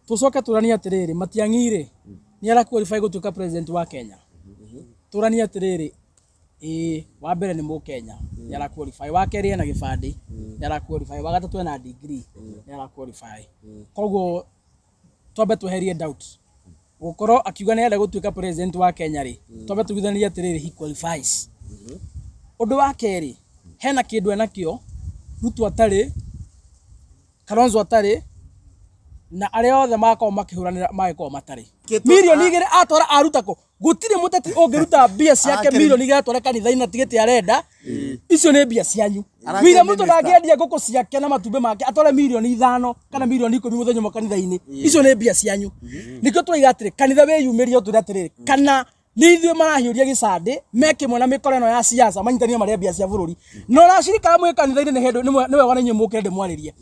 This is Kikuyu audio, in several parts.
Tũcoke tũranie atĩrĩrĩ, Matiang'i rĩ, nĩ ara qualify gũtuĩka president wa Kenya? Tũranie atĩrĩrĩ, ĩĩ, wa mbere nĩ mũkenya, nĩ ara qualify. Wa kerĩ ena gĩbandĩ, nĩ ara qualify. Wa gatatũ ena degree, nĩ ara qualify. Koguo twambe tweherie doubt. Gũkorwo akiuga nĩ arenda gũtuĩka president wa Kenya rĩ, twambe tũiguithanie atĩrĩrĩ, he qualifies. Ũndũ wa kerĩ, hena kĩndũ enakĩo Ruto atarĩ, Kalonzo atarĩ, na arĩa othe magakorwo makĩhũranĩra magĩkorwo matarĩ. 2 million atwara aruta kũ? Gũtirĩ mũteti ũngĩruta mbia ciake 2 million atware kanitha-inĩ na tigĩte arenda. Icio nĩ mbia cianyu. William Ruto ndangĩendia ngũkũ ciake na matumbĩ make atware 5 million kana 10 million mũthenya ũmwe kanitha-inĩ. Icio nĩ mbia cianyu. Nĩkĩo tũraiga atĩrĩ, kanitha wĩyumĩrie ũtwĩre atĩrĩrĩ, kana nĩ ithuĩ marahiũria gĩcandĩ me kĩmwe na mĩkora ĩno ya siasa manyitanie marĩa mbia cia bũrũri. No racirika mwĩ kanitha-inĩ nĩ hĩndĩ nĩ wega na inyuĩ mũkĩre ndĩmwarĩrie.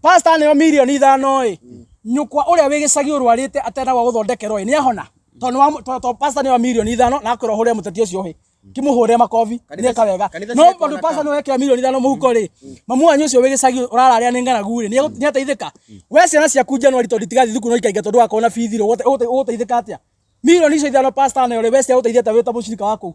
Pastor nĩo 5 million ĩ, nyũkwa ũrĩa wĩ gĩcagi ũrwarĩte atenda gwa gũthondekerwo ĩ, nĩ ahona? Tondũ pastor nĩo 5 million na akwĩrwo hũre mũteti ũcio hĩ. Kĩmũhũre makobi nĩeka wega. No tondũ pastor nĩwe wekĩra 5 million mũhuko rĩ, mamu wanyu ũcio wĩ gĩcagi ũrararĩa nĩ ng'aragu rĩ, nĩ ateithĩka? We ciana ciaku January tondũ itigathiĩ thukuru no ikaingatwo ndũgakorwo na bithi rĩ, ũgũteithĩka atĩa? 5 million icio pastor nayo rĩ, we ciagũteithia atĩa wĩ ta mũcirika wa kũu?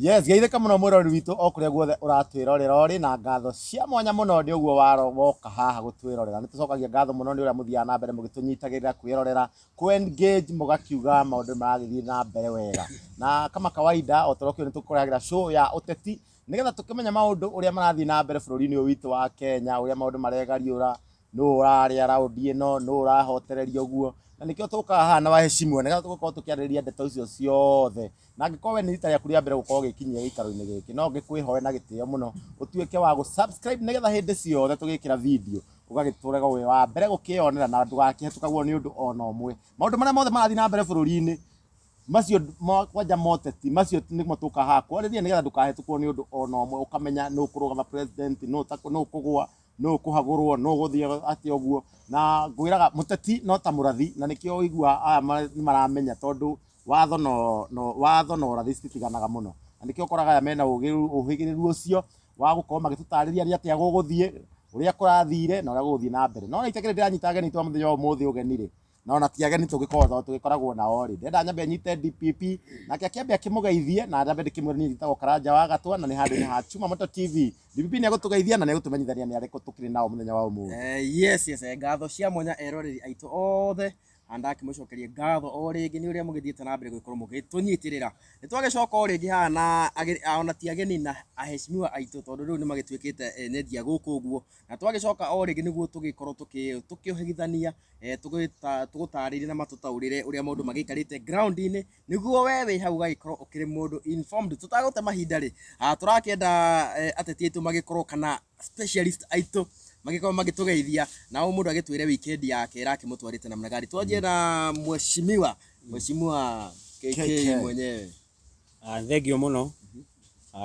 Yes, geithĩka mũno mwĩroreri witũ o kũrĩa guothe ũratwĩrorera ũrĩ na ngatho cia mwanya mũno nĩ ũguo waro woka haha gũtwĩrorera. Nĩ tũcokagia ngatho mũno nĩ ũrĩa mũthiaga na mbere mũgĩtũnyitagĩrĩra kwĩrorera, kũ engage mũgakiuga maũndũ maragĩthiĩ na mbere wega. Na kama kawaida o ta ũrĩa nĩ tũkũrehagĩra show ya ũteti nĩgetha tũkĩmenye maũndũ ũrĩa marathiĩ na mbere bũrũri-inĩ ũyũ witũ wa Kenya, ũrĩa maũndũ maregariũra, nũ ũrarĩa raundi ĩno, nũ ũrahotereria ũguo. Na nĩkĩo tũkaga haha na waheshimiwa nĩgetha tũgũkorwo tũkĩarĩrĩria ndeto icio ciothe. Na angĩkorwo we nĩ rita rĩaku rĩa mbere gũkorwo ũgĩkinyia gĩikaro-inĩ gĩkĩ, no ngĩkwĩhoe na gĩtĩo mũno ũtuĩke wa gũ-subscribe nĩgetha hĩndĩ ciothe tũgĩkĩra video ũgagĩtũrega wĩ wa mbere gũkĩyonera na ndũgakĩhetũkagwo nĩ ũndũ ona ũmwe. Maũndũ marĩa mothe marathiĩ na mbere bũrũri-inĩ macio kwanja moteti macio nĩmo tũkaga haha kwarĩria nĩgetha ndũkahetũkwo nĩ ũndũ ona ũmwe, ũkamenya nũ ũkũrũgama president, nũ ũkũgũa, nũ ũkũhagũrwo, nũ ũgũthiĩ atĩa ũguo. Na ngwĩraga mũteti no ta mũrathi na nĩkĩo ũiguaga aya nĩ maramenya tondũ watho no watho na ũrathi cititiganaga mũno. Na nĩkĩo ũkoraga aya mena ũhĩgĩrĩru ũcio wa gũkorwo magĩtũtarĩria nĩ atĩa gũgũthiĩ, ũrĩa kũrathire na ũrĩa gũgũthiĩ na mbere. No itakĩrĩ ndĩranyita ageni twa mũthenya wa ũmũthĩ ũgeni rĩ, na ona ti ageni tũgĩkoragwo tũgĩkoragwo nao rĩ, ndĩrenda nyambe nyite DPP nake akĩambe akĩmũgeithie na nyambe ndĩkĩmwĩre niĩ njĩtagwo Karanja wa Gatwa na nĩ handũ-inĩ ha Chuma Moto TV. DPP nĩ egũtũgeithia na nĩ egũtũmenyithania nĩ arĩkũ tũkĩrĩ nao mũthenya wa ũmũthĩ. Yes, ngatho cia mwanya eroreri aitũ othe na ndakĩmũcokeria ngatho o rĩngĩ nĩ ũrĩa mũgĩthiĩte na mbere gũgĩkorwo mũgĩtũnyitĩrĩra. Nĩ twagĩcoka o rĩngĩ haha na ona ti ageni na aheshimiwa aitũ tondũ rĩu nĩ magĩtuĩkĩte enyeji a gũkũ ũguo, na twagĩcoka o rĩngĩ nĩguo tũgĩkorwo tũkĩũhĩgithania, tũgũtarĩrie na matũtaũrĩre ũrĩa maũndũ magĩikarĩte ground-inĩ nĩguo we wĩ hau ũgagĩkorwo ũkĩrĩ mũndũ informed. Tũtagũte mahinda rĩ, tũrakĩenda ateti aitũ magĩkorwo kana specialist aitũ magĩkorwo magĩtũgeithia na o mũndũ agĩtwĩre weekend yake ĩrakĩmũtwarĩte namna gani. Twanjie na mheshimiwa KK KK mwenyewe. Thengio mũno.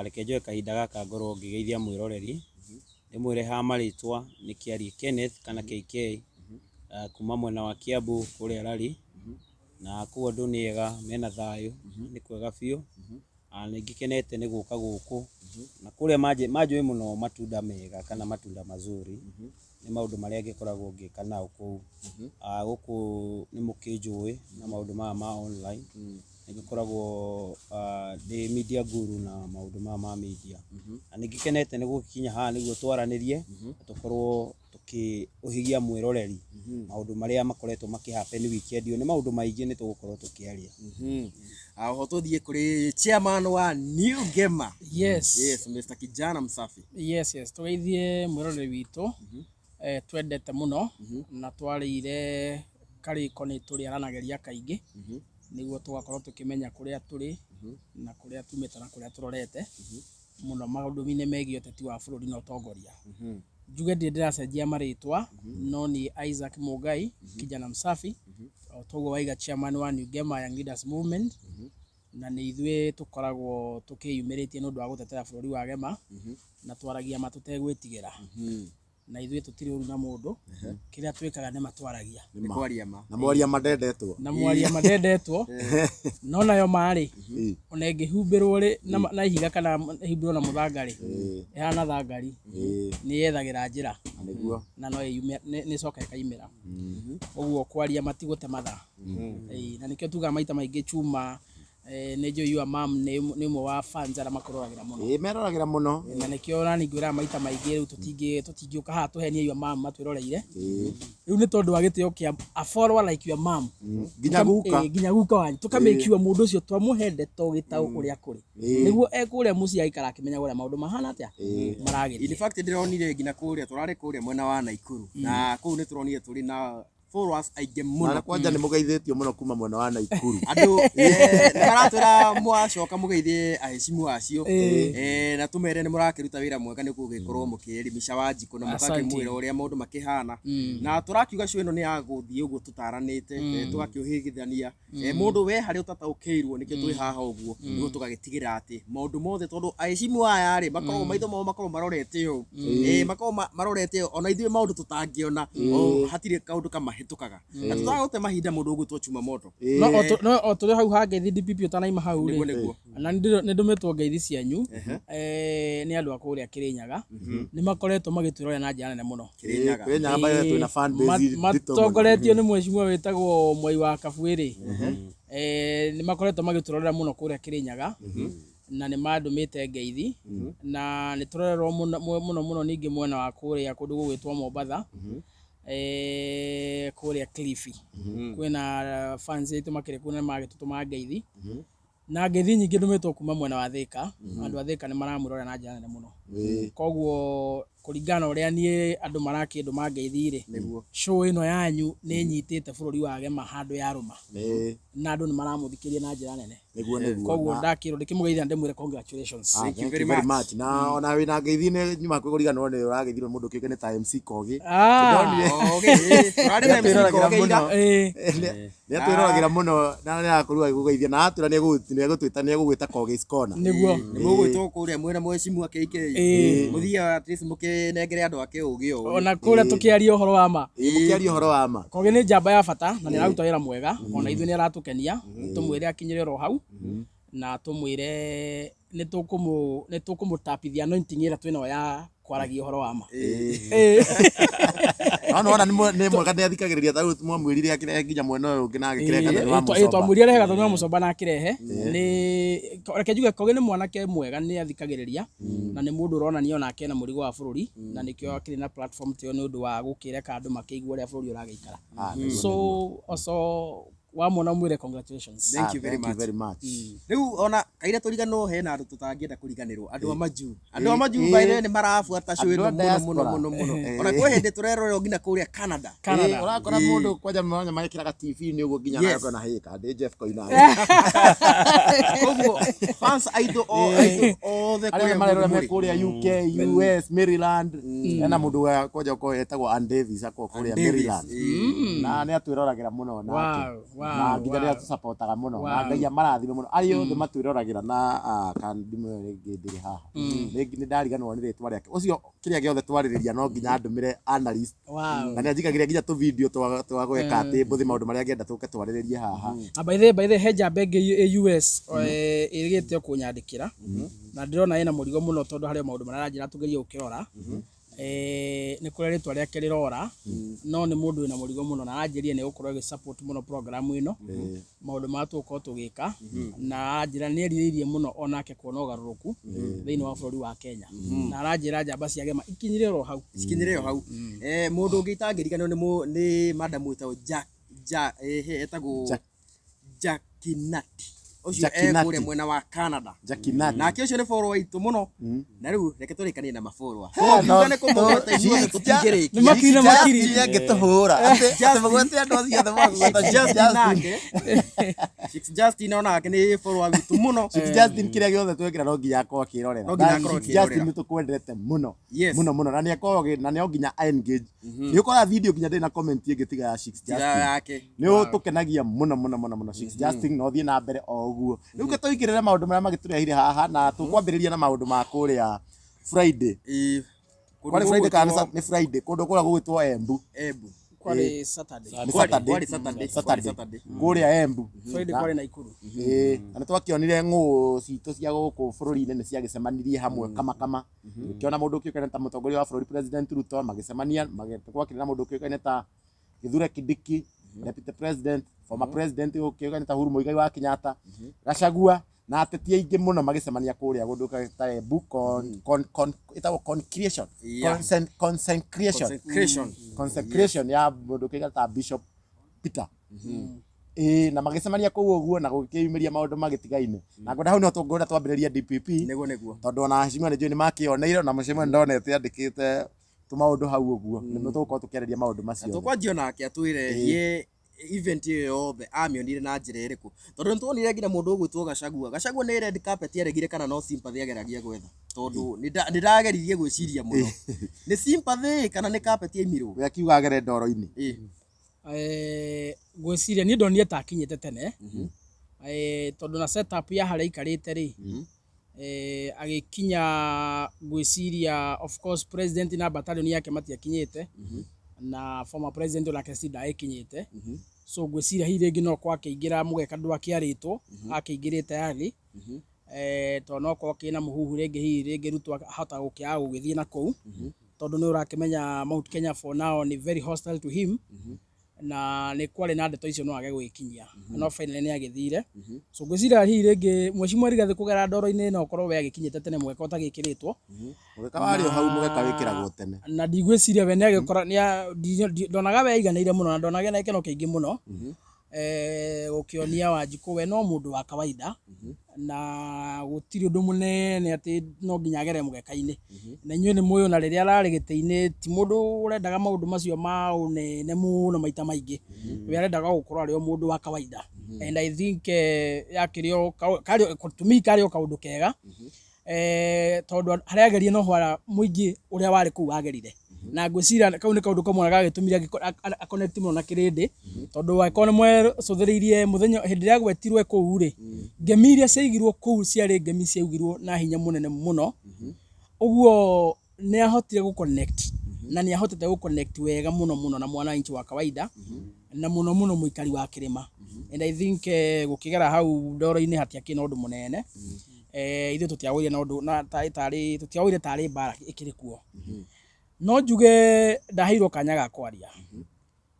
Reke njoe kahinda gaka ngorwo ngĩgeithia mwĩroreri, ndĩmwĩre ha marĩtwa nĩ Kĩarie Kenneth kana KK, kuma mwena wa Kiambu kũrĩa Rari, na kũu andũ nĩ ega mena thayũ, nĩ kwega biũ. Nĩ ngĩkenete nĩ gũka gũkũ na kũrĩa manjũĩ mũno matunda mega kana matunda mazuri nĩ maũndũ marĩa ngĩkoragwo ngĩka nao kũu. Gũkũ nĩ mũkĩnjũĩ na maũndũ maya ma online, nĩ ngĩkoragwo ndĩ media guru na maũndũ maya ma media, na nĩ ngĩkenete nĩ gũgĩkinya haha nĩguo twaranĩrie na tũkorwo tũkĩũhĩgia mwĩroreri maũndũ marĩa makoretwo makĩ happen weekend ĩyo. Nĩ maũndũ maingĩ nĩ tũgũkorwo tũkĩaria. Oho tũthiĩ kũrĩ chairman wa New Gamer. Yes. Yes, Mr. Kijana Msafi. Yes, tũgeithie mwĩroreri witũ twendete mũno na twarĩire karĩko nĩ tũrĩaranagĩria kaingĩ nĩguo tũgakorwo tũkĩmenya kũrĩa tũrĩ na kũrĩa tumĩte na kũrĩa tũrorete mũno maũndũ-inĩ megiĩ ũteti wa bũrũri na ũtongoria. Njuge ndirĩ ndĩracenjia marĩtwa, no niĩ Isaac Mũngai Kijana Msafi, o toguo waiga, chairman wa New Gema Young Leaders Movement, na nĩ ithuĩ tũkoragwo tũkĩyumĩrĩtie nĩ ũndũ wa gũtetera bũrũri wa Gema na twaragia ma tũtegwĩtigĩra. Na ithuĩ tũtirĩ ũru na mũndũ, kĩrĩa twĩkaga nĩ matwaragia. Nĩ kwaria ma. Na mwaria mandendetwo. Na mwaria mandendetwo, no nayo marĩ ona ĩngĩhumbĩrwo rĩ na ihiga kana ĩhumbĩrwo na mũthanga rĩ, ĩhana thangari, nĩ yethagĩra njĩra. Na nĩguo. Na no ĩyume, nĩ ĩcoka ĩkaimĩra. Ũguo kwaria matigũte mathaa. Ĩĩ, na nĩkĩo tugaga maita maingĩ chuma, nĩ njũĩ your mom nĩ ũmwe wa fans arĩa makũroragĩra mũno. Ĩĩ, meroragĩra mũno. Na nĩkĩo nani ngwĩraga maita maingĩ rĩu tũtingĩũka haha tũhenie your mom matwĩroreire. Rĩu nĩ tondũ wa gĩtĩo kĩa a follower like your mom. Nginya guka. Nginya guka wanyu. Tũkamake mũndũ ũcio twamũhe ndeto gĩtaũ ũrĩa kũrĩ. Nĩguo ekũrĩa mũciĩ aikara akĩmenyaga ũrĩa maũndũ mahana atĩa maragĩthiĩ. In fact ndĩronire nginya kũrĩa tũrarĩ kũrĩa mwena wa Naikuru, na kũu nĩ tũronire tũrĩ na followers aingĩ mũno. Na kwanja nĩ mũgeithĩtio mũno kuma mwena wa Naikuru. Andũ nĩ maratwĩra mwacoka mũgeithie aheshimu acio, na tũmere nĩ mũrakĩruta wĩra mwega nĩ gũgĩkorwo mũkĩelimisha Wanjikũ na mũgakĩmwĩra ũrĩa maũndũ makĩhana. Na tũrakiuga show ĩno nĩ ya gũthiĩ ũguo tũtaranĩte, tũgakĩũhĩgithania. Mũndũ we harĩa ũtataũkĩirwo nĩkĩo twĩ haha ũguo, nĩguo tũgagĩtigĩrĩra atĩ maũndũ mothe, tondũ aheshimu aya rĩ makoragwo maitho mao makoragwo marorete ũũ, makoragwo marorete ũũ, ona ithuĩ maũndũ tũtangĩona, hatirĩ kaũndũ kamahĩtũkaga. Na tũtagũte mahinda mũndũ ũgwĩtwo Chuma Moto. No o tũrĩ hau ha ngeithi DPP ũtanaima hau rĩ. Nĩguo. Na nĩ ndũmĩtwo ngeithi cianyu, nĩ andũ a kũrĩa Kĩrĩnyaga. Nĩ makoretwo magĩtwĩrorera na njĩra nene mũno. Kĩrĩnyaga. Kĩrĩnyaga by the way twĩna fan base nditũ mũno. Matongoretio nĩ mheshimiwa wĩtagwo Mwai wa Kabuĩrĩ. Nĩ makoretwo magĩtũrorera mũno kũrĩa Kĩrĩnyaga. Na nĩ mandũmĩte ngeithi. Na nĩ tũrorerwo mũno mũno mũno ningĩ mwena wa kũrĩa kũndũ gũgwĩtwo Mombatha. Kũrĩa Kilifi. Kwĩna fans aitũ makĩrĩ kũu na magĩtũtũma ngeithi. Na ngeithi nyingĩ ndũmĩtwo kuma mwena wa Thika. Andũ a Thika nĩ maramwĩrorera na njĩra nene mũno. Koguo kũringana na ũrĩa niĩ andũ marakĩndũma ngeithi rĩ, show ĩno yanyu nĩ ĩnyitĩte bũrũri wa Gema handũ yarũma. Na andũ nĩ maramũthikĩria na njĩra nene. Nĩguo, nĩguo. Koguo ndakĩrwo ndĩkĩmũgeithia ndĩmwĩre congratulations. Thank you very much. Na ona wĩna ngeithi nĩ nyuma kwĩgũriganĩrwo nĩ ũrageithirwo mũndũ kĩũke ta MC Kogi. Tũrarĩ na MC Kogi ira. Nĩ atwĩroragĩra mũno na nĩ arakorirwo agĩkũgeithia na atwĩra nĩ egũtwĩta nĩ egũgwĩta Kogi's Corner. Nĩguo. Nĩ mũgwĩtwo kũrĩa mwĩna mheshimiwa KK. Mũthiĩ at least mũkĩnengere andũ ake ũgĩ ũyũ. Ona kũrĩa tũkĩaria ũhoro wa ma. Mũkĩaria ũhoro wa ma. Kogi nĩ njamba ya bata na nĩ araruta wĩra mwega, ona ithuĩ nĩ aratũkenia. Tũmwĩre akinyĩre oro hau na tũmwĩre nĩ tũkũmũtapithia anointing ĩrĩa twĩnayo ya kwaragia ũhoro wa ma. No nona nĩ mwega nĩ athikagĩrĩria ta rĩu mwamwĩrire akĩrehe nginya mwena ũyũ ũngĩ na agĩkĩrehe Gathoni wa Mũcomba. Twamwĩrire arehe Gathoni wa Mũcomba na akĩrehe. Nĩ reke njuge Kogi nĩ mwanake mwega, nĩ athikagĩrĩria na nĩ mũndũ ũronania onake ena mũrigo wa bũrũri, na nĩkĩo akĩrĩ na platform ta ĩyo nĩ ũndũ wa gũkĩreka andũ makĩigue ũrĩa bũrũri ũragĩikara. So also wamwona mwĩre congratulations. Thank you very Thank you very much. Rĩu ona kaira tũriganĩrwo hena andũ tũtangĩenda kũriganĩrwo, andũ a majuu. Andũ a majuu by the way nĩ marabuata show ĩno mũno mũno mũno mũno. Ona kwĩ hĩndĩ tũrerorerwo nginya kũrĩa Canada. Canada. Ũrakora mũndũ kwanja mwanya mekĩraga TV-inĩ ũguo nginya Yes. na hĩka ndĩ Jeff Koinange. Koguo fans aitũ othe Arĩa kũrĩa marerora me mũrĩ. kũrĩa UK, US, Maryland. Hena mũndũ wa kwanja ũkorwo etagwo Ann Davis akorwo kũrĩa Davis, Maryland. Na nĩ atwĩroragĩra mũno nake. Wow, Na nginya wow. nĩ atũcapotaga mũno. Na Ngai amarathime mũno. Arĩa othe matwĩroragĩra na kana ndimũĩ rĩngĩ ndĩrĩ haha. Rĩngĩ nĩ ndariganĩrwo nĩ rĩtwa rĩake. Ũcio kĩrĩa gĩothe twarĩrĩria no nginya andũmĩre analyst. Wow. Na nĩ anjikagĩria nginya tũ video twa gwĩka atĩ mbũthĩ maũndũ marĩa angĩenda tũke twarĩrĩrie haha. Na by the he njamba ĩngĩ ĩ US ĩrĩgĩte kũnyandĩkĩra na ndĩrona ĩna mũrigo mũno tondũ harĩ o maũndũ marĩa aranjĩra tũgerie gũkĩrora. Nĩ kũrĩa rĩtwa rĩake rĩrora, no nĩ mũndũ wĩna mũrigo mũno na aranjĩrire nĩ egũkorwo agĩ support mũno program ĩno, maũndũ marĩa tũgũkorwo tũgĩka, na aranjĩra nĩ erirĩirie mũno onake kuona ũgarũrũku thĩinĩ wa bũrũri wa Kenya, na aranjĩra njamba cia Gema ikinyire oro hau. Cikinyire o hau. Mũndũ ũngĩ itangĩriganĩrwo nĩ madam wĩtagwo Jack, Jack, etagwo Jackie Nati. Ũcio Jackie Nati. kũrĩa mwena wa Canada. Jackie Nati. Nake ũcio nĩ follower witũ mũno. Na rĩu reke tũrĩkanie na mafollower. Tũngiuga nĩ kũmũgweta ithuothe tũtingĩrĩkia. Nĩ makiri na makiri. Angĩtũhũra. Atĩ mũgwete andũ acio othe magũgweta Justin nake. Six Justin onake nĩ follower witũ mũno. Six Justin kĩrĩa gĩothe twekĩra no nginya akorwo akĩrorera. No nginya akorwo Six Justin akĩrorera. nĩ tũkwendete mũno. Yes. Mũno mũno na nĩ akoragwo na nĩ nginya engage. Nĩ ũkoraga video nginya ndĩrĩ na comment ĩngĩ tiga ya Six Tiga Justin. yake. Nĩ ũtũkenagia mũno mũno mũno mũno Six Justin no thiĩ na mbere o ũguo. Rĩu ke tũingĩrĩre maũndũ marĩa magĩtũrehire haha na tũkwambĩrĩria na maũndũ ma kũrĩa Friday. Kwarĩ Friday kana nĩ Friday kũndũ kũrĩa gũgwĩtwo Embu. Embu. Kwarĩ Saturday. Nĩ Saturday. Kwarĩ Saturday. Saturday. Kwarĩ Saturday. Kũrĩa Embu. Friday kwarĩ Naikuru. Ĩĩ, na nĩ twakĩonire ng'ũ citũ cia gũkũ bũrũri-inĩ nĩ ciagĩcemanirie hamwe kama kama. Ũkĩona mũndũ ũkĩũkaine ta mũtongoria wa bũrũri President Ruto magĩcemania, gwakĩrĩ na mũndũ ũkĩũkaine ta Kithure Kindiki, Deputy President, former President ũkĩũkaine ta Uhuru Muigai wa Kenyatta, Gachagua na ateti aingĩ mũno magĩcemania kũrĩa gũndũ ta Embu con con con ĩtagwo concretion. Consecration. Consecration. Consecration ya mũndũ ũkĩũkaine ta Bishop Peter. Ĩĩ, na magĩcemania kũu ũguo na gũkĩyumĩria maũndũ magĩtigaine. Na ngwenda hau no tũngwenda twambĩrĩrie DPP Nĩguo nĩguo. tondũ ona heshima nĩ njũĩ nĩ makĩoneire na mũcemani ndonete andĩkĩte tũmaũndũ hau ũguo. Nĩ tũgũkorwo tũkĩarĩria maũndũ macio. Tũkwanjia nake atwĩre ye event ĩyo yothe amĩonire na njĩra ĩrĩkũ, tondũ nĩtuonire nginya mũndũ ũgwĩtwo Gachagua. Gachagua nĩ red carpet aregire kana no sympathy ageragia gwetha, tondũ nĩ ndageririe gwĩciria mũno nĩ sympathy kana nĩ carpet yaimirwo. We akiuga agere ndoro-inĩ. Ngwĩciria niĩ ndonire ta akinyĩte tene, tondũ na setup ya harĩa aikarĩte rĩ, agĩkinya ngwĩciria of course president na battalion yake matiakinyĩte, na former president onake si ndagĩkinyĩte. So ngwĩciria hihi rĩngĩ no kwakĩingĩra mũgeka ndwakĩarĩtwo akĩingĩrĩte early, tondũ no korwo kĩna mũhuhu rĩngĩ hihi rĩngĩ Ruto ahota gũkĩaga gũgĩthiĩ na kũu, tondũ nĩ ũrakĩmenya Mount Kenya for now nĩ very hostile to him, na nĩ kwarĩ na ndeto icio no age gwĩkinyia, no finally nĩ agĩthire. So ngwĩciria hihi rĩngĩ Mheshimiwa Rigathĩ kũgera ndoro-inĩ no korwo we agĩkinyĩte tene mũgeka ũtagĩkĩrĩtwo. Mũgeka warĩ o hau, mũgeka wĩkĩragwo tene. Na ndigwĩciria we nĩ agĩkora ndonaga we aiganĩire mũno na ndonaga ena gĩkeno kĩingĩ mũno, gũkĩonia Wanjikũ we no mũndũ wa kawaida na gũtirĩ ũndũ mũnene atĩ no nginya agere mũgeka-inĩ. Na inyuĩ nĩ mũĩ ona rĩrĩa ararĩ gĩtĩ-inĩ ti mũndũ ũrendaga maũndũ macio ma ũnene mũno maita maingĩ, we arendaga gũkorwo arĩ o mũndũ wa kawaida. And I think yakĩrĩ o to me karĩ o kaũndũ kega, tondũ harĩa agerie no hwara mũingĩ ũrĩa warĩ kũu agerire, na ngwĩciria kau nĩ kaũndũ kamwe gagĩtũmire aconnect mũno na kĩrĩndĩ, tondũ angĩkorwo nĩ mwecũthĩrĩirie mũthenya hĩndĩ ĩrĩa agwetirwe kũu rĩ, ngemi iria ciaigirwo kũu ciarĩ ngemi ciaugirwo na hinya mũnene mũno. Ũguo nĩ ahotire gũ-connect na nĩ ahotete gũ-connect wega mũno mũno na mwananchi wa kawaida, na mũno mũno mũikari wa kĩrĩma. And I think gũkĩgera hau ndoro-inĩ hatiakĩrĩ na ũndũ mũnene. Ithuĩ tũtiagũire na ũndũ na tarĩ tũtiagũire tarĩ mbara ĩkĩrĩ kuo. No njuge ndaheirwo kanya ga kwaria,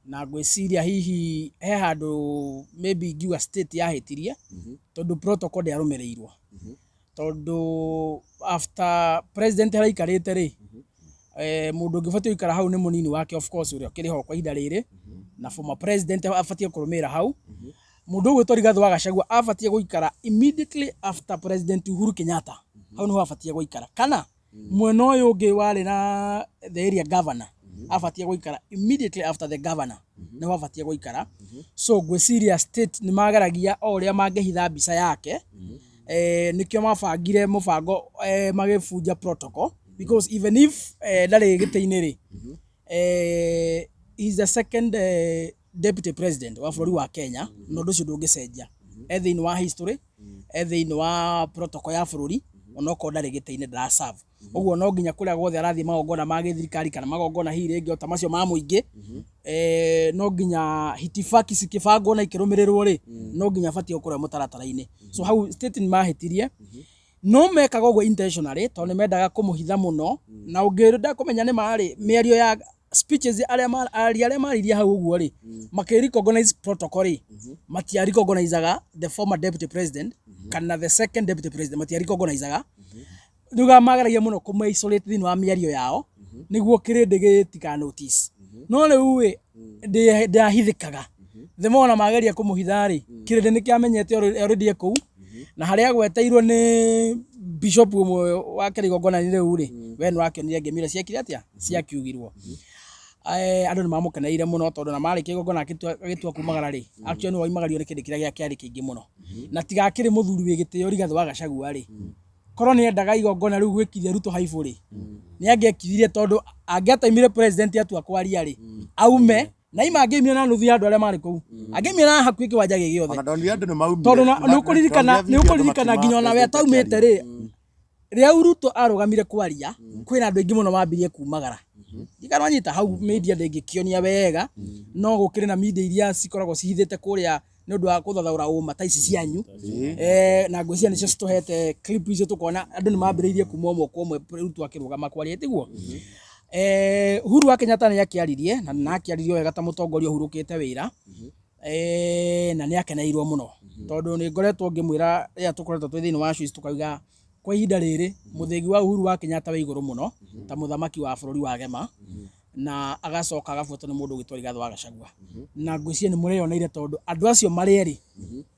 na ngwĩciria hihi he handũ maybe ingiuga state yahĩtirie, tondũ protocol ndĩarũmĩrĩirwo, tondũ after president harĩa aikarĩte rĩ, mũndũ ũngĩ ũbatiĩ gũikara hau nĩ mũnini wake, of course ũrĩa ũkĩrĩ ho kwa ihinda rĩrĩ, na former president abatiĩ kũrũmĩrĩra hau. Mũndũ ũgwĩtwo Rigathĩ wa Gachagua abatiĩ gũikara immediately after President Uhuru Kenyatta, hau nĩho abatiĩ gũikara, kana mwena ũyũ ũngĩ warĩ na the area governor abatiĩ gũikara immediately after the governor, nĩho abatiĩ gũikara. So ngwĩciria state nĩ mageragia o ũrĩa mangĩhitha mbica yake, nĩkĩo mabangire mũbango, magĩbunja protocol, because even if ndarĩ gĩtĩ-inĩ rĩ, he is the second deputy president wa bũrũri wa Kenya, na ũndũ ũcio ndũngĩcenjia e thĩinĩ wa history, e thĩinĩ wa protocol ya bũrũri, onokorwo ndarĩ gĩtĩ-inĩ, ndara serve. Ũguo no nginya kũrĩa guothe arathiĩ magongona ma gĩthirikari kana magongona hihi rĩngĩ o ta macio ma mũingĩ, no nginya hitifaki cikĩbangwo na ikĩrũmĩrĩrwo rĩ, no nginya abatiĩ gũkorwo e mũtaratara-inĩ. So hau state nĩ mahĩtirie, no mekaga ũguo intentionally tondũ nĩ mendaga kũmũhitha mũno. Na ũngĩenda kũmenya nĩ marĩ mĩario ya speeches arĩa aria arĩa maririe hau ũguo rĩ, makĩ recognize protocol rĩ, matia recognizaga the former deputy president kana the second deputy president, matia recognizaga. Nĩguo mageragia mũno kũmũ isolate thĩinĩ wa mĩario yao nĩguo kĩrĩndĩ gĩtika notice. No rĩu ĩ ndahithĩkaga, the more ona mageria kũmũhitha rĩ, kĩrĩndĩ nĩ kĩamenyete already e kũu, na harĩa agweteirwo nĩ bishop ũmwe wa kĩrĩgongona-inĩ rĩu rĩ, we nĩ wakĩonire ngemi iria ciekire atĩa ciakiugirwo. Andũ nĩ mamũkeneire mũno, tondũ na marĩkia igongona agĩtua kumagara rĩ, actually nĩwe waimagario nĩ kĩndũ kĩrĩa kĩarĩ kĩingĩ mũno. Na tiga akĩrĩ mũthuri wĩ gĩtĩo Rigathĩ wa Gachagua rĩ, korwo nĩ endaga igongona rĩu gwĩkithia Ruto haibũ rĩ, nĩ angĩekithirie, tondũ angĩataimire president atua kwaria rĩ, aume na ima angĩaimire na nuthu ya andũ arĩa marĩ kũu, angĩaimire na hakuhĩ kĩwanja gĩ gĩothe. Ona ndonire andũ nĩ maumire. Tondũ nĩ ũkũririkana nginya ona we ataumĩte rĩ, Rĩrĩa Ruto arũgamire kwaria, kwĩna andũ aingĩ mũno mambirie kumagara. Ndikananyita hau, media ndĩngĩkĩonia wega, no gũkĩrĩ na media iria cikoragwo cihithĩte kũrĩa nĩ ũndũ wa kũthathaũra ũma ta ici cianyu. Na ngwĩciria nĩcio citũhete clip icio, tũkona andũ nĩ mambĩrĩirie kuma ũmwe kwa ũmwe Ruto akĩrũgama kwaria, tiguo? Uhuru wa Kenyatta nĩ akĩaririe na akĩaririe wega ta mũtongoria ũhurũkĩte wĩra. Na nĩ akeneirwo mũno tondũ nĩ ngoretwo ngĩmwĩra rĩrĩa tũkoretwo twĩ thĩinĩ wa show ici, tũkauga kwa ihinda rĩrĩ mũthĩgi wa Uhuru wa Kenyatta wĩ igũrũ mũno ta mũthamaki wa bũrũri wa Gema, na agacoka agabuatwo nĩ mũndũ ũgwĩtwo Rigathĩ wa Gachagua. Na ngwĩciria nĩ mũreyoneire tondũ andũ acio marĩ erĩ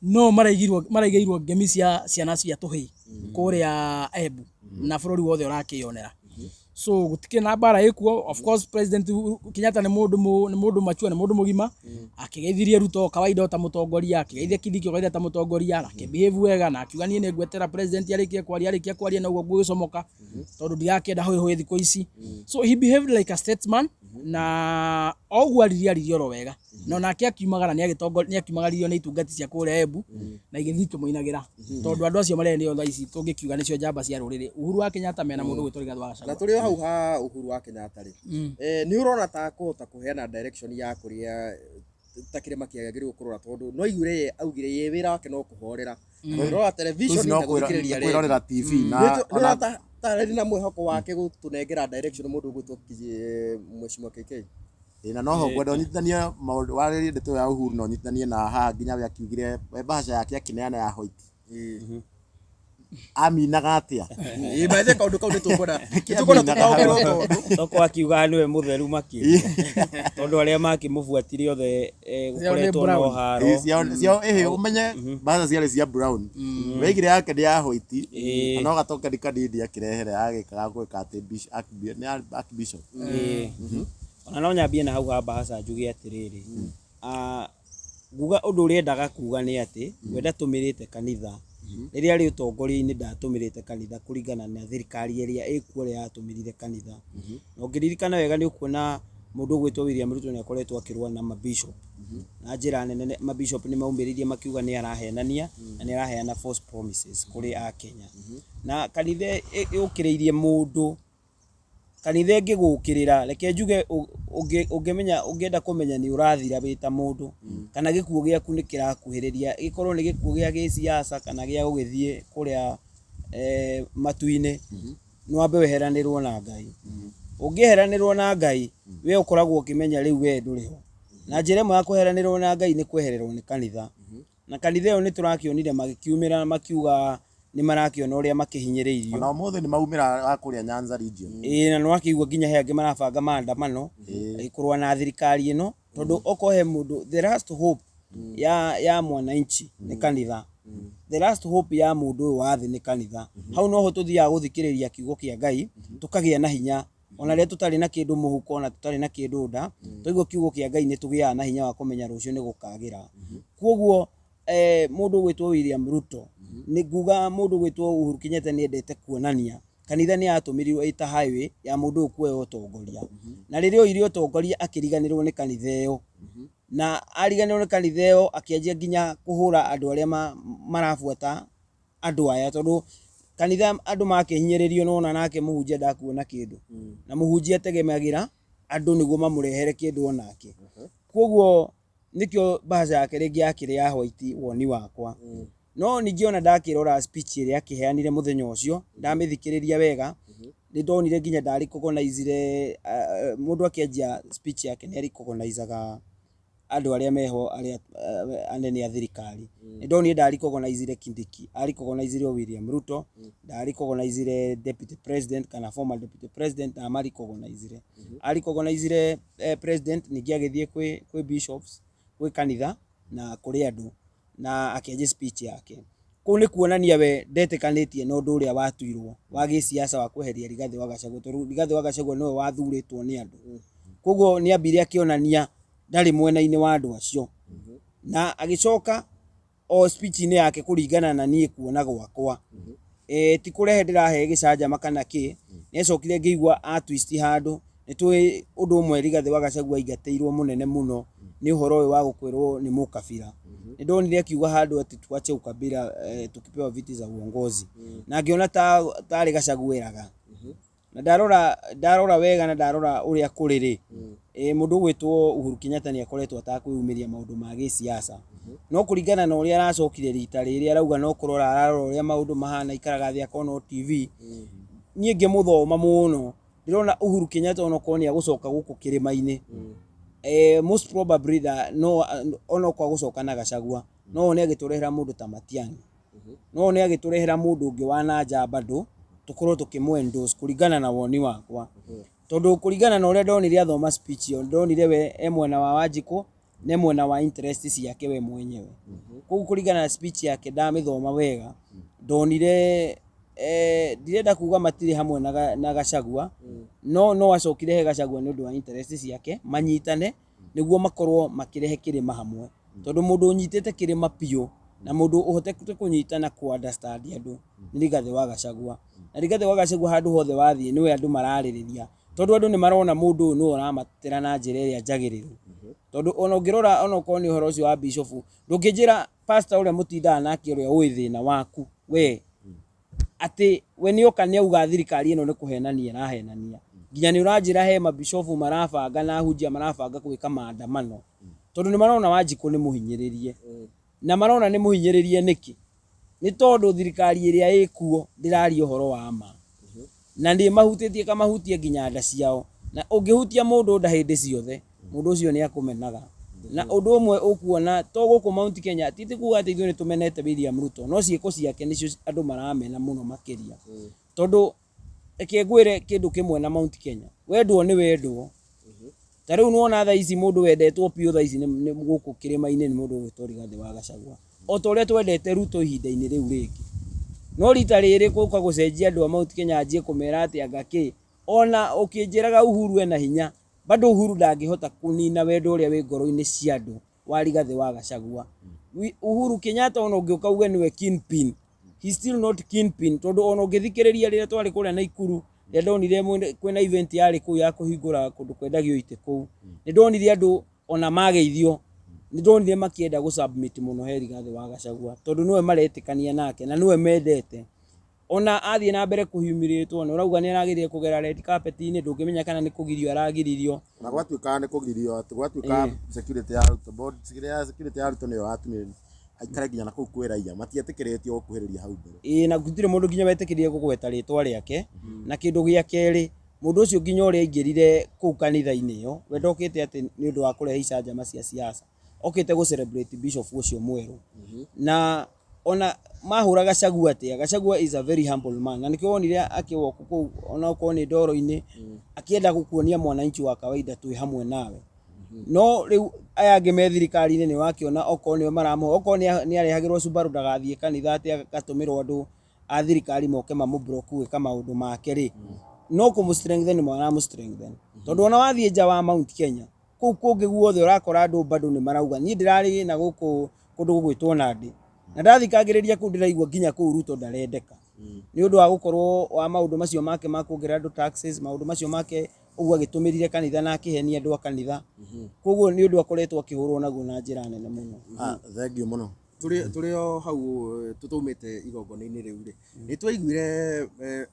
no maraigĩirwo ngemi cia ciana cia tũhĩĩ kũrĩa Embu, na bũrũri wothe ũrakĩyonera. So gũtikĩrĩ na mbara ĩkuo. Of course, President Uhuru Kenyatta nĩ mũndũ nĩ mũndũ mature, nĩ mũndũ mũgima. Akĩgeithirie Ruto o kawaida o ta mũtongoria, akĩgeithia Kindiki o kawaida ta mũtongoria, na akĩbehave wega, na akiuga niĩ nĩ ngweterera president arĩkie kwaria, arĩkia kwaria noguo ngũgĩcomoka tondũ ndirakĩenda hũĩ hũĩ thikũ ici. So he behaved like a statesman, na o ũguo aririe aririe oro wega, na onake akiumagara nĩ akiumagaririo nĩ itungati cia kũrĩa Embu na igĩthiĩ ikĩmũinagĩra, tondũ andũ acio marĩa nĩo thaa ici tũngĩkiuga nĩcio njamba cia rũrĩrĩ, Uhuru wa Kenyatta mena mũndũ ũgwĩtwo Rigathĩ wa Na Gachagua. tũrĩ o hau ha Uhuru wa Kenyatta rĩ, nĩ ũrona ta kũhota kũheana direction ya kũrĩa ta kĩrĩma kĩagĩrĩirwo kũrora, tondũ no aiguire ye augire ye wĩra wake no kũhorera kwĩrora television Ici no na gũthikĩrĩria radio. kwĩrorera TV na Nĩ ta tarĩ na mwĩhoko wake gũtũnengera direction mũndũ ũgwĩtwo Mheshimiwa KK? Ĩ, na noho ngwenda ũnyitithanie maũndũ warĩrie ndeto ya Uhuru na ũnyitithanie na haha nginya we akiugire we bahasha yake akĩneana ya white aminaga atĩa? Ĩ, by the way, kaũndũ kau nĩ tũkwenda tũtaũkĩrwo tondũ Toko akiuga nĩwe mũtheru makĩria tondũ arĩa makĩmũbuatire othe Ciao nĩ gũkoretwo no brown. haro. Ĩ, ciao ĩhĩ ũmenye bahasha ciarĩ cia brown, weigire yake nĩ ya white. Na no gatokeni kanini akĩrehere agĩkaga gwĩka atĩ nĩ archbishop. Ĩĩ. Ona no nyambie na hau ha bahasha njuge atĩrĩrĩ, nguga ũndũ ũrĩa endaga kuga nĩ atĩ we ndatũmĩrĩte kanitha rĩrĩa arĩ ũtongoria-inĩ, ndatũmĩrĩte kanitha kũringana na thirikari ĩrĩa ĩkuo ĩrĩa yatũmĩrire kanitha. Na ũngĩririkana wega nĩ ũkuona mũndũ ũgwĩtwo William Ruto nĩ akoretwo akĩrũa na mabishop na njĩra nene. Mabishop nĩ maumĩrĩirie makiuga nĩ arahenania na nĩ araheana false promises kũrĩ akenya, na kanitha yũkĩrĩirie mũndũ. Kanitha ĩngĩgũkĩrĩra, reke njuge ũngĩmenya ũngĩenda kũmenya nĩ ũrathira wĩ ta mũndũ kana gĩkuũ gĩaku nĩ kĩrakuhĩrĩria, gĩkorwo nĩ gĩkuũ gĩa gĩsiasa kana gĩa gũgĩthiĩ kũrĩa matu-inĩ, nĩ wambe weheranĩrwo na Ngai. Ũngĩeheranĩrwo na Ngai, we ũkoragwo ũkĩmenya rĩu we ndũrĩ ho. Na njĩra ĩmwe ya kweheranĩrwo na Ngai nĩ kwehererwo nĩ kanitha, na kanitha ĩyo nĩ tũrakĩonire magĩkiumĩra makiuga nĩ marakĩona ũrĩa makĩhinyĩrĩirio. Ona ũmũthĩ nĩ maumĩra wa kũrĩa Nyanza region. Ĩĩ, na nĩwakĩigua nginya he angĩ marabanga maandamano kũrũa na thirikari ĩno, tondũ okorwo he mũndũ the last hope ya mwananchi nĩ kanitha, the last hope ya mũndũ ũyũ wa thĩ nĩ kanitha. Hau noho tũthiaga gũthikĩrĩria kiugo kĩa Ngai tũkagĩa na hinya ona rĩrĩa tũtarĩ na kĩndũ mũhuko, ona tũtarĩ na kĩndũ nda. Twaigua kiugo kĩa Ngai nĩ tũgĩaga na hinya wa kũmenya rũciũ nĩ gũkagĩra. Koguo mũndũ ũgwĩtwo William Ruto, nĩ nguga mũndũ ũgwĩtwo Uhuru Kenyatta nĩ endete kuonania kanitha nĩ yatũmĩrirwo ĩta highway ya mũndũ ũyũ kuoya ũtongoria, na rĩrĩa oire ũtongoria akĩriganĩrwo nĩ kanitha ĩyo, na ariganĩrwo nĩ kanitha ĩyo akĩanjia nginya kũhũra andũ arĩa marabuata andũ aya, tondũ kanitha andũ makĩhinyĩrĩrio nona nake mũhunjia ndakuona kĩndũ, na mũhunjia ategemagĩra andũ nĩguo mamũrehere kĩndũ onake. Koguo nĩkĩo bahasha yake rĩngĩ yakĩrĩ ya white, woni wakwa. No ningĩ ona ndakĩrora speech ĩrĩa akĩheanire mũthenya ũcio, ndamĩthikĩrĩria wega, nĩ ndonire nginya ndarecognize mũndũ akĩanjia speech yake nĩ arecognizaga andũ arĩa meho, arĩa anene a thirikari. Nĩ ndonire ndarecognizire Kindiki, arecognizire o William Ruto, ndarecognizire deputy president kana former deputy president, ndamarecognizire. Arecognizire president, ningĩ agĩthiĩ kwĩ bishops, gwĩ kanitha na kũrĩ andũ, na akĩanjia speech yake. Kũu nĩ kuonania we ndetĩkanĩtie na ũndũ ũrĩa watuirwo wa gĩsiasa wa kweheria Rigathĩ wa Gachagua, tondũ Rigathĩ wa Gachagua nĩwe wathurĩtwo nĩ andũ. Koguo nĩ ambire akĩonania ndarĩ mwena-inĩ wa andũ acio, na agĩcoka o speech-inĩ yake, kũringana na niĩ kuona gwakwa, ti kũrehe ndĩrahe gĩcanjama kana kĩ, nĩacokire ngĩigua a twist handũ. Nĩ tũĩ ũndũ ũmwe Rigathĩ wa Gachagua aingatĩirwo mũnene mũno nĩ ũhoro ũyũ wa gũkwĩrwo nĩ mũkabira. Nĩ ndonire akiuga handũ atĩ tuache ukabila tukipewa viti za uongozi, na ngĩona ta tarĩ Gachagua eraga. Na ndarora wega na ndarora ũrĩa kũrĩ rĩ, mũndũ ũgwĩtwo Uhuru Kenyatta nĩ akoretwo atakwĩyumĩria maũndũ ma gĩsiasa, no kũringana na ũrĩa aracokire rita rĩrĩ arauga no kũrora ararora ũrĩa maũndũ mahana, aikaraga thĩ akona o TV. Niĩ ngĩmũthoma mũno ndĩrona Uhuru Kenyatta onokorwo nĩ agũcoka gũkũ kĩrĩma-inĩ, most probably da, no onokorwo agũcoka na Gachagua, no one agĩtũrehera mũndũ ta Matiang'i, no one agĩtũrehera mũndũ ũngĩ wa na nja bado tũkorwo tũkĩmũ endorse kũringana na woni wakwa, tondũ kũringana na ũrĩa ndonire athoma speech ĩyo, ndonire we e mwena wa Wanjikũ na mwena wa interest ciake we mwenyewe. Koguo kũringana na speech yake ndamĩthoma wega, ndonire ndirenda kuga matirĩ hamwe na Gachagua, no acokire he Gachagua nĩ ũndũ wa interest ciake, manyitane nĩguo makorwo makĩrehe kĩrĩma hamwe, tondũ mũndũ ũnyitĩte kĩrĩma biũ na mũndũ ũhotete kũnyita na kũ understand andũ nĩ Rigathĩ wa Gachagua. Na Rigathĩ wa Gachagua handũ hothe wathiĩ nĩwe andũ mararĩrĩria, tondũ andũ nĩ marona mũndũ ũyũ nĩwe ũramatĩra na njĩra ĩrĩa njagĩrĩru. Tondũ ona ũngĩrora onokorwo nĩ ũhoro ũcio wa bishop, ndũngĩnjĩra pastor ũrĩa mũtindaga nake ũrĩa ũĩ thĩna waku we atĩ we nĩoka nĩauga thirikari ĩno nĩ kũhenania ĩrahenania, nginya nĩ ũranjĩra he mabishofu marabanga na ahunjia marabanga gwĩka maandamano, tondũ nĩ marona Wanjikũ nĩ mũhinyĩrĩrie. Na marona nĩ mũhinyĩrĩrie nĩkĩ? Nĩ tondũ thirikari ĩrĩa ĩkuo ndĩraria ũhoro wa ma, na nĩ mahutĩtie kamahutie nginya nda ciao, na ũngĩhutia mũndũ nda hĩndĩ ciothe mũndũ ũcio nĩ akũmenaga. Na ũndũ ũmwe ũkuona to gũkũ Mount Kenya, ti kuga atĩ ithuĩ nĩ tũmenete William Ruto, no ciĩko ciake nĩcio andũ maramena mũno makĩria. Tondũ reke ngwĩre kĩndũ kĩmwe na Mount Kenya, wendwo nĩ wendwo. Ta rĩu nĩwona thaa ici mũndũ wendetwo biũ thaa ici nĩ gũkũ kĩrĩma-inĩ nĩ mũndũ ũgwĩtwo Rigathĩ wa Gachagua, o ta ũrĩa twendete Ruto ihinda-inĩ rĩu rĩngĩ. No rita rĩrĩ gũka gũcenjia andũ a Mount Kenya anjie kũmera atĩ anga kĩ, ona ũkĩnjĩraga Uhuru ena hinya, bado Uhuru ndangĩhota kũnina wendo ũrĩa wĩ ngoro-inĩ cia andũ wa Rigathĩ wa Gachagua. Uhuru Kenyatta ona ũngĩũka uge nĩwe kingpin, he still not kingpin, tondũ ona ũngĩthikĩrĩria rĩrĩa twarĩ kũrĩa Naikuru, rĩrĩa ndonire kwĩna event yarĩ kũu ya kũhingũra kũndũ kwendagio itĩ kũu, nĩ ndonire andũ ona mageithio, nĩ ndonire makĩenda gũ submit mũno he Rigathĩ wa Gachagua, tondũ nĩwe maretĩkania nake na nĩwe mendete. Ona athiĩ na mbere kũhumiliatwo, na ũrauga nĩ aragĩrire kũgera red carpet-inĩ, ndũngĩmenya kana nĩ kũgirio aragiririo. Na gwatuĩkaga nĩ kũgirio, atĩ gwatuĩkaga security ya Ruto, board security ya Ruto nĩyo yatumire aikare nginya na kũu kwĩ raia, matietĩkĩrĩtio gũkuhĩrĩria hau mbere. Ĩĩ, na gũtirĩ mũndũ nginya wetĩkĩrire kũgweta rĩtwa rĩake. Na kĩndũ gĩa kerĩ, mũndũ ũcio nginya ũrĩa aingĩrire kũu kanitha-inĩ ĩyo, we ndokĩte atĩ nĩ ũndũ wa kũrehe icanjama cia siasa, okĩte gũ celebrate bishop ũcio mwerũ. Na ona mahũra Gachagua atĩa, Gachagua is a very humble man, na nĩkĩo wonire akĩwalk kũu ona okorwo nĩ ndoro-inĩ, akĩenda gũkuonia mwananchi wa kawaida twĩ hamwe nawe. No rĩu aya angĩ me thirikari-inĩ nĩ wakĩona okorwo nĩo maramũhe, okorwo nĩ arehagĩrwo Subaru ndagathiĩ kanitha atĩ agatũmĩrwo andũ a thirikari moke mamũ block gwĩka maũndũ make rĩ, no kũmũ strengthen maramũ strengthen. Tondũ ona wathiĩ nja wa Mount Kenya kũu kũngĩ guothe ũrakora andũ bado nĩ marauga niĩ ndĩrarĩ na gũkũ kũndũ gũgwĩtwo Nandi, na ndathikagĩrĩria kũu ndĩraigua nginya kũu Ruto ndarendeka nĩ ũndũ wa gũkorwo wa maũndũ macio make ma kuongerera andũ taxes, maũndũ macio make ũguo agĩtũmĩrire kanitha na akĩhenia andũ a kanitha. Koguo nĩ ũndũ akoretwo akĩhũrwo naguo na njĩra nene mũno. Thank you mũno. Tũrĩ o hau tũtũmĩte igongona-inĩ rĩu rĩ, nĩ twaiguire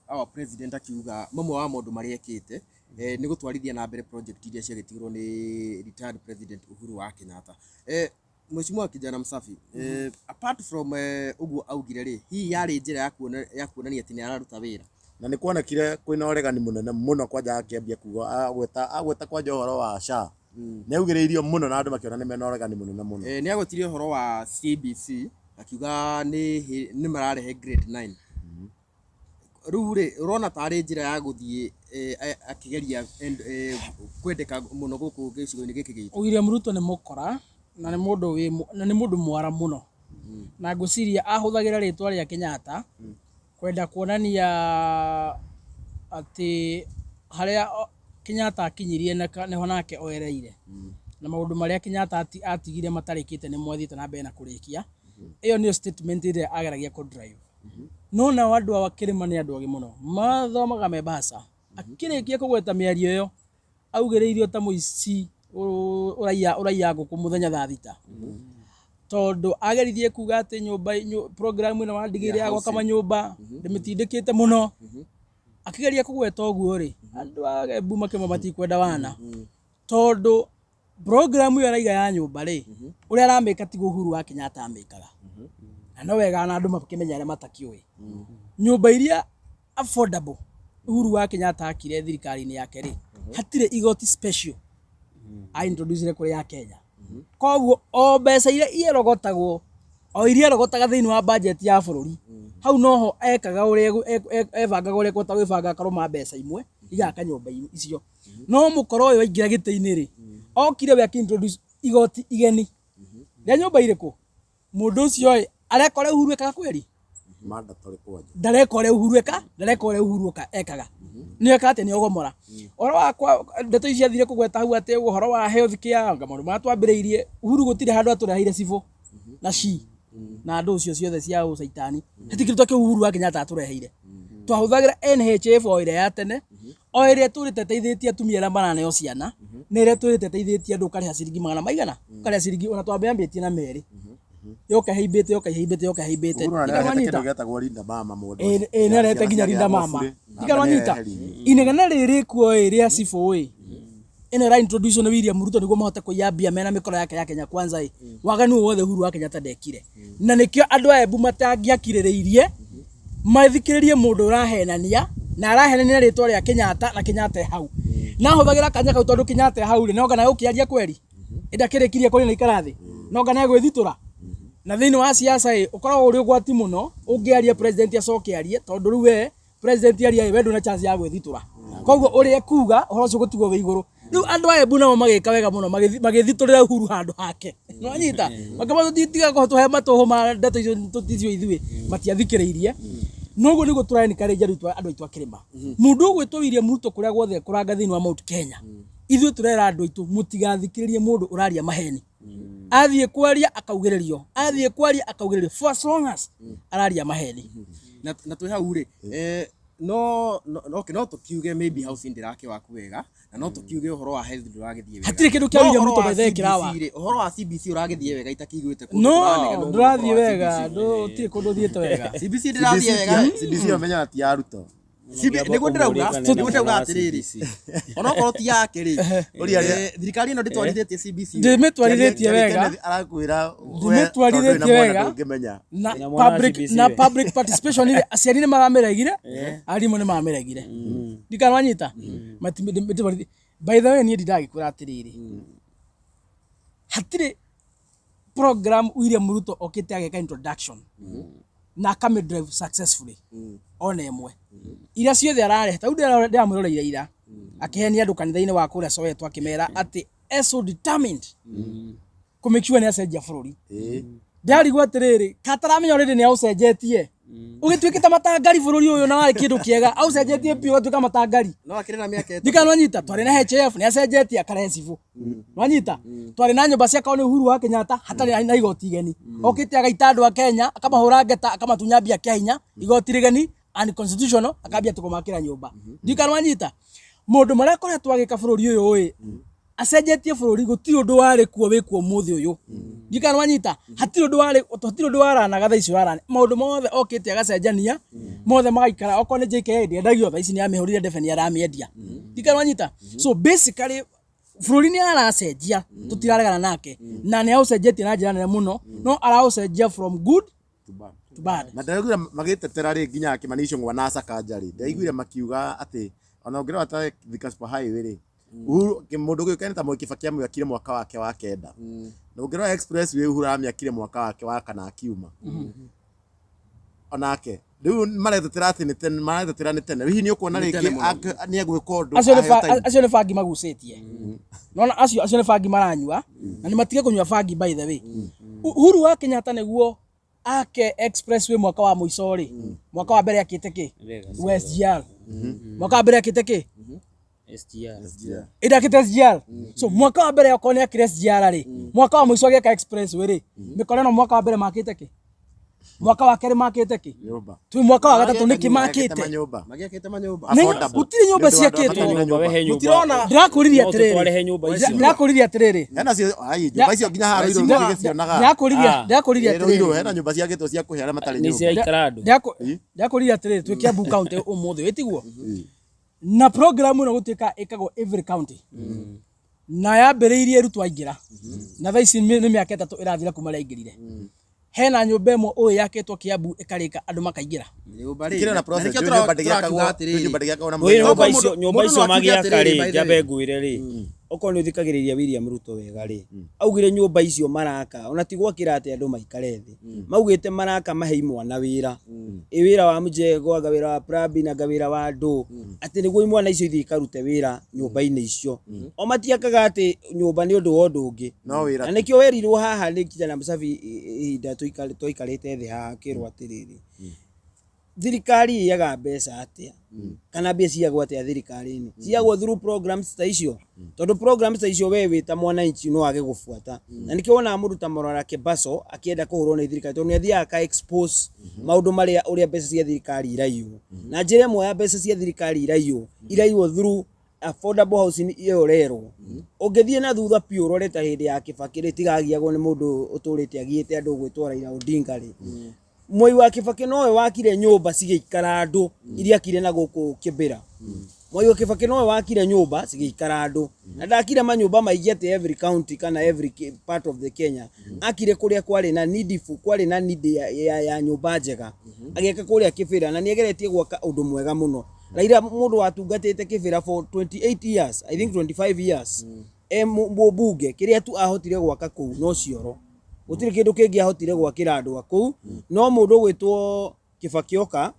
our president akiuga mamwe wa maũndũ marĩa ekĩte nĩ gũtwarithia na mbere project iria ciagĩtigirwo nĩ retired president Uhuru wa Kenyatta. Mheshimiwa Kijana Msafi, apart from ũguo augire rĩ, hihi yarĩ njĩra ya kuonania atĩ nĩ araruta wĩra? Na nĩ kuonekire kwĩna ũregani mũnene mũno kwanja akĩambia kuga agweta kwanja ũhoro wa SHA. Nĩ augĩrĩirio mũno na andũ makĩona nĩ mena ũregani mũnene mũno. Nĩ agwetire ũhoro wa CBC akiuga nĩ mararehe grade 9. Rĩu rĩ, ũrona tarĩ njĩra ya gũthiĩ akĩgeria kwendeka mũno gũkũ gĩcigo-inĩ gĩkĩ gitũ? William Ruto nĩ mũkora na nĩ mũndũ wĩ na nĩ mũndũ mwara mũno. Na ngwĩciria ahũthagĩra rĩtwa rĩa Kenyatta kwenda kuonania atĩ harĩa Kenyatta akinyirie nĩho nake oereire. Na maũndũ marĩa Kenyatta atigire matarĩkĩte nĩmo athiĩte na mbere na kũrĩkia. Ĩyo nĩyo statement ĩrĩa ageragia kũ drive. No nao andũ a kĩrĩma nĩ andũ agĩ mũno, mathomaga me mbaca. Akĩrĩkia kũgweta mĩario ĩyo, augĩrĩirio ta mũici ũraiya ngũkũ mũthenya thaa thita. Tondũ ageririe kuga atĩ nyũmba program ĩno wandigĩire ya gwaka manyũmba ndĩmĩtindĩkĩte mũno. Akĩgeria kũgweta ũguo rĩ, andũ a Embu makĩmwe matikwenda wana. Tondũ program ĩyo araiga ya nyũmba rĩ, ũrĩa aramĩka tiguo Uhuru wa Kenyatta amĩkaga. Na no wega na andũ makĩmenya arĩa matakĩũĩ. Nyũmba iria affordable Uhuru wa Kenyatta akire thirikari-inĩ yake rĩ, hatirĩ igoti special a introduce kũrĩ ya Kenya. Koguo o mbeca iria ierogotagwo o iria erogotaga thĩinĩ wa budget ya bũrũri, hau noho ekaga ũrĩa ebangaga ũrĩa ekũhota gwĩbanga akarũma mbeca imwe igaka nyũmba icio. No mũkora ũyũ aingĩra gĩtĩ-inĩ rĩ, okire we akĩ-introduce igoti igeni rĩa nyũmba irĩkũ? Mũndũ ũcio ĩ, areka ũrĩa Uhuru ekaga kweri? Mandatory kwanja. Ndareka ũrĩa Uhuru eka, ndareka ũrĩa Uhuru ekaga. Nĩ eka atĩ nĩ ogomora. Ũhoro wa ndeto ici athire kũgweta hau atĩ ũhoro wa health care anga maũndũ marĩa twambĩrĩirie, Uhuru gũtirĩ handũ atũreheire civil na shi na andũ ũcio ciothe cia ũcaitani. Hatirĩ kĩndũ ta kĩu Uhuru wa Kenyatta atũreheire. Twahũthagĩra NHIF o ĩrĩa ya tene, o ĩrĩa ĩtũrĩte ĩteithĩtie atumia arĩa maraneo ciana, na ĩrĩa ĩtũrĩte ĩteithĩtie andũ ũkarĩha ciringi magana maigana, ũkarĩha ciringi ona twambĩambĩtie na merĩ. Yoka ĩhaimbĩte, yoka ĩhaimbĩte, yoka ĩhaimbĩte. Uhuru na Ndikanwanyita. nĩarehete kĩndũ gĩetagwo Linda Mama mũndũ. Ĩ ĩ nĩarehete nginya Linda Mama. Ndikanwanyita. Inegene rĩrĩ kuo ĩ rĩa cibũ ĩ, ĩno ĩra introduce nĩ William Ruto nĩguo mahote kũiya mbia mena mĩkora yake ya Kenya Kwanza ĩ. Waganu wothe Uhuru wa Kenyatta ndekire. Na nĩkĩo andũ a Embu matangĩakirĩrĩirie mathikĩrĩrie mũndũ ũrahenania na arahenania na rĩtwa rĩa Kenyatta na Kenyatta e hau. Na ahũthagĩra kanya kau tondũ Kenyatta e hau rĩ, no ngana egũkĩaria kweri. Ĩndĩ akĩrĩkirie kũrĩ na ikara thĩ. No ngana egwĩthitũra. Na thĩinĩ wa siasa ĩ, ũkoragwo ũrĩ ũgwati mũno ũngĩaria president acoke arie tondũ rĩu we president aria ĩ, we ndũna chance ya gwĩthitũra. Koguo ũrĩa ekuga ũhoro ũcio ũgũtigwo wĩ igũrũ. Rĩu andũ a Embu nao magĩka wega mũno magĩthitũrĩra Uhuru handũ hake. Nĩwanyita? Makĩmwĩra tiga kũtũhe matũhũ ma ndeto icio tũticio ithuĩ. Matiathikĩrĩirie. Noguo nĩguo tũra encourage andũ aitũ a kĩrĩma. Mũndũ ũgwĩtwo William Ruto kũrĩa guothe kũranga thĩinĩ wa Mount Kenya, ithuĩ tũrera andũ aitũ mũtigathikĩrĩrie mũndũ ũraria maheni. Athiĩ kwaria akaugĩrĩrio, athiĩ kwaria akaugĩrĩrio for as long as araria maheni. Na twĩ hau rĩ, no no okay, no tũkiuge maybe housing ndĩrakĩ waku wega, na no tũkiuge ũhoro wa health ndũragĩthiĩ wega. Hatirĩ kĩndũ kĩa No William ũhoro Ruto wa by the way CBC kĩrawa. rĩ, ũhoro wa CBC ũragĩthiĩ wega itakĩiguĩte kũndũ No, kũranegena ũguo ndũrathiĩ ũhoro wa wega, CBC. ndũtirĩ kũndũ ũthiĩte wega. CBC ndĩrathiĩ wega. CBC ũmenyaga ti ya Ruto. Nĩguo ndĩrauga, nĩguo ndĩrauga atĩrĩrĩ, onokorwo ti yake rĩ, Ũria arĩa- thirikari ĩno ndĩtwarithĩtie CBC. Ndĩmĩtwarithĩtie wega. Kenneth arakwĩra Ndĩmĩtwarithĩtie wega. ndũngĩmenya. Na Ina mwana wa public CBC na we. public participation rĩ, aciari nĩ maramĩregire, arimũ nĩ maramĩregire. Ndikanwanyita. By the way niĩ ndindagĩkwĩra atĩrĩrĩ, hatirĩ program William Ruto okĩte ageka introduction na akamĩ drive successfully ona ĩmwe. Iria ciothe ararehe, ta rĩu ndĩramwĩroreire ira akĩhenia andũ kanitha-inĩ wa kũrĩa Soweto akĩmera atĩ e so determined kũ make sure nĩ acenjia bũrũri. Ndarigwo atĩrĩrĩ, kataramenya already nĩ aũcenjetie. Ũgĩtuĩkĩte matangari bũrũri ũyũ na warĩ kĩndũ kĩega, aũcenjetie biũ ũgatuĩka matangari. No akĩrĩ na mĩaka ĩtatũ. Ndikanwanyita, twarĩ na HF nĩ acenjetie akarehe cibũ. Nwanyita, twarĩ na nyũmba ciakagwo nĩ Uhuru wa Kenyatta hatarĩ na igoti igeni. Okĩte agaita andũ a Kenya, akamahũra ngeta, akamatunya mbia kĩa hinya, igoti rĩgeni unconstitutional, akambia kũmakĩra nyũmba. Ndikanwanyita, maũndũ marĩa akoretwo agĩka bũrũri ũyũ ĩ, acenjetie bũrũri gũtirĩ ũndũ warĩ kuo wĩ kuo ũmũthĩ ũyũ. Ndikanwanyita, hatirĩ ũndũ warĩ, hatirĩ ũndũ waranaga thaa ici ũrarana. Maũndũ mothe okĩte agacenjania, mothe magaikara. Okorwo nĩ JKIA ndĩendagio thaa ici nĩ amĩhũrire ndebe nĩ aramĩendia. Ndikanwanyita. So basically bũrũri nĩ aracenjia, tũtiraregana nake, na nĩ aũcenjetie na njĩra nene mũno, no araũcenjia from good to bad. Na ndĩraiguire magĩtetera rĩ nginya Kĩmani Ichung'wa na Sakaja rĩ, ndĩraiguire makiuga atĩ ona ũngĩrora ta Thika Super Highway rĩ, Uhuru mũndũ ũgĩũkaine ta Moi Kibaki amĩakire mwaka wake wa kenda. Na ũngĩrora Expressway Uhuru aramĩakire mwaka wake wa kana akiuma. Onake rĩu maretetera atĩ nĩ tene, maretetera nĩ tene. Hihi nĩ ũkuona Nĩ tene rĩngĩ mũno. nĩ egwĩka ũndũ Acio nĩ aheo time? acio nĩ bangi magucĩtie. Nona acio nĩ bangi maranyua na nĩ matige kũnyua bangi by the way. Uhuru wa Kenyatta nĩguo ake expressway mwaka wa mũico rĩ, mwaka wa mbere akĩte kĩ? SGR. Mwaka wa mbere akĩte kĩ? SGR. Ĩndĩ akĩte SGR. So mwaka wa mbere okorwo nĩ akire SGR rĩ, mwaka wa mũico agĩaka expressway rĩ, mĩkora ĩno mwaka wa mbere makĩte kĩ? Mwaka wa kerĩ makĩte kĩ? Nyũmba. Twĩ mwaka wa gatatũ nĩkĩ Makĩte makĩte? manyũmba. Magĩakĩte manyũmba. Nĩ- Affordable. Gũtirĩ nyũmba Nĩ ũndũ wa andũ ciakĩtwo. matarĩ na Nyũmba we he nyũmba. Mũtirona. Ndĩrakũririe No atĩrĩrĩ. tũtware he nyũmba icio. Ndĩrakũririe atĩrĩrĩ. Hena cio, ai, nyũmba icio nginya haha Ruiru ndigĩcionaga. Ndĩrakũririe Ah. ndĩrakũririe Ĩ, Ruiru atĩrĩrĩ. hena nyũmba ciakĩtwo cia kũhe arĩa matarĩ Nĩ nyũmba. ciraikara andũ. Ndĩrakũririe atĩrĩrĩ, twĩ Kiambu county ũmũthĩ wĩtiguo. Na program ĩno gũtuĩka ĩkagwo every county. Na yambĩrĩirie Ruto aingĩra. Na thaa ici nĩ mĩaka 3 ĩrathira kuma rĩrĩa aingĩrire. Hena nyũmba ĩmwe ũĩ yakĩtwo Kiambu ĩkarĩka andũ makaingĩra. Nyũmba rĩ. Ikĩrĩ na process, Na nĩkĩo ndũĩ nyũmba ndĩgĩakagwo, tũrakiuga ndũĩ atĩrĩrĩ. nyũmba ndĩgĩakagwo na Wĩ mũthenya nyũmba ũmwe. icio nyũmba Mũndũ icio no akiuge magĩaka atĩrĩrĩ, rĩ, by the njambe way. ngwĩre rĩ, okorwo nĩ ũthikagĩrĩria William Ruto wega rĩ, augire nyũmba icio maraka ona ti gwakĩra atĩ andũ maikare thĩ, maugĩte maraka mahe imwana wĩra, ĩ wĩra wa mjengo, anga wĩra wa plumbing, anga wĩra wa ndũ, atĩ nĩguo imwana icio ithiĩ ikarute wĩra nyũmba-inĩ icio. O matiakaga atĩ nyũmba nĩ ũndũ wa ũndũ ũngĩ. No wĩra Na nĩkĩo werirwo haha nĩ kijana Msafi ihinda twaikarĩte thĩ haha akĩrwo atĩrĩrĩ, thirikari ĩyaga mbeca atĩa kana mbia ciagwo atĩa thirikari-inĩ, ciagwo through programs ta icio, tondũ programs ta icio we wĩ ta mwananchi no wage gũbuata. Na nĩkĩo wonaga mũndũ ta Morara Kebaso akĩenda kũhũrwo nĩ thirikari, tondũ nĩ athiaga aka expose maũndũ marĩa ũrĩa mbeca cia thirikari iraiywo. Na njĩra ĩmwe ya mbeca cia thirikari iraiywo, iraiywo through affordable housing ĩyo ũrerwo. Ũngĩthiĩ na thutha biũ ũrore ta hĩndĩ ya Kibaki rĩ, tigagiagwo nĩ mũndũ ũtũrĩte agiĩte andũ gwĩtwo Raila Odinga rĩ, Mwai wa Kibaki nowe wakire nyũmba cigĩikara andũ iria akire na gũkũ Kibera. Mwai wa Kibaki nowe wakire nyũmba cigĩikara andũ, na ndakire manyũmba maingĩ atĩ every county kana every part of the Kenya. Akire kũrĩa kwarĩ na need, kwarĩ na need ya nyũmba njega, agĩaka kũrĩa Kibera, na nĩageretie gwaka ũndũ mwega mũno. Raila mũndũ watungatĩte Kibera for 28 years, I think 25 years, e mũmbunge, kĩrĩa tu ahotire gwaka kũu no cioro, gũtirĩ kĩndũ kĩngĩ ahotire gwakĩra andũ a kũu. No mũndũ ũgwĩtwo Kibaki oka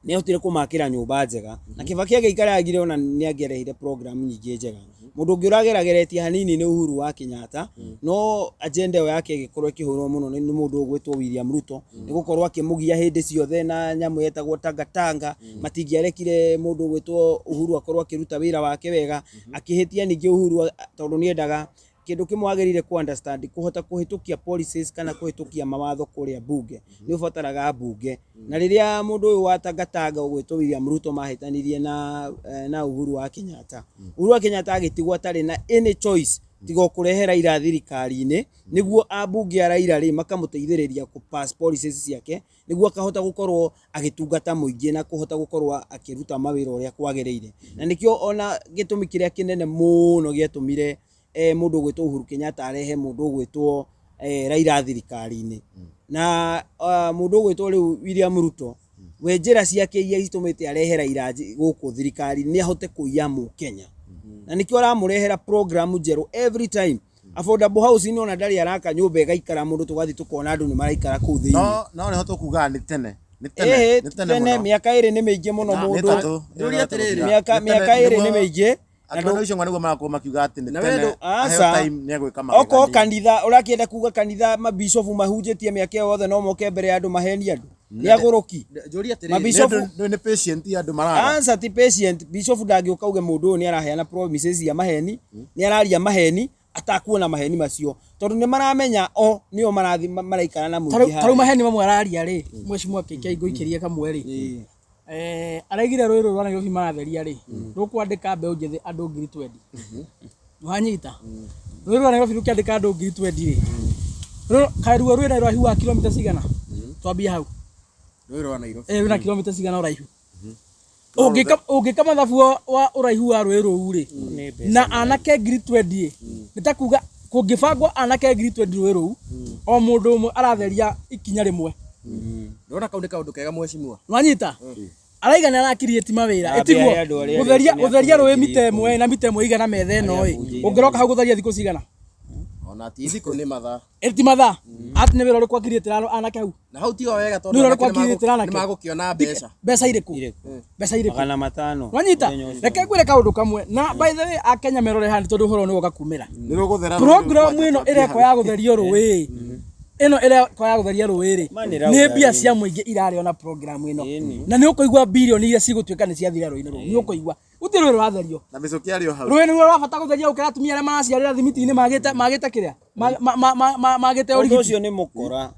nĩ ahotire kũmakĩra nyũmba njega, na Kibaki angĩikarangire ona nĩ angĩarehire program nyingĩ njega. Mũndũ ũngĩ ũragerageretie hanini nĩ Uhuru wa Kenyatta, no agenda ĩyo yake ĩgĩkorwo ĩkĩhũrwo mũno nĩ mũndũ ũgwĩtwo William Ruto, nĩ gũkorwo akĩmũgia hĩndĩ ciothe na nyamũ yetagwo tangatanga. Matingĩarekire mũndũ ũgwĩtwo Uhuru akorwo akĩruta wĩra wake wega, akĩhĩtia ningĩ Uhuru tondũ nĩendaga kĩndũ kĩmwe agĩrĩire ku understand, kũhota kũhĩtũkia policies kana kũhĩtũkia mawatho kũrĩa bunge nĩ ũbataraga bunge. Na rĩrĩa mũndũ ũyũ wa tangatanga ũgwĩtwo William Ruto mahĩtanirie na Uhuru wa Kenyatta, Uhuru wa Kenyatta agĩtigwo atarĩ na any choice tiga o kũrehe Raila thirikari-inĩ, nĩguo ambunge a Raila rĩ makamũteithĩrĩria kũ pass policies ciake, nĩguo akahota gũkorwo agĩtungata mũingĩ na kũhota gũkorwo akĩruta mawĩra ũrĩa kwagĩrĩire. Na nĩkĩo ona gĩtũmi kĩrĩa kĩnene mũno gĩatũmire mũndũ ũgwĩtwo Uhuru Kenyatta arehe mũndũ ũgwĩtwo Raila thirikari-inĩ. Na mũndũ ũgwĩtwo rĩu William Ruto, we njĩra ciake iria itũmĩte arehe Raila gũkũ thirikari nĩ ahote kũiya mũkenya. Na nĩkĩo aramũrehera program njerũ every time. Affordable housing ona ndarĩ araka nyũmba ĩgaikara mũndũ, tũgathiĩ tũkona andũ nĩ maraikara kũu thĩinĩ. No nĩho tũkugaga nĩ tene. Nĩ tene. Ĩhĩ, Nĩ tene tene mũno. mĩaka 2 nĩ mĩingĩ mũno Nĩ mũndũ. ĩtatũ. Ndũria atĩrĩrĩ. Mĩaka Nĩ tene, 2 nĩ nĩguo- mĩingĩ. Na Akĩona ũcio nĩguo marakorwo makiuga atĩ nĩ Na tene, wendo- aheo Aca. time nĩ egwĩka Okorwo magegania. kanitha ũrakĩenda kuga kanitha mabishofu mahunjĩtie mĩaka ĩyo yothe no moke mbere ya andũ mahenie andũ, nĩ agũrũki. Njũria atĩrĩrĩ. Mabishofu- Nĩ ũndũ- nĩ patient andũ maraga. Answer ti patient. Bishop ndangĩũka uge mũndũ ũyũ nĩ araheana promises cia maheni, nĩ araria maheni atakuona maheni macio, tondũ nĩ maramenya o nĩo marathi maraikara na mũingĩ Tarĩu harĩa. maheni mamwe araria rĩ, mheshimiwa KK ngũikĩrie kamwe rĩ, araigire rũĩ rũrũ rwa Nairobi maratheria rĩ, rũkwandĩka mbeũ njĩthĩ andũ 20,000. Wanyita? Rũĩ rwa Nairobi rũkĩandĩka andũ 20,000 rĩ, kaĩ ruo rwĩ na ũraihu wa kilomita cigana? Twambie hau. Rũĩ rwa Nairobi. Rwĩna kilomita cigana ũraihu? Ũngĩka mathabu wa ũraihu wa rũĩ rũu rĩ, na anake 20,000 ĩ, nĩ ta kuga kũngĩbangwo anake 20,000 rũĩ rũu, o mũndũ ũmwe aratheria ikinya rĩmwe. Ndona kau nĩ kaũndũ kega mheshimiwa. Nwanyita? Araiga nĩ arakiriĩti mawĩra. Ambia Ĩtiguo he andũ arĩa gũtheria arĩa gũtheria rũĩ ngiri mita ĩmwe na mita ĩmwe igana metha ĩno ĩ, Arĩa ũngĩroka hau gũtheria thikũ cigana? Ona ti thikũ nĩ mathaa. Ĩ ti mathaa. Atĩ nĩ wĩra ũrĩkũ akiriĩtĩra anake hau? Na hau tiho wega tondũ Nĩ wĩra ũrĩkũ anake akiriĩtĩra anake? nĩ magũkĩona mbeca. Mbeca irĩkũ? Irĩkũ? Mbeca irĩkũ? 500. Wanyita? Mũthenya ũcio. Reke ngwĩre kaũndũ kamwe. Na by the way akenya merore haha nĩ tondũ ũhoro nĩ woka kumĩra. Nĩ rũgũthera Program ĩno ĩrekwo ya gũtherio rũĩ. Ĩno ĩrekwo ya gũtheria rũĩ rĩ, Ma nĩ nĩ rauga mbia rĩ. cia mũingĩ irarĩo na program ĩno. Ĩni. Na nĩ ũkũigua birioni iria cigũtuĩka nĩ ciathira rũĩ-inĩ rũu. Nĩ ũkũigua. Gũtirĩ rũĩ rũratherio. Na mĩcũkĩ arĩ o hau. Rũĩ nĩruo rwa bata gũtheria gũkĩra atumia arĩa maraciarĩra thimiti-inĩ magĩte kĩrĩa? Magĩte Ũndũ ũrigiti. ũcio nĩ mũkora.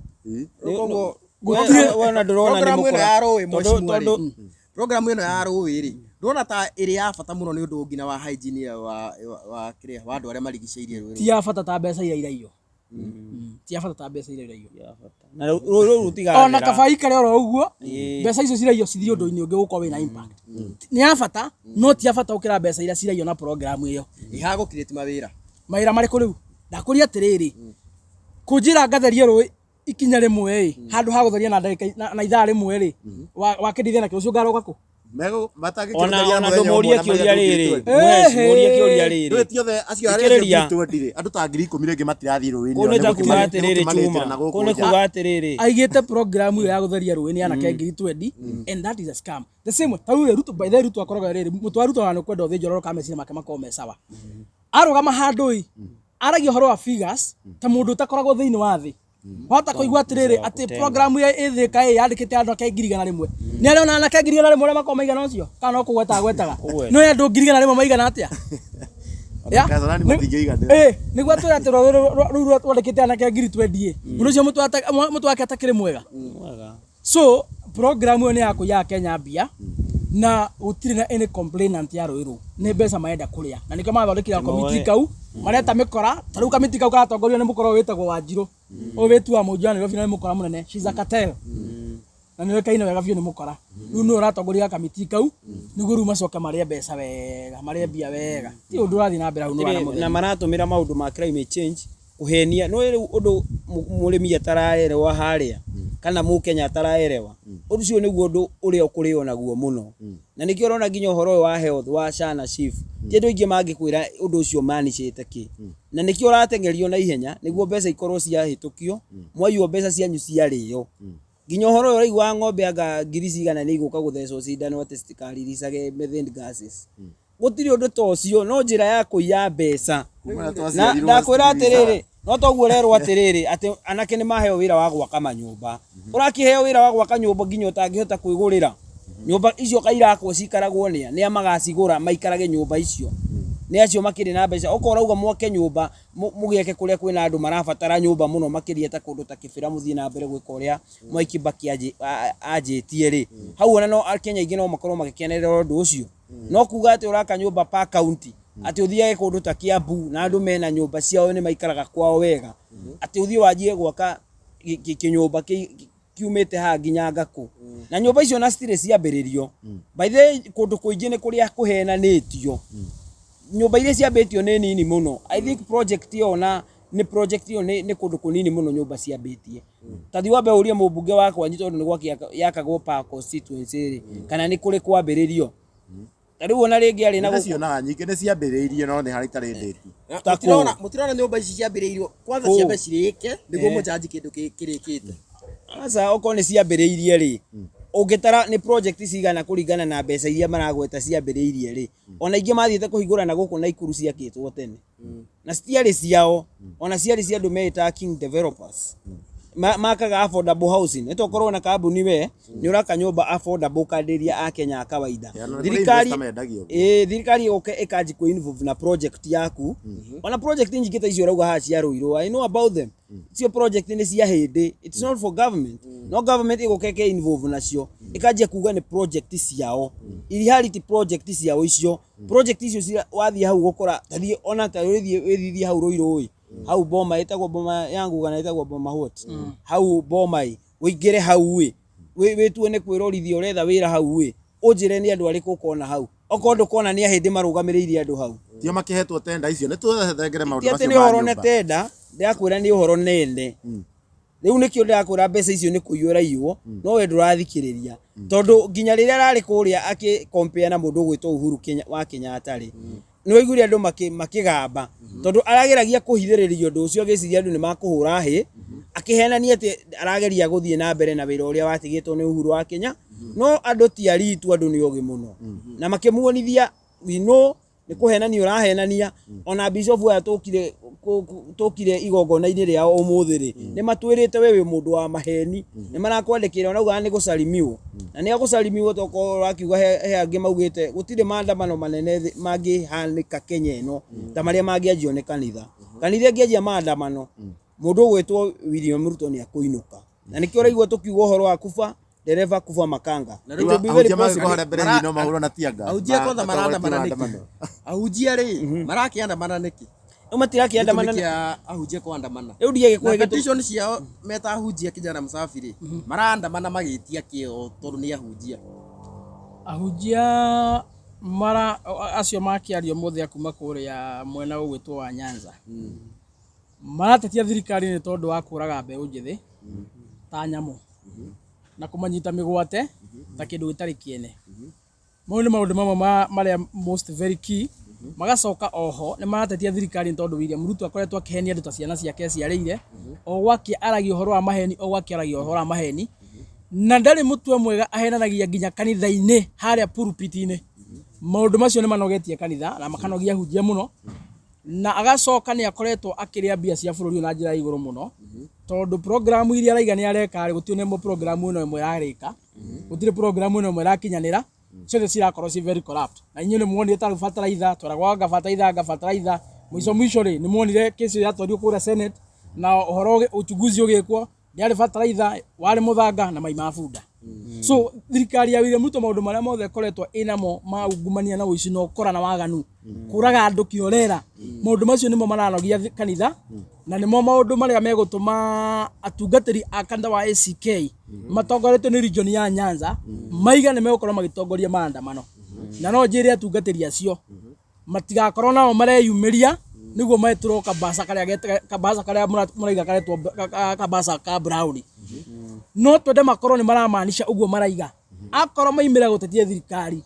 Koguo Gũtirĩ Wona ndũrona nĩ Programu ĩno mũkora. ya rũĩ Tondũ- mheshimiwa rĩ, tondũ- programu ĩno ya rũĩ rĩ, ndũrona ta ĩrĩ ya bata mũno nĩ ũndũ nginya wa hygiene ya wa kĩrĩa wa andũ arĩa marigicĩirie rũĩ ti rũu. ya bata ta mbeca iria iraiywo. Ti ya bata ta mbeca iria iraiywo. Na rũĩ rũu rũtigathira. Ona kaba ikare oro ũguo, Ĩĩ. mbeca icio ciraiywo cithiĩ ũndũ-inĩ ũngĩ gũkorwo wĩna impact. Nĩ ya bata, no ti ya bata gũkĩra mbeca iria ciraiywo na program ĩyo. Ĩhaga gũ-create mawĩra. Mawĩra marĩkũ rĩu? Ndakũria atĩrĩrĩ, kũnjĩra ngatherie rũĩ ikinya rĩmwe ĩ, handũ ha gũtheria na ndagĩka na ithaa rĩmwe rĩ, wakĩndithia nakĩ ũcio ngaroga kũ? Mego Ona ona ndũmũrie kĩũria rĩrĩ. Eh, Mũrie kĩũria Ndũĩ rĩrĩ. ti othe acio arĩa Thikĩrĩria. acio ngiri 20 rĩ, andũ ta 10,000 rĩngĩ matirathiĩ rũĩ-inĩ Kũu nĩ ta kuga atĩrĩrĩ nĩgũkĩmanĩtĩra Chuma. na gũkũ Kũu nĩ nja. kuga atĩrĩrĩ. Aigĩte program ĩyo ya gũtheria rũĩ nĩ anake 20,000 and that is a scam. The same way, ta rĩu rĩ, Ruto, by the way, Ruto akoragwo rĩrĩ, mũtwe wa Ruto ona nĩ kwenda ũthĩnjwo ũrore kana meciria make makoragwo me sawa. Arũgama handũ ĩ, aragia ũhoro wa figures ta mũndũ ũtakoragwo thĩinĩ wa thĩ. Wahota kũigua atĩrĩrĩ atĩ program ĩyo ĩthĩka ĩ yandĩkĩte andũ ake 100,000. Nĩ arĩona anake 100,000 ũrĩa makoragwo maigana ũcio? Kana no kũgweta agwetaga? Kũgweta. No andũ 100,000 maigana atĩa? Ya? Kasarani matingĩiganĩra. Ĩ, nĩguo atwĩre atĩ rũu rwandĩkĩte anake 20,000 ĩ. Mũndũ ũcio mũtwe wake atakĩrĩ mwega. Mwega. So program ĩyo nĩ ya kũiya Kenya mbia na gũtirĩ na any complainant ya rũĩ rũu, nĩ mbeca marenda kũrĩa na nĩkĩo marathondekire kamiti kau mareta mĩkora. Ta rĩu kamiti kau karatongorio nĩ mũkora ũyũ wĩtagwo Wanjirũ, ũyũ wĩtuaga mũnjũ wa Nairobi na nĩ mũkora mũnene, she's a cartel na nĩ ũĩkaine wega biũ nĩ mũkora. Rĩu nĩwe ũratongoria kamiti kau nĩguo rĩu macoke marĩe mbeca wega, marĩe mbia wega. Ti ũndũ ũrathiĩ na mbere hau nĩ wana Rĩrĩ, na mũtheri. maratũmĩra maũndũ ma climate change kũhenia no rĩu ũndũ mũrĩmi ataraerewa harĩa kana mũkenya ataraerewa, ũndũ ũcio nĩguo ũndũ ũrĩa ũkũrĩo naguo mũno, na nĩkĩo ũrona nginya ũhoro ũyũ wa health wa SHA na SHIF ti andũ aingĩ mangĩkwĩra ũndũ ũcio manicĩte kĩ, na nĩkĩo ũrateng'erio na ihenya nĩguo mbeca ikorwo ciahĩtũkio, mwaiywo mbeca cianyu ciarĩo. Nginya ũhoro ũyũ ũraigua ng'ombe anga ngiri cigana nĩ igũka gũthecwo cindano atĩ citikariricaga methane gases, gũtirĩ ũndũ ta ũcio, no njĩra ya kũiya mbeca. Kuma na Na twaciarirwo ndakwĩra citiricaga. atĩrĩrĩ, no toguo ũrerwo atĩrĩrĩ atĩ anake nĩ maheo wĩra wa gwaka manyũmba, ũrakĩheo wĩra wa gwaka nyũmba nginya ũtangĩhota kwĩgũrĩra nyũmba icio kairakwo cikaragwo nĩa nĩa magacigũra maikarage nyũmba icio, nĩ acio makĩrĩ na mbeca. Okorwo ũrauga mwake nyũmba mũgĩake kũrĩa kwĩna andũ marabatara nyũmba mũno makĩria ta kũndũ ta Kĩbĩra, mũthiĩ na mbere gwĩka ũrĩa Mwai Kibaki anjĩtie rĩ, hau ona no Akenya aingĩ no makorwo magĩkenerera ũndũ ũcio. No kuga atĩ ũraka nyũmba per county, atĩ ũthiage kũndũ ta Kiambu na andũ mena nyũmba ciao nĩ maikaraga kwao wega, atĩ ũthiĩ wanjie gwaka kĩnyũmba kiumĩte haha nginya Ngakũ, na nyũmba icio na citirĩ ciambĩrĩrio. By the way, kũndũ kũingĩ nĩ kũrĩa kũhenanĩtio, nyũmba iria ciambĩtio nĩ nini mũno. I think project ĩyo na nĩ project ĩyo nĩ kũndũ kũnini mũno nyũmba ciambĩtie. Ta thiĩ wambe ũrie mũmbunge wa kwanyu, tondũ nĩ gwake yakagwo per constituency rĩ, kana nĩ kũrĩ kwambĩrĩrio. Ta rĩu ona rĩngĩ arĩ na Nĩ cionaga nyingĩ nĩ ciambĩrĩirie no nĩ harĩ itarĩ ndĩku. Na Ta Mũtirona kũũ. mũtirona nyũmba ici ciambĩrĩirio kwanza Kũũ. ciambe cirĩke nĩguo Eh. mũjanji kĩndũ kĩrĩkĩte. Aca, okorwo nĩ ciambĩrĩirie rĩ, ũngĩtara nĩ project cigana kũringana na mbeca iria maragweta ciambĩrĩirie rĩ, ona ingĩ mathiĩte kũhingũra na gũkũ Naikuru ciakĩtwo tene na citiarĩ ciao, ona ciarĩ cia andũ meĩtaga King Developers. Makaga affordable housing, nĩ tokorwo na kambuni we nĩ ũraka nyũmba affordable ũkandĩria akenya a kawaida. Yeah, na nĩ kũrĩ Thirikari investor mendagia ũguo. ĩĩ, thirikari ĩgũka ĩkanji kwĩ involve na project yaku. Ona project nyingĩ ta icio ũrauga haha cia Ruiru, I know about them. Icio project nĩ cia hĩndĩ, it's not for government, no government ĩgũka ĩke involve nacio ĩkanjia kuga nĩ project ciao. In reality project ciao icio, project icio wathiĩ hau gũkora tathiĩ ona ta wĩthiĩ wĩthithie hau Ruiru ĩ, hau boma ĩtagwo boma yangu kana ĩtagwo boma what, hau boma ĩ, ũingĩre hau ĩ, wĩtue nĩ kwĩrorithia ũretha wĩra hau ĩ, ũnjĩre nĩ andũ arĩkũ ũkona hau. Okorwo ndũkona nĩ ahĩndĩ marũgamĩrĩire andũ hau. Tio makĩhetwo tenda icio, nĩ tũthengere maũndũ Ti atĩ macio nĩ ma ũhoro nyũmba. nĩ tenda ndĩrakwĩra, nĩ ũhoro nene. Rĩu nĩkĩo ndĩrakwĩra mbeca icio nĩ kũiywo iraiywo, no we ndũrathikĩrĩria, tondũ nginya rĩrĩa ararĩ kũrĩa akĩ compare na mũndũ ũgwĩtwo Uhuru wa Kenyatta rĩ, nĩ waiguire andũ makĩgamba, tondũ arageragia kũhithĩrĩria ũndũ ũcio agĩciria andũ nĩ makũhũra hĩ, akĩhenania atĩ arageria gũthiĩ na mbere na wĩra ũrĩa watigĩtwo nĩ Uhuru wa Kenya. No andũ ti aritu, andũ nĩ ogĩ mũno, na makĩmuonithia we know nĩ kũhenania ũrahenania. Ona bishop aya tũkire igongona-inĩ rĩao ũmũthĩ rĩ, nĩ matwĩrĩte we wĩ mũndũ wa maheni, nĩ marakwandĩkĩra onaugaga nĩ gũcarimiwo na nĩ agũcarimiwo. Tokorwo ũrakiuga he angĩ maugĩte gũtirĩ maandamano manene mangĩhanĩka Kenya ĩno ta marĩa mangĩanjio nĩ kanitha. Kanitha ĩngĩanjia maandamano, mũndũ ũgwĩtwo William Ruto nĩ akũinũka. Na nĩkĩo ũraigua tũkiuga ũhoro wa kuba dereva kuba makanga. Na It will be very Ahunjia possible. magĩkorwo harĩa mbere hihi no mahũrwo na tear gas. Ahunjia kwanza Matongoretie marandamana nĩkĩ? maandamano. Ahunjia rĩ, marakĩandamana nĩkĩ? Rĩu matirakĩandamana Gĩtũmi kĩa ahunjia kũandamana. Rĩu ndigĩkũhe Na gĩtũmi. petition ciao meta ahunjia kijana msafi rĩ, marandamana magĩtia kĩo tondũ nĩ ahunjia. Ahunjia mara acio makĩario mũthĩ a kuma kũrĩa mwena ũgwĩtwo wa Nyanza maratetia thirikari nĩ tondũ wa kũraga mbeũ njĩthĩ ta nyamũ na kũmanyita mĩgwate ta kĩndũ gĩtarĩ kĩene. Mau nĩ maũndũ mamwe marĩa most very key. Magacoka oho nĩ maratetia thirikari nĩ tondũ William Ruto akoretwo akĩhenia andũ ta ciana ciake eciarĩire, o gwake aragia ũhoro wa maheni, o gwake aragia ũhoro wa maheni, na ndarĩ mũtwe mwega, ahenanagia nginya kanitha-inĩ harĩa pulpit-inĩ. Maũndũ macio nĩ manogetie kanitha na makanogia ahunjia mũno, na agacoka nĩ akoretwo akĩrĩa mbia cia bũrũri ũyũ na njĩra ya igũrũ mũno, tondũ programu iria araiga nĩ areka rĩ, gũtirĩ na ĩmwe programu ĩno ĩmwe yarĩka, gũtirĩ programu ĩno ĩmwe ĩrakinyanĩra, ciothe cirakorwo ci very corrupt. Na inyuĩ nĩ muonire ta rĩu bataraitha, tweragwo anga bataraitha, anga bataraitha, mũico mũico rĩ, nĩ muonire kesi yatwarirwo kũrĩa Senate, na ũhoro uchunguzi ũgĩkwo, ndĩarĩ bataraitha, warĩ mũthanga na mai ma bunda. So thirikari ya William Ruto maũndũ marĩa mothe ĩkoretwo ĩnamo ma ungumania na ũici na ũkora na waganu, kũraga andũ kĩorera, maũndũ macio nĩmo maranogia kanitha, na nĩmo maũndũ marĩa megũtũma atungatĩri a kanitha wa ACK matongoretio nĩ region ya Nyanza maiga nĩ megũkorwo magĩtongoria maandamano. Na no njĩre atungatĩri acio matigakorwo nao mareyumĩria nĩguo metũrwo kabasa karĩa kabasa karĩa mũraiga karetwo kabasa ka brown. No twende makorwo nĩ maramaanisha ũguo maraiga. Akorwo maimĩra gũtetia thirikari,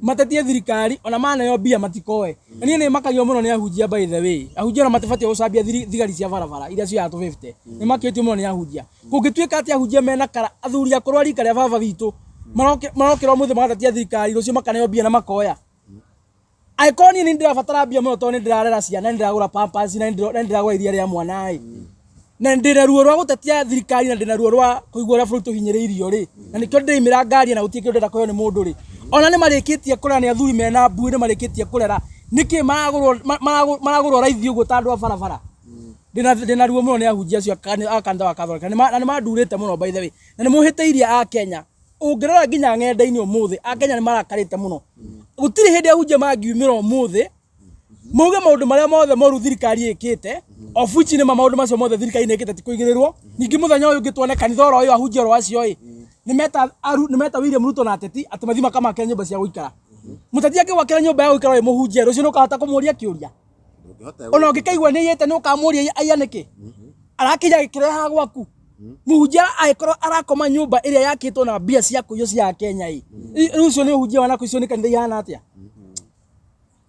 matetie thirikari ona maneo mbia matikoe. Na niĩ nĩ makagio mũno nĩ ahunjia by the way. Ahunjia ona matibatiĩ gũcambia thigari cia barabara iria cioyaga 250. Nĩ makĩtio mũno nĩ ahunjia. Kũngĩtuĩka atĩ ahunjia mena kara, athuri akũrũ a rika rĩa baba witũ marokĩra ũmũthĩ magatetia thirikari, rũciũ makaneo mbia na makoya. Angĩkorwo niĩ nĩ ndĩrabatara mbia mũno tondũ nĩ ndĩrarera ciana, nĩ ndĩragũra pampers, na nĩ ndĩragũra iria rĩa mwana ĩ, na ndĩna ruo rwa gũtetia thirikari, na ndĩna ruo rwa kũigua ũrĩa bũrũri tũhinyĩrĩirio rĩ, na nĩkĩo ndĩraimĩra ngari na gũtirĩ kĩndũ ndĩrenda kũheo nĩ mũndũ rĩ. Ona nĩ marĩkĩtie kũrera, nĩ athuri mena mbuĩ, nĩ marĩkĩtie kũrera, nĩkĩ maragũrwo raithi ũguo ta andũ a barabara? Ndĩna ruo mũno nĩ ahunjia acio a kanitha wa Catholic, na nĩ mandurĩte mũno by the way, na nĩ mũhĩtĩirie a Kenya. Ũngĩrora nginya ng'enda-inĩ ũmũthĩ, a Kenya nĩ marakarĩte mũno. Gũtirĩ hĩndĩ ahunjia mangiumĩra ũmũthĩ mauge maũndũ marĩa mothe moru thirikari ĩkĩte, of which nĩ ma maũndũ macio mothe thirikari nĩ ĩkĩte ti kũigĩrĩrwo. Ningĩ mũthenya ũyũ ũngĩ tuone kanitha oro ũyũ ahunjia oro acio ĩ, nĩ meta William Ruto na ateti atĩ mathiĩ makamakĩra nyũmba cia gũikara. Mũteti angĩgwakĩra nyũmba ya gũikara wĩ mũhunjia, rũciũ nĩ ũkahota kũmũria kĩũria. Ona ũngĩkaigua nĩ aiyĩte nĩ ũkamũria aiya nĩkĩ? Arakinya agĩkĩrehaga gwaku. Mũhunjia angĩkorwo arakoma nyũmba ĩrĩa yakĩtwo na mbia cia kũiywo cia Kenya ĩ, rĩu ũcio nĩ ũhunjia wa naku, icio nĩ kanitha ihana atĩa?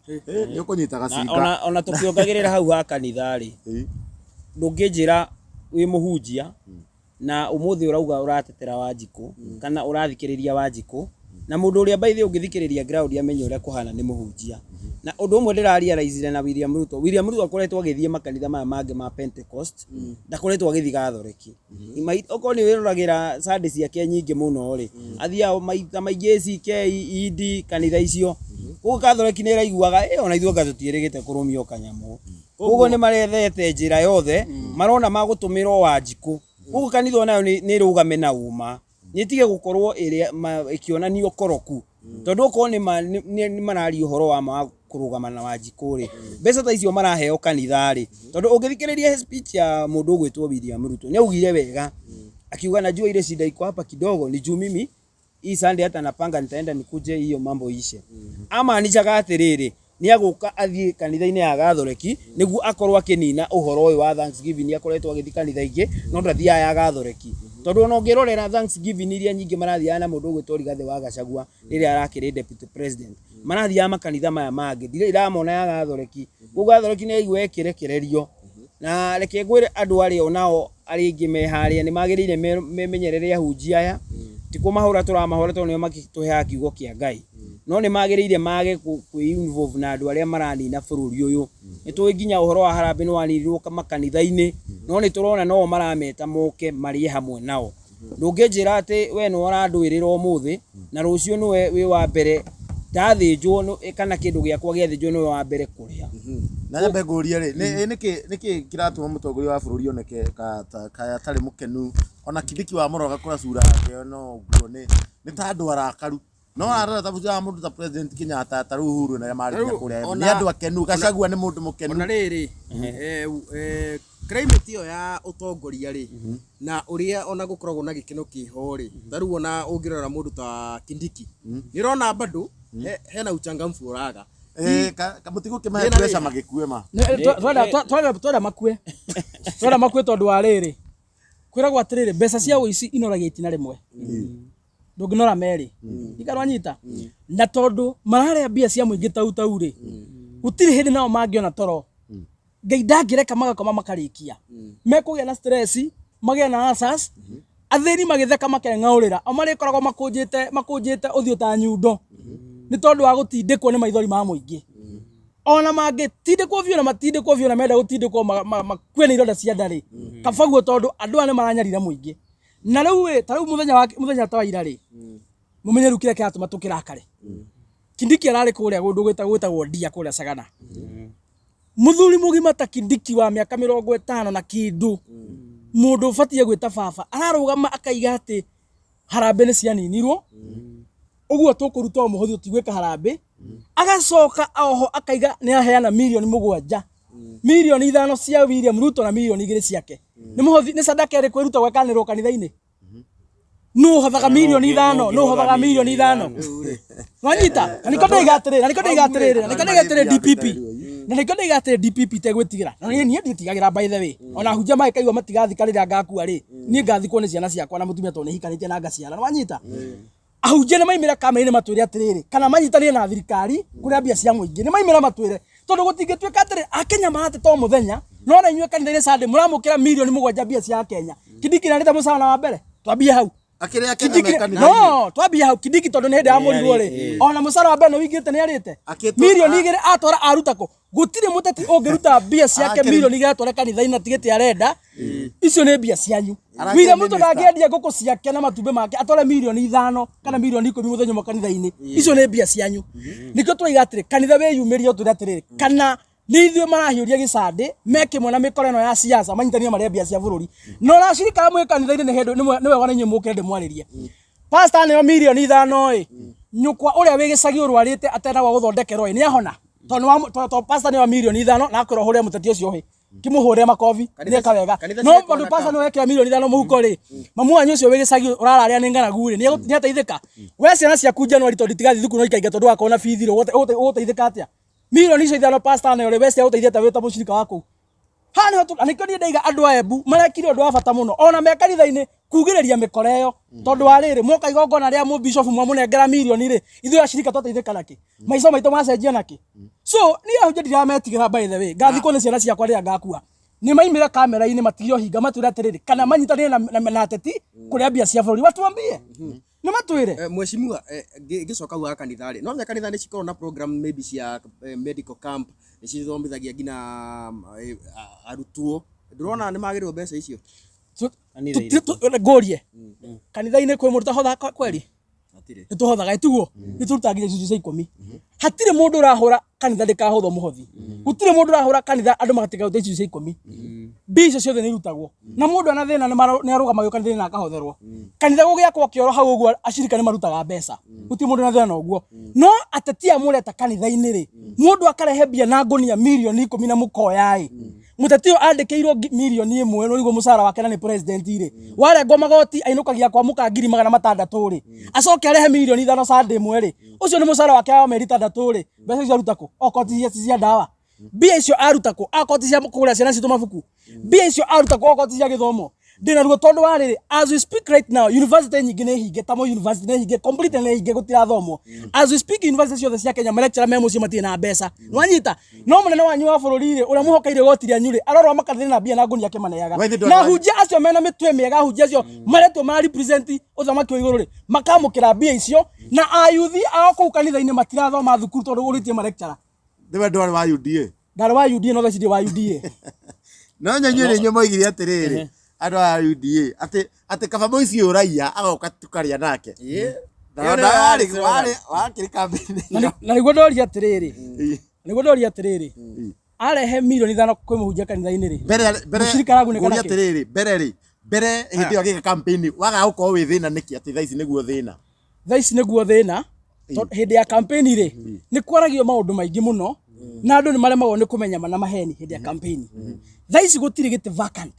Nĩ ũkũnyita gacinga. Ona tũkĩongagĩrĩra hau ha kanitha rĩ, ndũngĩnjĩra wĩ mũhunjia na ũmũthĩ ũrauga ũratetera Wanjikũ kana ũrathikĩrĩria Wanjikũ, na mũndũ ũrĩa by the way ũngĩthikĩrĩria ground amenye ũrĩa kũhana nĩ mũhunjia. Na ũndũ ũmwe ndĩrarealize na William Ruto, William Ruto akoretwo agĩthiĩ makanitha maya mangĩ ma Pentecost, ndakoretwo agĩthiĩ Gathoreki. Okorwo nĩ wĩroragĩra Sunday ciake nyingĩ mũno rĩ, athiaga maita maingĩ ACK, ED, kanitha icio. Koguo Gathoreki nĩ ĩraiguaga, ona ithuĩ anga tũtiĩrĩgĩte kũrũmio kanyamũ. Koguo nĩ marethete njĩra yothe, marona magũtũmĩrwo Wanjikũ. Koguo kanitha onayo nĩ ĩrũgame na ũma, nĩ ĩtige gũkorwo ĩkĩonania ũkoroku. Tondũ okorwo nĩ mararia ũhoro wa ma wa kũrũgama na Wanjikũ rĩ, mbeca ta icio maraheo kanitha rĩ, tondũ ũngĩthikĩrĩria speech ya mũndũ ũgwĩtwo William Ruto, nĩ augire wega, akiuga najua ile shida iko hapa kidogo ni juu mimi hii Sunday hata napanga nitaenda nikuje hiyo mambo ishe. Amaanishaga atĩrĩrĩ, nĩ agũka athiĩ kanitha-inĩ ya Gathoreki nĩguo akorwo akĩnina ũhoro ũyũ wa Thanksgiving. Nĩ akoretwo agĩthiĩ kanitha ingĩ no ndathiaga ya Gathoreki, tondũ ona ũngĩrorera Thanksgiving iria nyingĩ marathiaga na mũndũ ũgwĩtwo Rigathĩ wa Gachagua rĩrĩa arakĩrĩ deputy president, marathiaga makanitha maya mangĩ, ndirĩ ndamona ya Gathoreki. Koguo Gathoreki nĩ aigua ĩkĩrekererio. Na reke ngwĩre andũ arĩa onao arĩa aingĩ me harĩa nĩ magĩrĩire memenyerere ahunjia aya, ti kũmahũra tũramahũra tondũ nĩo makĩtũheaga kiugo kĩa Ngai, no nĩ magĩrĩire mage kwĩ involve na andũ arĩa maranina bũrũri ũyũ. Nĩ tũĩ nginya ũhoro wa harambee nĩ waninirwo makanitha-inĩ, no nĩ tũrona no marameta moke marĩe hamwe nao. Ndũngĩnjĩra atĩ we nĩwe ũrandũĩrĩra ũmũthĩ na rũciũ nĩwe wĩ wa mbere ndathĩnjwo kana kĩndũ gĩakwa gĩathĩnjwo nĩwe wa mbere kũrĩa. Na nyambe ngũrie rĩ, nĩkĩ kĩratũma mũtongoria wa bũrũri oneke ka atarĩ mũkenu Ona Kindiki wa mũroga kũra cura yake no ũguo nĩ ta andũ arakaru. No arora ta ya mũndũ ta President Kenyatta, ta rĩu Uhuru na arĩa marĩ nginya Rĩu, kũrĩa. Nĩ andũ akenu. Gachagua nĩ mũndũ mũkenu. Ona rĩrĩ, climate ĩyo ya ũtongoria rĩ, na ũrĩa ona gũkoragwo na gĩkeno kĩho rĩ, ta rĩu ona ũngĩrora mũndũ ta Kindiki, nĩ ũrona bado hena uchangamfu ũraga. Mũtigũkĩmahe Thĩna rĩ- pressure magĩkue ma. Twenda makue, twenda makue, tondũ wa rĩrĩ, kwĩragwo atĩrĩrĩ, mbeca cia ũici inoragia itina rĩmwe, ndũngĩnora merĩ ikarwanyita, na tondũ mararĩa mbia cia mũingĩ tau tau rĩ, gũtirĩ hĩndĩ nao mangĩona toro. Ngai ndangĩreka magakoma makarĩkia, mekũgĩa na stress, magĩe na ulcers, athĩni magĩtheka makeng'aũrĩra, o marĩkoragwo makũnjĩte makũnjĩte ũthiũ ta nyundo, nĩ tondũ wa gũtindĩkwo nĩ maithori ma mũingĩ. Ona mangĩtindĩkwo biũ na matindĩkwo biũ na menda gũtindĩkwo makue nĩ ironda cia nda rĩ, kaba guo, tondũ andũ aya nĩ maranyarira mũingĩ. Na rĩu ĩ, ta rĩu mũthenya wa mũthenya ta wa ira rĩ, mũmenye rĩu kĩrĩa kĩratũma tũkĩrakare. Kindiki ararĩ kũrĩa kũndũ gwĩtagwo Ndia kũrĩa Sagana. Mũthuri mũgima ta Kindiki wa mĩaka 50 na kĩndũ, mũndũ ũbatiĩ gwĩta baba, ararũgama akaiga atĩ harambĩ nĩ cianinirwo, ũguo tũkũruta o mũhothi, tũtigwĩka harambĩ. Agacoka oho akaiga nĩ aheana 7 mirioni, 5 mirioni cia William Ruto na 2 mirioni ciake. Nĩ mũhothi, nĩ sadaka ĩrĩkũ ĩrutagwo ĩkanĩrwo kanitha-inĩ? Nũ ũhothaga 5 mirioni? Nũ ũhothaga 5 mirioni? Wanyita? Na nĩkĩo ndaiga atĩrĩrĩ, na nĩkĩo ndaiga atĩrĩrĩ, na nĩkĩo ndaiga atĩrĩrĩ DPP, na nĩkĩo ndaiga atĩrĩrĩ DPP tegwĩtigĩra. Na niĩ ndiĩtigagĩra, by the way. Ona hunjia magĩkaigua matigathika rĩrĩa ngakua rĩ, niĩ ngathikwo nĩ ciana ciakwa na mũtumia, tondũ nĩ hikanĩtie na ngaciara. Wanyita? Ahunjia nĩ maimĩra kamera-inĩ matwĩre atĩrĩrĩ, kana manyitanĩre na thirikari kũrĩa mbia cia mũingĩ, nĩ maimĩra matwĩre, tondũ gũtingĩtuĩka atĩrĩ Akenya marateta o mũthenya, no na inyuĩ kanitha-inĩ Sunday mũramũkĩra 7 mirioni mbia cia Kenya. Kindiki nĩarĩte mũcara wa mbere, twambie hau. Akĩrĩa Kenya Kindiki me kanitha-inĩ. No twambie hau. Kindiki, tondũ nĩ hĩndĩ ya mũrirwo rĩ, ona mũcara wa mbere nĩ wĩingĩrĩte, nĩ arĩte 2 mirioni atwara aruta kũ? Gũtirĩ mũteti ũngĩruta mbia ciake 2 mirioni atware kanitha-inĩ na tigĩte arenda. Icio nĩ mbia cianyu. Arakĩrĩ William Ruto minister. ndangĩendia ngũkũ ciake na matumbĩ make atware 5 mirioni kana 10 mirioni mũthenya ũmwe kanitha-inĩ. Icio nĩ mbia cianyu. Nĩkĩo twaiga atĩrĩ, kanitha wĩyumĩrie, ũtwĩre atĩrĩrĩ, kana nĩ ithuĩ marahiũria gĩcandĩ me kĩmwe na mĩkora ĩno ya siasa, manyitanie marĩa mbia cia bũrũri. No na acirika arĩa mwĩ kanitha-inĩ, nĩ hĩndĩ nĩ wega na inyuĩ mũkĩre ndĩmwarĩrie. Pastor nĩo 5 mirioni ĩ, nyũkwa ũrĩa wĩ gĩcagi ũrwarĩte atenda gwa gũthondekerwo ĩ, nĩ ahona? Tondũ tondũ pastor nĩo 5 mirioni na akwĩrwo hũrĩre mũteti ũcio hĩ, kĩmũhũrĩre makobi nĩeka wega. Kanitha No cirekwo tondũ na pastor nĩwe wekĩra 5 mirioni mũhuko rĩ, mamu wanyu ũcio wĩ gĩcagi ũrararĩa nĩ ng'aragu rĩ, nĩ ateithĩka? We ciana ciaku January tondũ itigathiĩ thukuru no ikainga tondũ wakorwo na bithi rĩ, ũgũteithĩka atĩa? 5 mirioni icio pastor nĩo rĩ, we ciagũteithia atĩa wĩ ta mũcirika wa kũu? Haha nĩho na nĩkĩo niĩ ndaiga andũ a Embu marekire ũndũ wa bata mũno ona me kanitha-inĩ kugĩrĩria mĩkora ĩyo, tondũ wa rĩrĩ, mwoka igongona rĩa mũbishofu mwamũnengera mirioni rĩ, ithuĩ acirika twateithĩka nakĩ? Maica maitũ macenjia nakĩ? So niĩ ahunjia ndirametigĩra, by the way. Ngathikwo nĩ ciana ciakwa rĩrĩa ngakua. Nĩ maimĩra kamera-inĩ matige ũhinga, matwĩre atĩrĩrĩ, kana manyitanĩre na ateti kũrĩa mbia cia bũrũri, watuambie nĩ matwĩre. Mheshimiwa, ngĩcoka hau ha kanitha rĩ, no nginya kanitha nĩ cikoragwo na program maybe cia medical camp, nĩ cithomithagia nginya arutwo. Ndũrona nĩ magĩrĩirwo mbeca icio? Kanitha Ngũrie, kanitha-inĩ kwĩ mũndũ ũtahothaga kweri? Hatirĩ. Nĩ tũhothaga, ĩtiguo nĩ tũrutaga nginya icunjĩ cia ikũmi. Hatirĩ mũndũ ũrahũra kanitha ndĩkahũthwo mũhothi. Gũtirĩ mũndũ ũrahũra kanitha andũ magatiga icunjĩ cia ikũmi. Mbia icio ciothe nĩ irutagwo, na mũndũ ena thĩna nĩ arũgamagio kanitha-inĩ na akahotherwo. Kanitha gũgĩakwo kĩoro hau ũguo, acirika nĩ marutaga mbeca. Gũtirĩ mũndũ na thĩna na ũguo. No ateti aya mũreta kanitha-inĩ rĩ, mũndũ akarehe mbia na ngũnia 10 mirioni na mũkoya ĩ, mũteti ũyũ andĩkĩirwo 1 mirioni nĩguo mũcara wake, na nĩ president rĩ, warengwo magoti ainũkagia kwamũka 600,000 rĩ, acoke arehe 5 mirioni Sunday ĩmwe rĩ, ũcio nĩ mũcara wake wa mĩeri 6 rĩ, mbeca icio aruta kũ? Okorwo ti cia ndawa, mbia icio aruta kũ? Akorwo ti cia kũgũra ciana citũ mabuku, mbia icio aruta kũ? Okorwo ti cia gĩthomo, ndĩna ruo, tondũ wa rĩrĩ, as we speak right now, university nyingĩ nĩ hinge, ta Moi University nĩ hinge completely, nĩ hinge, gũtirathomwo. As we speak, university ciothe cia Kenya, malecturer me mũciĩ, matirĩ na mbeca. Nĩwanyita? No mũnene wanyu wa bũrũri rĩ, ũrĩa mũhokeire igoti rĩanyu rĩ, arorwo makanitha na mbia na ngũnia akĩmaneaga. Wa ithe Na hunjia acio mena mĩtwe mĩega, hunjia acio maretwo mara represent ũthamaki wa igũrũ rĩ, makamũkĩra mbia icio, na ayuthi ao kũu kanitha-inĩ matirathoma thukuru tondũ ũrĩtie malecturer. Nĩwe ndwarĩ wa UDA? Ndarĩ wa UDA, no thaa ici ndirĩ wa UDA. No nyanyue nĩ inyuĩ moigire atĩrĩrĩ, andũ a UDA, atĩ kaba mũici ũraiya agoka tũkarĩa nake. Ĩĩ. Na Ĩyo nĩyo na yarĩ warĩ slogan. wakĩrĩ kambĩini. Na nĩguo ndoria atĩrĩrĩ, nĩguo ndoria atĩrĩrĩ, arehe 5 mirioni kwĩ mũhunjia kanitha-inĩ rĩ, Mbere mbere mũcirika aragunĩka ngũria nakĩ? atĩrĩrĩ, mbere rĩ, Mbere hĩndĩ ĩyo agĩka campaign wagaga gũkorwo wĩ thĩna nĩkĩ atĩ thaa ici nĩguo thĩna? Thaa ici nĩguo thĩna, tondũ hĩndĩ ya campaign rĩ, nĩ kwaragio maũndũ maingĩ mũno na andũ nĩ maremagwo nĩ kũmenya ma na maheni hĩndĩ ya campaign. Thaa ici gũtirĩ gĩtĩ vacant,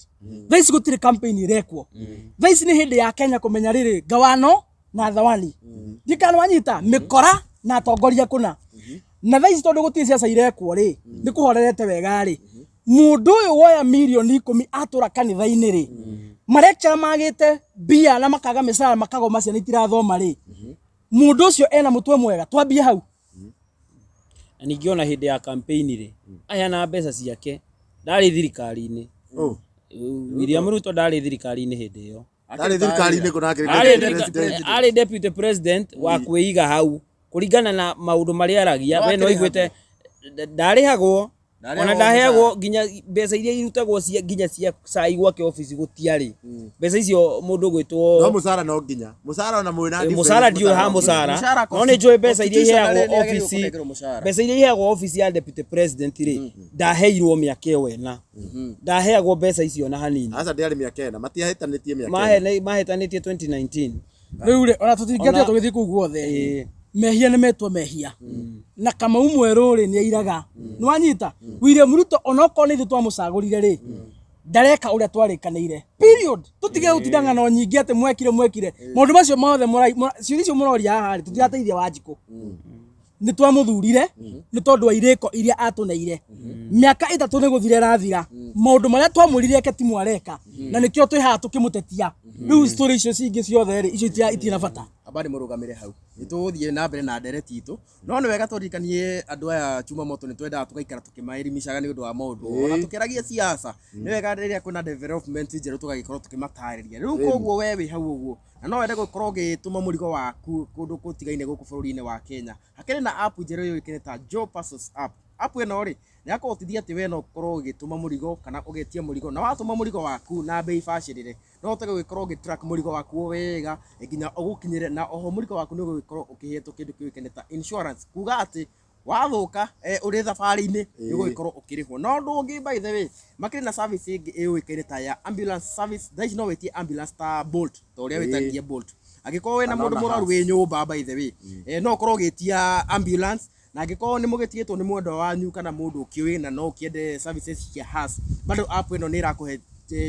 thaa ici gũtirĩ campaign ĩrekwo, thaa ici nĩ hĩndĩ ya Kenya kũmenya rĩrĩ ngawano na thawani ndikana wanyita mĩkora na atongoria kũna. Na thaa ici tondũ gũtirĩ ciaca irekwo rĩ, nĩ kũhorerete wega rĩ, mũndũ ũyũ woya mirioni 10 atũra kanitha-inĩ rĩ, marekchara magĩte mbia na makaga mĩcara, makagoma, ciana itirathoma rĩ, mũndũ ũcio ena mũtwe mwega? Twambie hau. Na ningĩ ona hĩndĩ ya campaign rĩ, aheanaga mbeca ciake, ndarĩ thirikari-inĩ. Oh. William Ruto ndarĩ thirikari-inĩ hĩndĩ ĩyo. Ndarĩ thirikari-inĩ kũna akĩrĩ Arĩ deputy president. Arĩ deputy president wa kwĩiga hau kũringana na maũndũ marĩa aragia. No We no akĩrĩhagwo. aiguĩte ndarĩhagwo. Ndarĩhagwo. Ona ndaheagwo nginya mbeca iria irutagwo cia nginya cia cai gwake obici, gũtiarĩ mbeca icio mũndũ No gwĩtwo. mũcara no nginya mũcara ona mwĩna Eh, difference, mũcara ndiũĩ ha no nginya. mũcara. Mũcara. No nĩ njũĩ mbeca iria constitutionally iheagwo nĩ agĩrĩirwo obici. kũnengerwo mũcara. Mbeca iria iheagwo obici ya deputy president rĩ, ndaheirwo mĩaka ĩyo ĩna, ndaheagwo mbeca icio na hanini. Aca, ndĩarĩ mĩaka 4, matiahĩtanĩtie mĩaka ĩna. Mahĩtanĩtie 2019. Rĩu rĩ, ona tũtingĩatia tũgĩthiĩ kũu guothe, mehia nĩ metwo mehia na Kamau mwerũ rĩ, nĩ airaga nĩ wanyita William Ruto, onokorwo nĩ ithuĩ twamũcagũrire rĩ, ndareka ũrĩa twarĩkanĩire, period. Tũtige gũtinda ng'ano nyingĩ atĩ mwekire mwekire maũndũ macio mothe, ciũria icio mũroria haha rĩ, tũtirateithia Wanjikũ. Nĩ twamũthurire nĩ tondũ wa irĩko iria atũneire. Mĩaka 3 nĩ gũthira ĩrathira, maũndũ marĩa twamwĩrire eke timũ areka, na nĩkĩo twĩ haha tũkĩmũtetia. Rĩu story icio cingĩ ciothe rĩ, icio itirĩ bata. Amba nĩ mũrũgamĩre hau, nĩ tũgũthiĩ na mbere na ndereti itũ, no nĩ wega tũririkanie andũ aya chuma moto nĩ twendaga tũgaikara tũkĩmaelimishaga nĩ ũndũ wa maũndũ ona tũkĩaragia siasa. Nĩ wega rĩrĩa kwĩna development njerũ tũgagĩkorwo tũkĩmatarĩria. Rĩu koguo we wĩ hau ũguo na no wende gũkorwo ũgĩtũma mũrigo waku kũndũ gũtigaine gũkũ bũrũri-inĩ wa Kenya, hakĩrĩ na app njerũ yũĩkaine ta Joe Parcels app. App ĩno rĩ, nĩ yakũhotithia atĩ we no ũkorwo ũgĩtũma mũrigo kana ũgetia mũrigo, na watũma mũrigo waku na bei bacĩrĩre, no ũhote gũgĩkorwo ũgĩ track mũrigo waku wega nginya ũgũkinyĩre. Na oho mũrigo waku nĩ ũgũgĩkorwo ũkĩhetwo kĩndũ kĩũĩkaine ta insurance, kuga atĩ wathũka ũrĩ thabarĩ-inĩ nĩ ũgũgĩkorwo ũkĩrĩhwo. Na ũndũ ũngĩ, by the way, makĩrĩ na service ĩngĩ ĩũĩkaine ta ya ambulance service. Thaa ici no wĩtie ambulance ta Bolt, ta ũrĩa wĩtagia Bolt angĩkorwo wĩna Kana mũndũ ona mũrwaru hearse. wĩ nyũmba. By the way, no ũkorwo ũgĩtia ambulance, na angĩkorwo nĩ mũgĩtigĩtwo nĩ mwendwa wanyu kana mũndũ ũkĩũĩ na no ũkĩende services cia hearse, bado app ĩno nĩ ĩrakũhe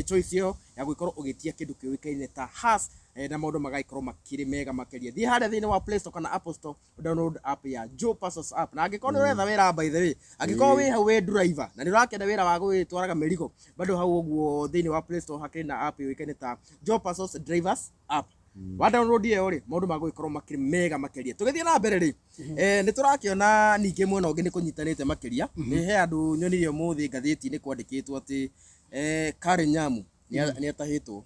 choice ĩyo ya gũgĩkorwo ũgĩtia kĩndũ kĩũĩkaine ta hearse, na maũndũ magagĩkorwo makĩrĩ mega makĩria. Thiĩ harĩa thĩinĩ wa Play Store kana Apple Store, download app ya Joe Parcels app. Na angĩkorwo nĩ ũretha wĩra, by the way, angĩkorwo wĩ hau wĩ driver na nĩ ũrakĩenda wĩra wa gũgĩtwaraga mĩrigo, bado hau ũguo thĩinĩ wa Play Store hakĩrĩ na app yũĩkaine ta Joe Parcels Drivers app. Wa download ĩyo rĩ, maũndũ magũgĩkorwo makĩrĩ mega makĩria. Tũgĩthiĩ na mbere rĩ, nĩ tũrakĩona ningĩ mwena ũngĩ nĩ kũnyitanĩte makĩria. Nĩ he andũ nyonire ũmũthĩ ngathĩti-inĩ kwandĩkĩtwo atĩ Karen Nyamu nĩ atahĩtwo.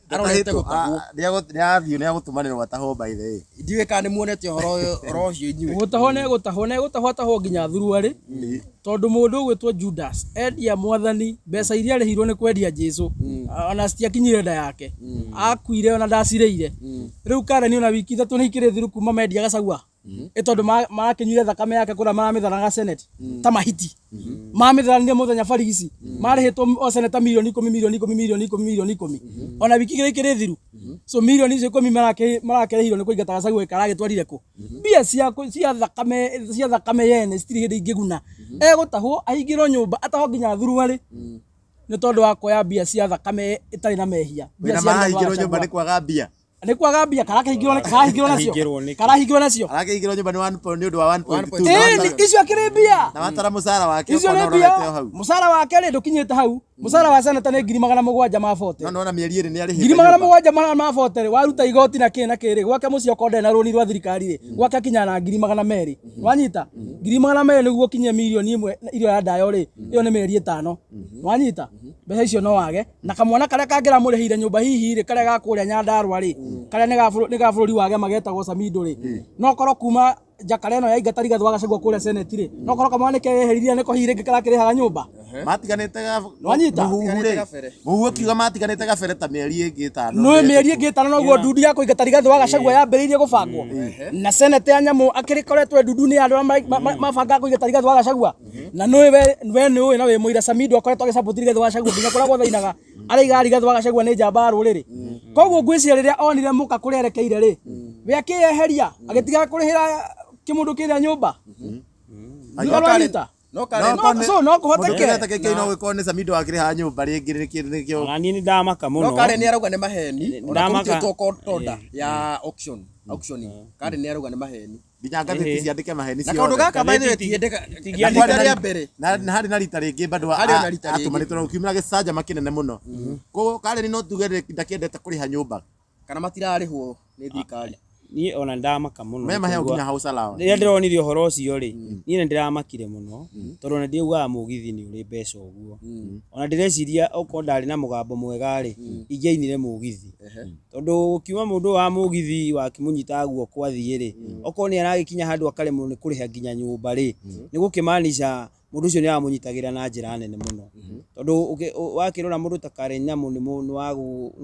Arorete gũtahwo. Nĩ athiĩ nĩ agũtũmanĩrwo atahwo, by the way. Ndiũĩ kana nĩ muonete ũhoro ũhoro ũcio inyuĩ. Gũtahwo nĩ gũtahwo, nĩ gũtahwo, atahwo nginya thuruarĩ, tondũ mũndũ ũgwĩtwo Judas endia mwathani, mbeca iria arĩhirwo nĩ kwendia Jesu ona citiakinyire nda yake, akuire ona ndacirĩire. Rĩu Karen ona wiki 3 nĩ ikĩrĩ thiru kuma mendia Gachagua, ĩ tondũ marakĩnyuire thakame yake kũrĩa maramĩtharaga Senate ta mahiti, mamĩtharanire mũthenya barigici, marĩhĩtwo o seneta mirioni 10, mirioni 10, mirioni 10, mirioni 10, ona wiki 2 ikĩrĩ thiru. So mirioni icio 10 marakĩrĩhirwo nĩ kũingata Gachagua karagĩtwarire kũ? Mbia cia thakame yene citirĩ hĩndĩ ingĩguna. Egũtahwo ahingĩrwo nyũmba, atahwo nginya thuruarĩ nĩ tondũ wa kuoya mbia cia thakame ĩtarĩ na mehia, mbia Wĩna cia Rigathĩ wa marahingĩrwo nyũmba Gachagua. nĩ kwaga mbia. Nĩ kwaga mbia, karakĩhingĩrwo karahingĩrwo nacio. Kahingĩrwo nĩkĩ? Karahingĩrwo nacio. Arakĩhingĩrwo nyũmba nĩ nĩ ũndũ wa 1.2. 1.2. Ĩĩ, icio akĩrĩ mbia. Na watara mũcara wake Icio ũkona nĩ mbia. ũrorete o hau. Mũcara wake rĩ, ndũkinyĩte hau. Mũcara wa seneta nĩ 740,000. No nĩwona mĩeri 2 nĩ arĩhĩte Ngiri magana nyũmba. mũgwanja ma bote rĩ, waruta igoti na kĩ na kĩ rĩ, gwake mũciĩ okorwo ndarĩ na rũni rwa thirikari rĩ, gwake akinyaga na 200,000. Wanyita, 200,000 nĩguo ũkinyie mirioni 1 irio ya ndayo rĩ, ĩyo nĩ mĩeri 5. Wanyita, mbeca icio no wage na kamwana karĩa kangĩramũrĩhĩire nyũmba hihi rĩ, karĩa ga kũrĩa Nyandarũa rĩ, karĩa nĩ ga bũrũri wage magetagwo Samido rĩ, no korwo kuma njakara ĩno yaingata Rigathĩ wa Gachagua kũrĩa Senate rĩ, no korwo kamwana nĩ keyeheririe, nĩko hihi rĩngĩ karakĩrĩhaga nyũmba. Matiganĩte Nĩwanyita? Mũhuhu rĩ. Matiganĩte gabere. Mũhuhu ũkiuga matiganĩte gabere ta mĩeri ĩngĩ 5. Nĩ mĩeri ĩngĩ 5 noguo ndundu ya kũingata Rigathĩ wa Gachagua yambĩrĩirie gũbangwo na senete ya nyamũ akĩrĩkoretwo ndundu nĩ andũ arĩa mabangaga kũingata Rigathĩ wa Gachagua. Na nĩũĩ we nĩũĩ na wĩ mũira, Samido akoretwo agĩsupport Rigathĩ wa Gachagua nginya kũrĩa guothe ainaga. Araiga Rigathi wa Gachagua nĩ njamba ya rũrĩrĩ. Koguo ngwĩciria rĩrĩa onire mũka kũrĩa erekeire rĩ, we akĩyeheria agĩtiga kũrĩhĩra kĩmũndũ kĩrĩa nyũmba. Aiga- Nĩ No Karen No, so no kũhoteke. Mũndũ ũkĩrete no gĩkorwo nĩ Samido wakĩrĩha nyũmba rĩngĩ nĩkĩo nĩkĩo Ona niĩ nĩ ndamaka no mũno. Karen nĩ arauga nĩ maheni ona Ndamaka. kũrutĩtwo court order ya auction auctioning. Karen nĩ arauga nĩ maheni. nginya ngathĩti ciandĩke maheni Na kaũndũ ciothe. gaka by the way Ngathĩti ti rita rĩa mbere. Na harĩ na rita rĩngĩ bado Harĩ ona rita rĩngĩ. atũmanĩtwo na gũkiumĩra gĩcanjama kĩnene mũno. Koguo Karen no tuge ndakĩendete kũrĩha nyũmba. Kana matirarĩhwo nĩ thirikari. Niĩ ona ndamaka mũno. Me maheo nĩ nginya kũigua- house allowance. Rĩrĩa ndĩronire ũhoro ũcio rĩ, niĩ nĩ ndĩramakire mũno tondũ ona ndiaugaga mũgithi nĩ ũrĩ mbeca ũguo. Ona ndĩreciria okorwo ndarĩ na mũgambo mwega rĩ, ingĩainire mũgithi. Tondũ gũkiuma mũndũ wa mũgithi wakĩmũnyitaga guoko athiĩ rĩ, okorwo nĩ aragĩkinya handũ akaremwo nĩ kũrĩha nginya nyũmba rĩ, nĩ gũkĩmaanisha mũndũ ũcio nĩ aramũnyitagĩra na njĩra nene mũno. Tondũ wakĩrora mũndũ ta Karen Nyamu nĩ nĩ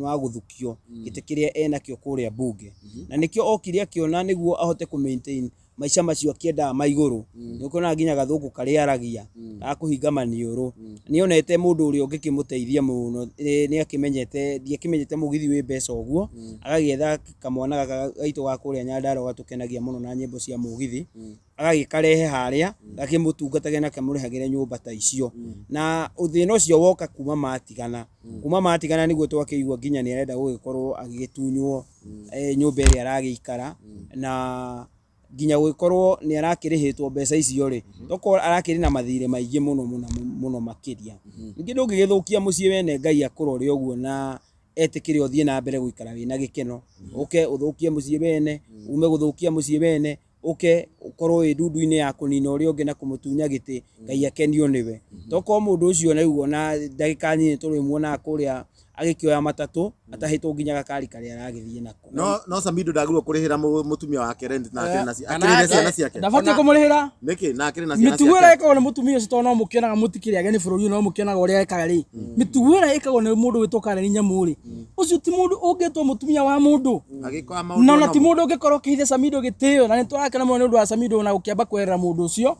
wa gũthukio gĩtĩ kĩrĩa enakĩo kũrĩa mbunge. Na nĩkĩo okire akĩona nĩguo ahote kũ maintain maica macio akĩendaga ma igũrũ. Nĩ ũkuona nginya gathũngũ karĩa aragia gakũhinga maniũrũ. Nĩ onete mũndũ ũrĩa ũngĩkĩmũteithia mũno, nĩ akĩmenyete, ndiakĩmenyete mũgithi wĩ mbeca ũguo, agagĩetha kamwana gaka gaitũ ga kũrĩa Nyandarũa gatũkenagia mũno na nyĩmbo cia mũgithi, agagĩkarehe harĩa gakĩmũtungatage na kamũrĩhagĩre nyũmba ta icio. Na thĩna ũcio woka kuma matigana, kuma matigana nĩguo twakĩigua nginya nĩ arenda gũgĩkorwo agĩgĩtunywo nyũmba ĩrĩa aragĩikara, na nginya gũgĩkorwo nĩ arakĩrĩhĩtwo mbeca icio rĩ, tokorwo arakĩrĩ na mathirĩ maingĩ mũno mũno mũno makĩria. Ningĩ ndũngĩgĩthũkia mũciĩ wene Ngai akũrore ũguo na etĩkĩre ũthiĩ na mbere gũikara wĩna gĩkeno, ũke ũthũkie mũciĩ wene, ume gũthũkia mũciĩ wene, ũke ũkorwo wĩ ndundu-inĩ ya kũnina ũrĩa ũngĩ na kũmũtunya gĩtĩ, Ngai akenio nĩwe. Tokorwo mũndũ ũcio rĩu ona ndagĩka nini tũrĩmuonaga kũrĩa agĩkĩoya matatũ atahĩtwo nginya gakari karĩa aragĩthiĩ nako. No Samido ndagĩrĩirwo kũrĩhĩra mũtumia wake rent na akĩrĩ na Kana akĩrĩ na ciana ciake. Ndabatiĩ kũmũrĩhĩra. Nĩkĩ na akĩrĩ na ciana Mĩtugo ĩrĩa ciake. ĩkagwo nĩ mũtumia ũcio tondũ no mũkĩonaga mũtikĩrĩ ageni bũrũri ũyũ no mũkĩonaga ũrĩa ekaga rĩ, mĩtugo ĩrĩa ĩkagwo nĩ mũndũ wĩtwo Karen Nyamu rĩ, ũcio ti mũndũ ũngĩtwo mũtumia wa mũndũ. Agĩkaga maũndũ Na ona ti namo. mũndũ ũngĩkorwo ũkĩhitha Samido gĩtĩo, na nĩ tũrakena mũno nĩ ũndũ wa Samido na gũkĩamba kweherera mũndũ ũcio.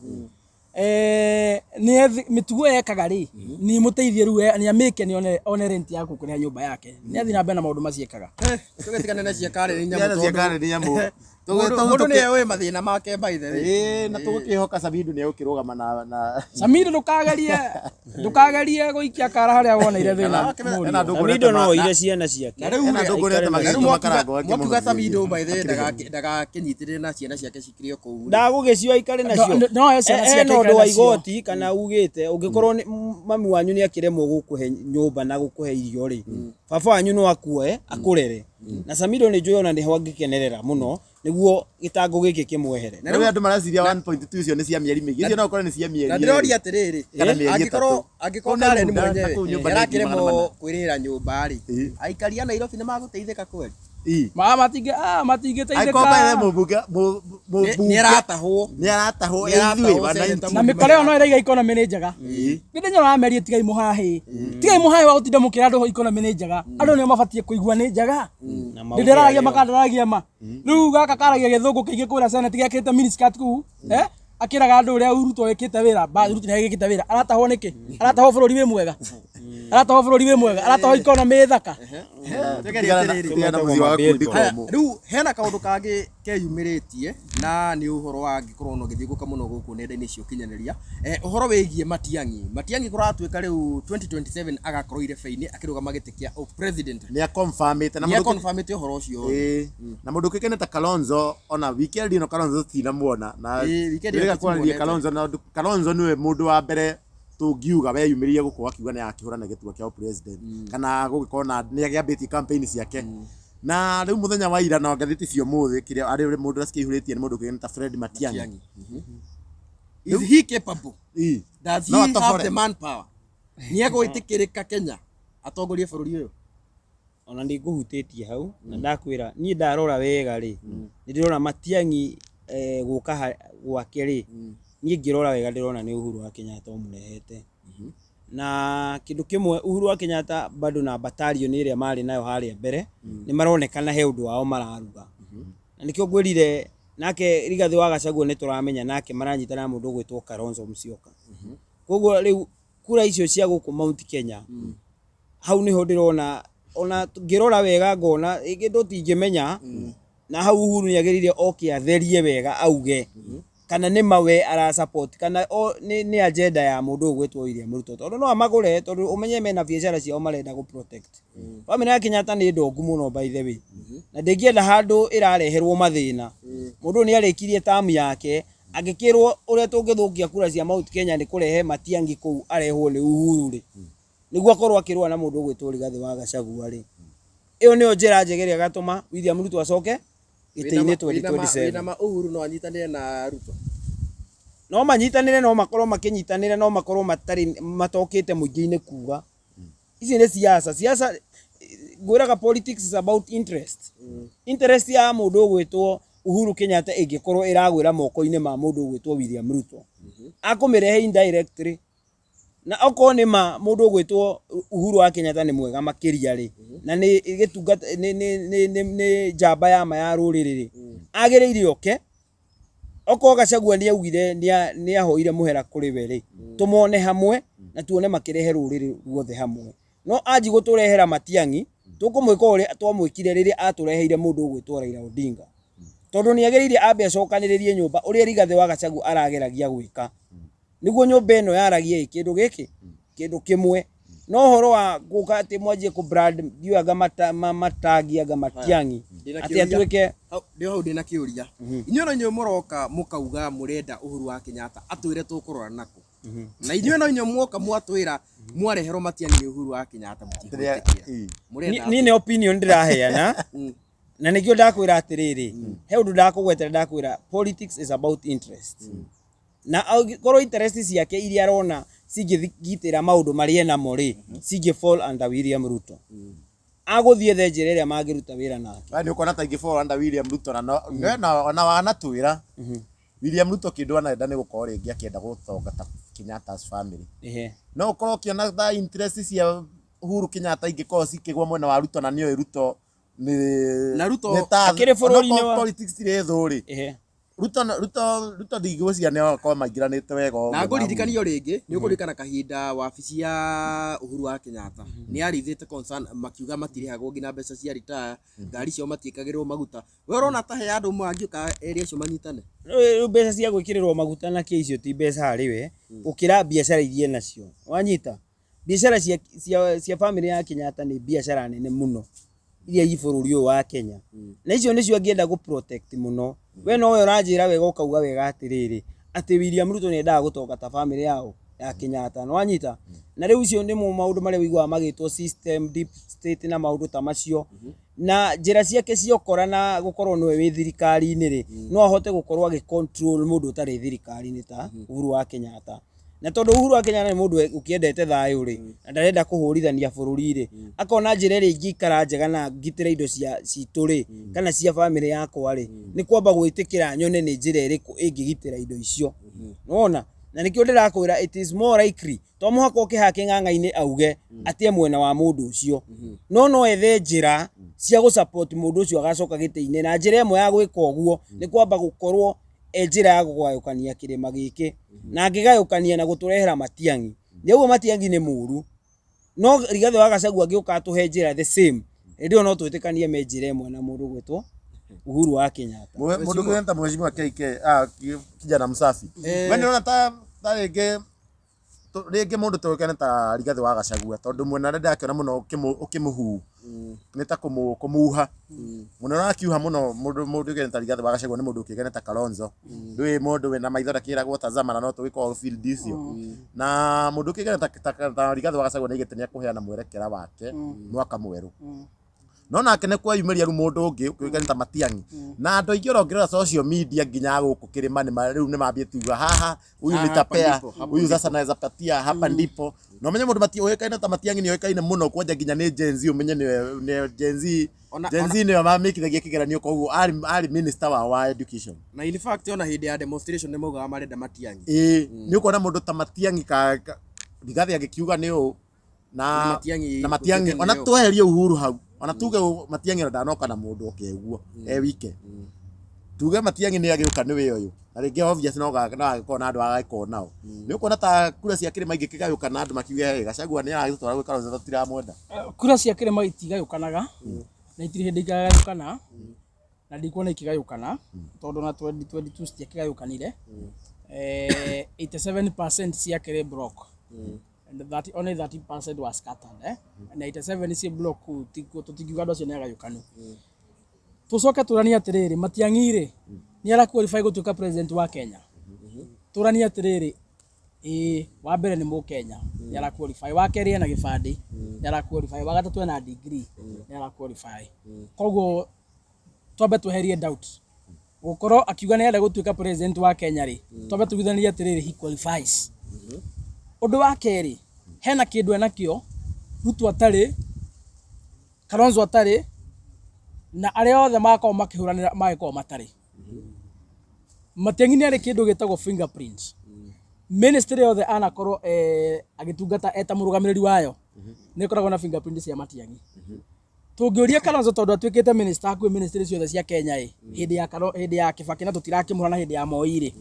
Nĩ mĩtugo ĩyo ekaga rĩ, nĩ ĩmũteithie rĩu nĩ amĩke nĩ one rent ya kũrĩha nyũmba yake. Nĩ athiĩ na mbere na maũndũ macio ekaga. Tũgĩtigane na cia Karen Nyamu Ciana cia tondũ Karen Nyamu. Mũndũ nĩ oĩ mathĩna make by the way. Ĩĩ na tũgũkĩhoka Samido nĩ egũkĩrũgama na Samido ndũkagerie ndũkagerie gũikia kara harĩa woneire thĩna. Ena Mũriũ. ndũngũrete Samido no ma- oire ciana ciake. Na rĩu Ena rĩ, ndũngũrete na rĩu magĩtwo makarango mwakiuga Samido by the way ndagakĩnyitĩrĩre na ciana ciake cikĩrĩ o kũu rĩ. Ndagũgĩcio aikare nacio. No he ciana ciake Ena ũndũ aikare wa nacio. igoti kana ugĩte ũngĩkorwo mami wanyu nĩ akĩremwo gũkũhe nyũmba na gũkũhe irio rĩ, baba wanyu no akuoe akũrere. Na Samido nĩ njũĩ ona nĩho angĩkenerera mũno nĩguo gĩtango gĩkĩ kĩmwehere. Na rĩu andũ mareciria 1.2 icio nĩ cia mĩeri mĩingĩ. Icio no ũkore nĩ cia mĩeri Na ĩrĩ. ndĩroria atĩrĩrĩ, Kana mĩeri angĩkorwo ĩtatũ. angĩkorwo Kũu nĩ Karen nyũmba, na mwenyewe kũu nyũmba nĩ nĩarakĩremwo 400. kwĩrĩhĩra nyũmba rĩ, Ĩĩ. aikari a Nairobi nĩ magũteithĩka kweli? Ii. Ma matingĩ ah matingĩteithĩka. Angĩkorwo by the way mũmbunge mũmbunge Nĩ aratahwo. nĩ aratahwo Nĩ aratahwo ithuĩ wananchi. senator Na mĩkora ĩyo no ĩraiga economy nĩ njega. Githĩ nyonaga merie tigai mũhahĩ. Tigai mũhahĩ wa gũtinda mũkĩra andũ economy nĩ njega. Andũ nĩo mabatiĩ kũigua nĩ njega. Na maũndũ Ndĩndĩraragia arĩa- makandaragia ma. Rĩu gaka karagia gĩthũngũ kĩingĩ kũrĩa Senate gĩakĩte miniskirt kũu. Eh? Akĩraga andũ ũrĩa Ruto ĩkĩte wĩra, ba Ruto nĩ agĩkĩte wĩra. Aratahwo nĩkĩ? Aratahwo bũrũri wĩ mwega. Aratahwo bũrũri wĩ mwega. Aratahwo economy ĩ thaka. Tugerie Tigana na- atĩrĩrĩ. tigana na mũciĩ wa gakundi Haya, komũ. rĩu hena kaũndũ kangĩ keyumĩrĩtie na nĩ ũhoro wa angĩkorwo no gĩthiũngũka mũno gũkũ nenda-inĩ cia ũkinyanĩria, ũhoro wĩgiĩ Matiang'i. Matiang'i kũratuĩka rĩu 2027 agakorwo irebe-inĩ akĩrũgama gĩtĩ kĩa president. Nĩ akonfirmĩte na Nĩ mũndũ akonfirmĩte ũhoro ũcio. Ĩĩ. Na mũndũ ũkĩkene ta Kalonzo ona weekend ĩno Kalonzo tinamuona na Ĩĩ, weekend ĩno ndĩreka kwarĩria tũtimuonete. Kalonzo na Kalonzo nĩwe mũndũ wa mbere tũngiuga weyumĩririe gũkũ akiuga nĩ akĩhũrana gĩturwa kĩa president kana gũgĩkorwo na nĩ agĩambĩtie campaign ciake na rĩu mũthenya wa ira na ngathĩti cia ũmũthĩ kĩrĩa arĩ mũndũ ũrĩa cikĩihũrĩtie nĩ mũndũ ũkĩgene ta Fred Matiang'i. Matiang'i. Is he capable? Ĩĩ. Does No he have atobore. the manpower? Nĩ egwĩtĩkĩrĩka Kenya atongorie bũrũri ũyũ? Ona nĩ ngũhutĩtie hau na ndakwĩra niĩ ndarora wega rĩ, nĩ ndĩrona Matiang'i gũka gwake rĩ, niĩ ngĩrora wega ndĩrona nĩ Uhuru wa Kenyatta ũmũrehete. Na kĩndũ kĩmwe Uhuru wa Kenyatta bado na battalion ĩrĩa marĩ nayo harĩa mbere nĩ maronekana he ũndũ wao mararuga. Na nĩkĩo ngwĩrire nake Rigathĩ wa Gachagua nĩ tũramenya nake maranyitana na mũndũ ũgwĩtwo Kalonzo Musyoka. Koguo rĩu kura icio cia gũkũ Mount Kenya Hau nĩho ndĩrona, ona ngĩrora wega ngona ĩngĩ tũtingĩmenya, na hau Uhuru nĩ agĩrĩire oke atherie wega, auge kana nĩ ma we ara support kana o, nĩ agenda ya mũndũ ũgwĩtwo William Ruto, tondũ no amagũre, tondũ ũmenye mena biacara ciao marenda gũ protect. Family ya Kenyatta nĩ ndongu mũno, by the way, na ndĩngĩenda handũ ĩrareherwo mathĩna. Mũndũ ũyũ nĩ arĩkirie tamu yake, angĩkĩrwo ũrĩa tũngĩthũkia kura cia Mount Kenya nĩ kũrehe Matiang'i kũu, arehwo nĩ Uhuru rĩ, nĩguo akorwo akĩrũa na mũndũ ũgwĩtwo Rigathĩ wa Gachagua rĩ, ĩyo nĩyo njĩra njega ĩrĩa ĩgatũma William Ruto acoke gĩtĩ-inĩ 2027. Wĩna ma Uhuru no anyitanĩre na Ruto? No manyitanĩre, no makorwo makĩnyitanĩra, no makorwo matarĩ matokĩte mũingĩ-inĩ kuga. Ici nĩ siasa. Siasa ngwĩraga, politics is about interest. Interest ya mũndũ ũgwĩtwo Uhuru Kenyatta ĩngĩkorwo ĩragwĩra moko-inĩ ma mũndũ ũgwĩtwo William Ruto, akũmĩrehe indirectly. Na okorwo nĩ ma mũndũ ũgwĩtwo Uhuru wa Kenyatta nĩ mwega makĩria rĩ, na nĩ gĩtungata, nĩ njamba ya ma ya rũrĩrĩ rĩ, agĩrĩire oke. Okorwo Gachagua nĩ augire nĩ ahoire mũhera kũrĩ we rĩ, tũmone hamwe na tuone makĩrehe rũrĩrĩ ruothe hamwe. No anji gũtũrehera Matiang'i, tũkũmwĩka ũrĩa twamwĩkire rĩrĩa atũreheire mũndũ ũgwĩtwo Raila Odinga, tondũ nĩ agĩrĩire ambe acokanĩrĩrie nyũmba ũrĩa Rigathĩ wa Gachagua arageragia gwĩka, nĩguo nyũmba ĩno yaragie ĩ kĩndũ gĩkĩ, kĩndũ kĩmwe. No ũhoro wa gũka atĩ mwanjie kũ brand ndiũĩ anga matangi anga Matiang'i Ndĩna atĩ kĩũria. atuĩke Ndĩ hau ndĩna kĩũria. Inyuĩ no inyuĩ mũroka mũkauga mũrenda Uhuru wa Kenyatta atwĩre tũkũrora nako, na inyuĩ no inyuĩ muoka mwatwĩra mwareherwo Matiang'i nĩ Uhuru wa Kenyatta mũtigwĩtĩkĩra. Mũrenda Niĩ nĩ opinion ndĩraheana, na nĩkĩo ndakwĩra atĩrĩrĩ, he ũndũ ndakũgwetera, ndakwĩra politics is about interest, na angĩkorwo interest ciake iria arona cingĩgitĩra maũndũ marĩa enamo rĩ, cingĩ fall under William Ruto, agũthiĩ ethe njĩra ĩrĩa mangĩruta wĩra nake. We nĩ ũkuona ta ingĩ fall under William Ruto? Na no na ona wanatwĩra William Ruto kĩndũ anarenda nĩ gũkorwo rĩngĩ akĩenda gũtonga ta Kenyatta's family. No ũkorwo ũkĩona ta interest cia Uhuru Kenyatta ingĩkorwo cikĩgwa mwena wa Ruto, na nĩoĩ Ruto nĩ Na Ruto nĩ ta akĩrĩ bũrũri-inĩ onokorwo politics irĩ thũ rĩ, Ruto ndingĩgwĩciria nĩ akorwo maingĩranĩte wega ũguo Na na ngũririkanio rĩngĩ, nĩ ũkũririkana kahinda wabici ya Uhuru wa Kenyatta nĩ yarithĩte concern, makiuga matirĩhagwo nginya mbeca cia retire, ngari ciao matiĩkagĩrwo maguta. We ũrona ta he andũ mangĩũka erĩ acio manyitane? Rĩu mbeca cia gwĩkĩrĩrwo maguta na kĩ, icio ti mbeca harĩ we gũkĩra biacara iria nacio wanyita. Biacara cia family ya Kenyatta nĩ biacara nene mũno iria i bũrũri ũyũ wa Kenya, na icio nĩcio angĩenda gũ protect mũno. We nowe ũranjĩra wega, ũkauga wega atĩrĩrĩ, atĩ William Ruto nĩ endaga gũtonga ta family yao ya Kenyatta, nĩ wanyita? Na rĩu icio nĩmo maũndũ marĩa ũiguaga magĩtwo system, deep state na maũndũ ta macio, na njĩra ciake cia ũkora na gũkorwo nĩwe wĩ thirikari-inĩ rĩ, no ahote gũkorwo agĩ control mũndũ ũtarĩ thirikari-inĩ ta Uhuru wa Kenyatta. Na tondũ Uhuru wa Kenyatta nĩ mũndũ ũkĩendete thayũ rĩ, na ndarenda kũhũrithania bũrũri rĩ, akona njĩra ĩrĩa ingĩikara njega na ngitĩre indo cia citũ rĩ, kana cia family yakwa rĩ, nĩ kwamba gwĩtĩkĩra nyone nĩ njĩra ĩrĩkũ ĩngĩgitĩra indo icio, nĩwona? Na nĩkĩo ndĩrakwĩra it is more likely, to mũhaka ũke haha kĩng'ang'a-inĩ auge atĩ e mwena wa mũndũ ũcio, no ethe njĩra cia gũ support mũndũ ũcio agacoka gĩtĩ-inĩ. Na njĩra ĩmwe ya gwĩka ũguo nĩ kwamba gũkorwo e njĩra ya kũgayũkania kĩrĩma gĩkĩ, na angĩgayũkania na gũtũrehera Matiang'i. Nĩguo Matiang'i nĩ mũru, no Rigathĩ wa Gachagua angĩũka atũhe njĩra the same, hĩndĩ ĩyo no twĩtĩkanie me njĩra ĩmwe na mũndũ ũgwĩtwo Uhuru wa Kenyatta. Mũndũ ũngĩ ta mheshimiwa KK, kijana msafi, we nĩ ũrona ta rĩngĩ rĩngĩ mũndũ tũĩkaine ta Rigathĩ wa Gachagua, tondũ mwena ũrĩa ndĩrakĩona mũno ũkĩmũhu nĩ ta kũmuha mũno, ũrakiuha mũno mũndũ ũkĩũĩkaine ta Rigathĩ wa Gachagua nĩ mũndũ ũkĩũĩkaine ta Kalonzo. Ndũĩ mũndũ wĩna maitho ndakĩragwo tazama, na no tũgĩkorwo field icio na mũndũ ũkĩũĩkaine ta Rigathĩ wa Gachagua nĩ aigĩte nĩ ekũheana mwerekera wake mwaka mwerũ, no nake nĩ kweyumĩria rĩu mũndũ ũngĩ ũkĩũĩkaine ta Matiang'i, na andũ aingĩ ora ũngĩrora social media nginya gũkũ kĩrĩma nĩ rĩu nĩ mambĩtie kuga haha huyu Haha, ni hapa tapea ndipo, hapo huyu ndipo. sasa naweza patia hapa ndipo. Na umenye mũndũ ũĩkaine ta Matiang'i nĩ ũĩkaine mũno kwanja nginya nĩ Gen Z, ũmenye nĩ Gen Z. Gen Z nĩyo mamĩkithagia kĩgeranio, koguo arĩ minister wa education. Na in fact ona hĩndĩ ya demonstration nĩ maugaga marenda Matiang'i. Ĩĩ, nĩ ũkuona mũndũ ta Matiang'i ka Rigathĩ angĩkiuga nĩ ũ na Na Matiang'i na Matiang'i gũtuĩke ona nĩo. tweherie Uhuru hau, ona tuge Matiang'i ona ndanoka na mũndũ oke ũguo e wike. Tuge Matiang'i nĩ agĩũka nĩ wĩ ũyũ na rĩngĩ obvious no agĩkorwo na andũ agagĩkorwo nao, nĩ ũkuona ta kura cia kĩrĩma ingĩkĩgayũkana andũ makiuge, "Hey, Gachagua nĩ aragĩtwara gwĩ Kalonzo, tũtiramwenda"? Kura cia kĩrĩma itigayũkanaga na itirĩ hĩndĩ ikagayũkana, na ndikuona ikĩgayũkana tondũ na 2022 citiakĩgayũkanire. 87% ciakĩrĩ block and that only 30% was scattered, eh? Na 87 ci block kũu tũtingiuga andũ acio nĩ agayũkanu. Tũcoke tũranie atĩrĩrĩ, Matiang'i rĩ, nĩ ara qualify gũtuĩka president wa Kenya? Tũranie atĩrĩrĩ, ĩĩ, wa mbere nĩ mũkenya, nĩ ara qualify; wa kerĩ ena gĩbandĩ, nĩ ara qualify; wa gatatũ ena degree, nĩ ara qualify. Koguo twambe tweherie doubt gũkorwo akiuga nĩ arenda gũtuĩka president wa Kenya rĩ, twambe tũiguithanie atĩrĩrĩ, he qualifies. Ũndũ wa kerĩ, hena kĩndũ enakĩo Ruto atarĩ, Kalonzo atarĩ, na arĩa othe magakorwo makĩhũranĩra magĩkorwo matarĩ. Matiang'i nĩ arĩ kĩndũ gĩtagwo fingerprint. Ministry yothe anakorwo agĩtungata eta mũrũgamĩrĩri wayo nĩ ĩkoragwo na fingerprint cia Matiang'i. Tũngĩũria Kalonzo, tondũ atuĩkĩte minister hakuhĩ ministry ciothe cia Kenya ĩ hĩndĩ ya hĩndĩ ya Kibaki na tũtirakĩmũra na hĩndĩ ya Moi rĩ,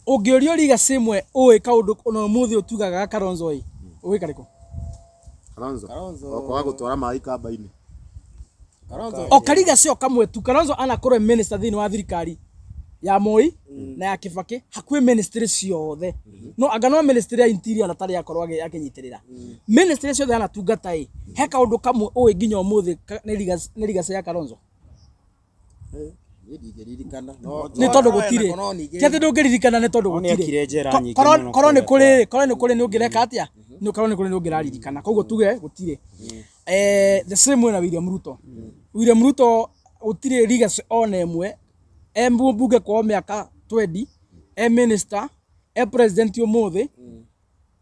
ũngĩũria legacy ĩmwe ũĩ kaũndũ ona ũmũthĩ ũtugaga ga Kalonzo ĩ, ũĩ karĩkũ? Kalonzo? Kalonzo. Okwaga gũtwara maĩ kamba-inĩ. Kalonzo. O karigaci o kamwe tu. Kalonzo anakorwo e minister thĩinĩ wa thirikari ya Moi na ya Kibaki, hakuhĩ ministry ciothe, no anga no ministry ya interior na tarĩ akorwo akĩnyitĩrĩra ministry ciothe anatungata ĩ, he kaũndũ kamwe ũĩ nginya ũmũthĩ nĩ legacy ya Kalonzo? Niĩ ndingĩririkana. Nĩ tondũ gũtirĩ. No ningĩ Ti atĩ ndũngĩririkana, nĩ tondũ No nĩ gũtirĩ. akire njera nyingĩ mũno Korwo nĩ kũrĩa. kũrĩ, korwo nĩ kũrĩ, nĩ ũngĩreka atĩa? Nĩ korwo nĩ kũrĩ, nĩ ũngĩraririkana. Koguo tuge gũtirĩ. The same way na William Ruto. William Ruto gũtirĩ legacy ona ĩmwe. E mbunge kwao mĩaka 20, e minister, e president ũmũthĩ.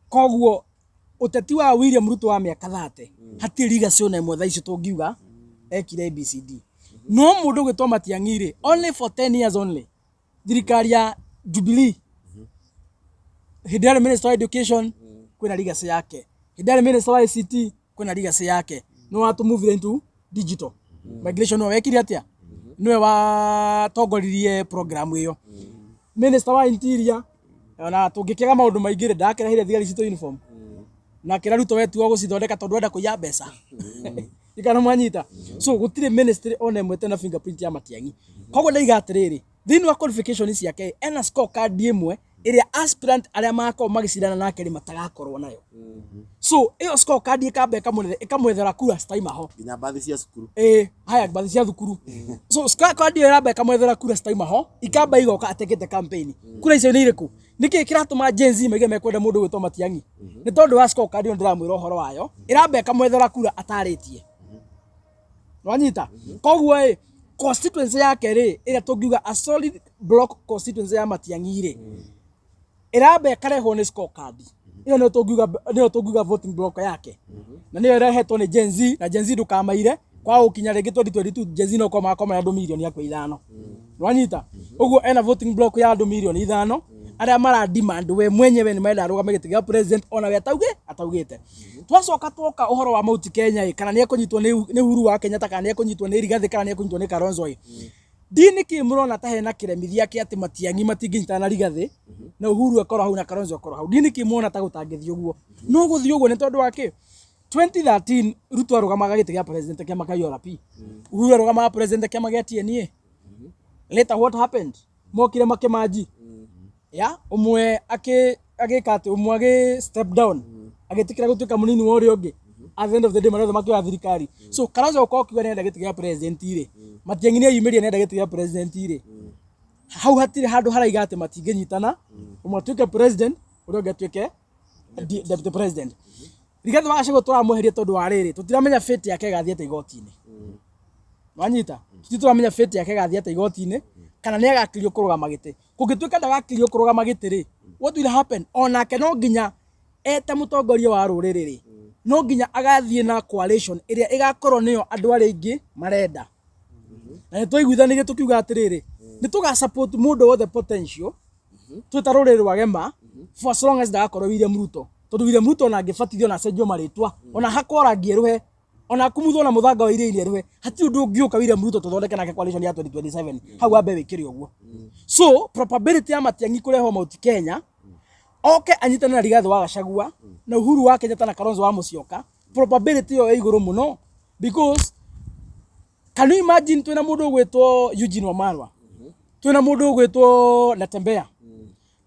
Koguo ũteti wa William Ruto wa mĩaka 30 hatirĩ legacy ona ĩmwe thaa icio tũngiuga ekire ABCD. No mũndũ ũgwĩtwo Matiang'i rĩ, only for 10 years only, thirikari ya Jubilee, hĩndĩ yarĩ minister wa education kwĩna legacy yake, hĩndĩ yarĩ minister wa ICT kwĩna legacy yake, nĩ watũmuvire into digital migration, nĩwe wekire atĩa, nĩwe watongoririe program ĩyo. Minister wa interior, ona tũngĩkĩaga maũndũ maingĩ rĩ, ndakĩrehire thigari citũ uniform na kĩra Ruto wetua gũcithondeka tondũ enda kũiya mbeca ikana mwanyita. So gũtirĩ ministry ona ĩmwe tena fingerprint ya Matiang'i. Koguo ndaiga atĩrĩrĩ, thĩinĩ wa qualification ciake ena scorecard ĩmwe ĩrĩa aspirant arĩa magakorwo magĩcindana nake rĩ matagakorwo nayo. So ĩyo scorecard ĩkamba ĩkamwethera kura citaima ho. Nginya mbathi cia cukuru. Ĩ haya, mbathi cia thukuru. So scorecard ĩyo ĩramba ĩkamwethera kura citaima ho, ikamba igoka atekete campaign. Kura icio nĩ irĩkũ? Nĩkĩ kĩratũma Gen Z maige mekwenda mũndũ gwĩtwo Matiang'i? Nĩ tondũ wa scorecard ĩyo ndĩramwĩra ũhoro wayo, ĩramba ĩkamwethera kura atarĩtie. Wanyita? Koguo ĩ constituency yake rĩ, ĩrĩa tũngiuga a solid block constituency ya Matiang'i rĩ, ĩramba ĩkarehwo nĩ scorecard ĩyo, nĩyo tũngiuga voting block yake, na nĩyo ĩrehetwo nĩ Gen Z. Na Gen Z ndũkamaire kwa gũkinya rĩngĩ 2022, Gen Z no korwo magakorwo mena andũ mirioni hakuhĩ 5. Wanyita? Ũguo ena voting block ya andũ mirioni 5 arĩa mara demand we mwenyewe nĩ marenda arũgame gĩtĩ gĩa president, ona we ataugĩte. Twacoka twoka ũhoro wa Mount Kenya ĩ, kana nĩ ekũnyitwo nĩ Uhuru wa Kenyatta, kana nĩ ekũnyitwo nĩ Rigathĩ, kana nĩ ekũnyitwo nĩ Kalonzo ĩ, ndi nĩkĩ mũrona ta hena kĩremithia kĩa atĩ Matiang'i matingĩnyitana na Rigathĩ na Uhuru akorwo hau na Kalonzo akorwo hau? Ndi nĩkĩ muona ta gũtangĩthiĩ ũguo? No gũthiĩ ũguo nĩ tondũ wa kĩ? 2013 Ruto arũgamaga gĩtĩ gĩa president kĩama kĩa URP, Uhuru arũgamaga president kĩama gĩa TNA. Later what happened? Mokire makĩmanji ya ũmwe agĩka atĩ ũmwe agĩ step down, agĩtĩkĩra gũtuĩka mũnini wa ũrĩa ũngĩ. At the end of the day marĩa othe makĩoya thirikari. So Kalonzo gũkorwo akiuga nĩarenda gĩtĩ gĩa president rĩ, Matiang'i nĩ eyumĩria nĩarenda gĩtĩ gĩa president rĩ, hau hatirĩ handũ haraiga atĩ matingĩnyitana, ũmwe atuĩke president, ũrĩa ũngĩ atuĩke deputy president. Rigathĩ wa Gachagua tũramweheria tondũ wa rĩrĩ, tũtiramenya fate yake ĩgathiĩ atĩa igoti-inĩ. Wanyita? Tũtirĩ tũramenya fate yake ĩgathiĩ atĩa igoti-inĩ, kana nĩ agakirio kũrũgama gĩtĩ. Kũngĩtuĩka ndagakirio kũrũgama gĩtĩ rĩ, what will happen? Onake no nginya eta mũtongoria wa rũrĩrĩ rĩ, no nginya agathiĩ na coalition ĩrĩa ĩgakorwo nĩyo andũ arĩa aingĩ marenda. Na nĩ twaiguithanĩrie tũkiuga atĩrĩrĩ, nĩ tũga support mũndũ wothe potential twĩ ta rũrĩrĩ rwa Gema, for as long as ndagakorwo William Ruto, tondũ William Ruto ona angĩbatithio na acenjio marĩtwa, ona hakwo rangi erũhe. Ona kumuthwo na muthanga wa iria-inĩ arĩwe, hatirĩ ũndũ ũngĩũka William Ruto tũthondeke nake coalition ya 2027. Hau wambe wĩkĩre ũguo. So probability ya Matiang'i kũrehwo Mount Kenya oke anyitane na Rigathĩ wa Gachagua na Uhuru wa Kenyatta na Kalonzo wa Musyoka, probability ĩyo ĩ igũrũ mũno, because can you imagine twĩna mũndũ ũgwĩtwo Eugene Wamalwa, twĩna mũndũ ũgwĩtwo Natembeya,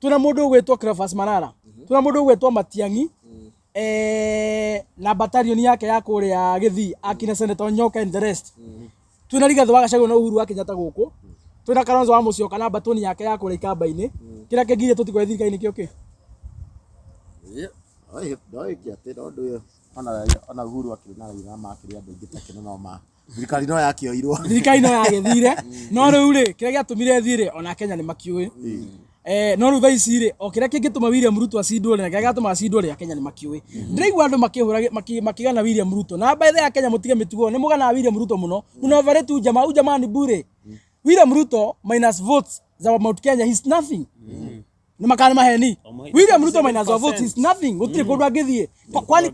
twĩna mũndũ ũgwĩtwo Cleophas Malala, twĩna mũndũ ũgwĩtwo Matiang'i na battalion yake ya kũrĩa Gĩthii, akina Senator Nyoka and the rest, twĩna Rigathĩ wa Gachagua na Uhuru wa Kenyatta gũkũ, twĩna Kalonzo wa Musyoka na batoni yake ya kũrĩa Ikamba-inĩ. Kĩrĩa kĩngirie tũtikore thirikari-inĩ kĩo kĩ? Ndoĩke atĩ no ũndũ ũyũ ona Uhuru akĩrĩ na Raila makĩrĩ andũ aingĩ ta kĩno no ma thirikari no yakĩoirwo. Thirikari no yagĩthire, no rĩu rĩ, kĩrĩa gĩatũmire ĩthiĩ rĩ, ona Kenya nĩ makiũĩ. No rĩu thaa ici rĩ, o kĩrĩa kĩngĩtũma William Ruto acindwo rĩ, na kĩrĩa gĩatũma acindwo rĩ, Akenya nĩ makiũĩ. Ndĩraigua andũ makĩhũra makĩgana William Ruto, na by the way Akenya mũtige mĩtugo, nĩ mũganaga William Ruto mũno. Mũno overrate ujamaa, ujamaa ni bure. William Ruto minus votes za Mount Kenya, he's nothing. Nĩ makana maheni. William Ruto minus our votes is nothing. Gũtirĩ kũndũ angĩthiĩ.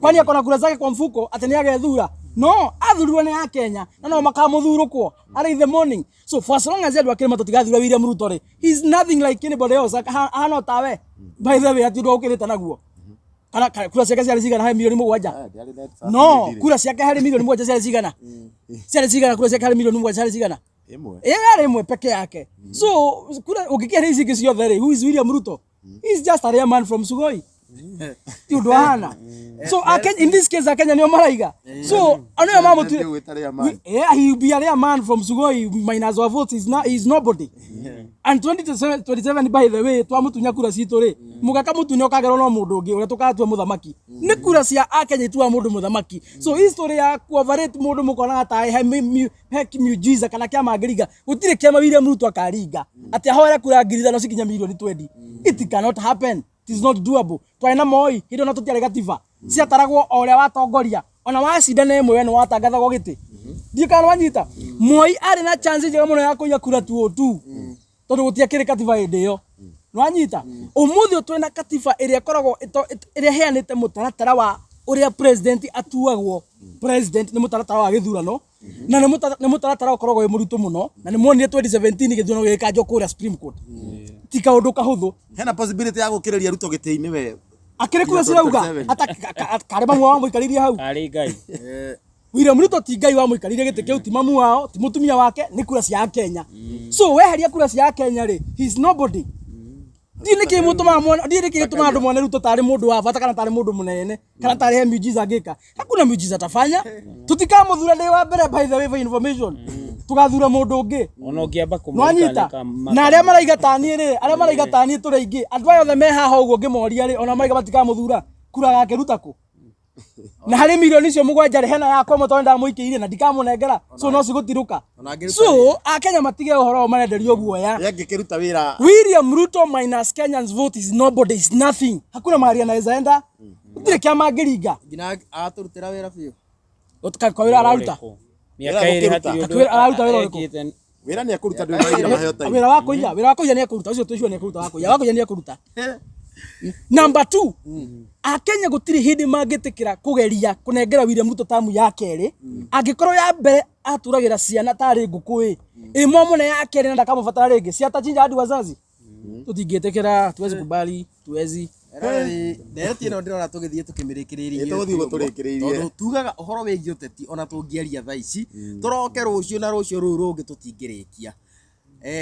Kwani akona kura zake kwa mfuko atĩ nĩ agethura? No, athurirwo nĩ Akenya na no makamũthurũkwo early in the morning. So for as long as andũ akĩrĩma tũtigathura William Ruto rĩ, he is nothing like anybody else. Ahana o tawe. By the way, hatirĩ ũndũ ũkĩrĩte naguo. Kana kura ciake ciarĩ cigana harĩ milioni 7? No, kura ciake harĩ milioni 7 ciarĩ cigana? Ciarĩ cigana kura ciake harĩ milioni 7 ciarĩ cigana? Ĩmwe. Ĩyo yarĩ ĩmwe peke yake. So kura ũngĩkĩaria ici ingĩ ciothe rĩ, who is William Ruto? He is just a rare man from Sugoi. Ti ũndũ ahana. So Akenya, in this case Akenya nĩo maraiga. So anĩo mamũtuire. Gwĩta rĩa man. Yeah, he will be a rare man from Sugoi minus our votes is not, he is nobody. And 2027, by the way, twamutunya kura citũ rĩ, mũgeka mũtune ũkagerwo no mũndũ ũngĩ ũrĩa tũkatua mũthamaki. Nĩ kura cia Akenya ituaga mũndũ mũthamaki. So history ya kuoverrate mũndũ mũkonaga ta he miujiza kana kĩama angĩringa. Gũtirĩ kĩama William Ruto akaringa. Atĩ ahoere kura 5,000 cikinya milioni 20. It cannot happen. It is not doable. Twarĩ na Moi, hĩndĩ ĩyo na tũtiarĩ gatiba. Ciataragwo o ũrĩa watongoria. Ona wacinda ĩmwe we nĩ watangathagwo gĩtĩ. Ndiũ kana wanyita. Moi arĩ na chance njega mũno ya kũiya kura 202. Tondũ gũtiakĩrĩ katiba hĩndĩ ĩyo. Nĩwanyita? Ũmũthĩ ũyũ twĩna katiba ĩrĩa ĩkoragwo ĩrĩa ĩheanĩte mũtaratara wa ũrĩa president atuagwo. President nĩ mũtaratara wa gĩthurano. Na nĩ mũtaratara ũkoragwo wĩ mũritũ mũno. Na nĩ muonire 2017 gĩthurano gĩgĩkanjwo kũrĩa Supreme Court. Ti kaũndũ kahũthũ. Hena possibility ya gũkĩrĩria Ruto gĩtĩ-inĩ we. Akĩrĩ kura cirauga ata karĩ mamu wao mũikarĩirie hau. Karĩ Ngai. William Ruto ti Ngai wamũikarĩire gĩtĩ kĩu, ti mamu wao, ti mũtumia wake, nĩ kura cia Kenya. So weheria kura cia Kenya rĩ, he is nobody. Ndiũ nĩkĩ mũtũmaga muone, ndiũ nĩkĩ gĩtũmaga andũ mone Ruto tarĩ mũndũ wa bata kana tarĩ mũndũ mũnene kana tarĩ he miujiza angĩka. Hakuna miujiza atafanya. Tũtikamũthura ndĩ wa mbere, by the way, for information. Tũgathura mũndũ ũngĩ. Ona ũngĩamba Nwanyita na arĩa maraiga taniĩ rĩ, arĩa maraiga taniĩ tũrĩ aingĩ, andũ aya othe me haha ũguo ngĩmoria rĩ, ona maraiga matikamũthura, kura gakĩruta kũ? Na harĩ milioni icio 7 rĩ, hena yakwa ĩmwe tondũ ndamũikĩirie na ndikamũnengera, so no cigũtirũka. So Akenya matige ũhoro ũyũ marenderio guoya. Angĩkĩruta wĩra. William Ruto minus Kenyans vote is nobody, is nothing. Hakuna mahali anaweza enda. Gũtirĩ kĩama angĩringa. Nginya atũrutĩra wĩra biũ. Kwa wĩra araruta. Mĩaka 2 hatirĩ ũndũ Wĩra araruta wĩra ũrĩkũ? ekĩte. Wĩra nĩ ekũruta ndũĩ maraira maheo time. Wĩra wa kũiya, wĩra wa kũiya nĩ ekũruta, ũcio tũcio nĩ ekũruta wa kũiya, wa kũiya nĩ ekũruta. Number 2, Akenya gũtirĩ hĩndĩ mangĩtĩkĩra kũgeria kũnengera William Ruto tamu ya kerĩ, angĩkorwo ya mbere aturagĩra ciana tarĩ ngũkũ ĩ, ĩmwe mũne ya kerĩ na ndakamũbatara rĩngĩ, ciatachinja hadi wazazi. Tũtingĩtĩkĩra, tuwezi kubali, tuwezi. Ndereti ĩno ndĩrona tũgĩthiĩ tũkĩmĩrĩkĩrĩria. Ĩ, tũgũthiĩ ũguo tũrĩkĩrĩirie. Tondũ tugaga ũhoro wĩgiĩ ũteti ona tũngĩaria thaa ici tũroke rũciũ na rũciũ rũu rũngĩ tũtingĩrĩkia.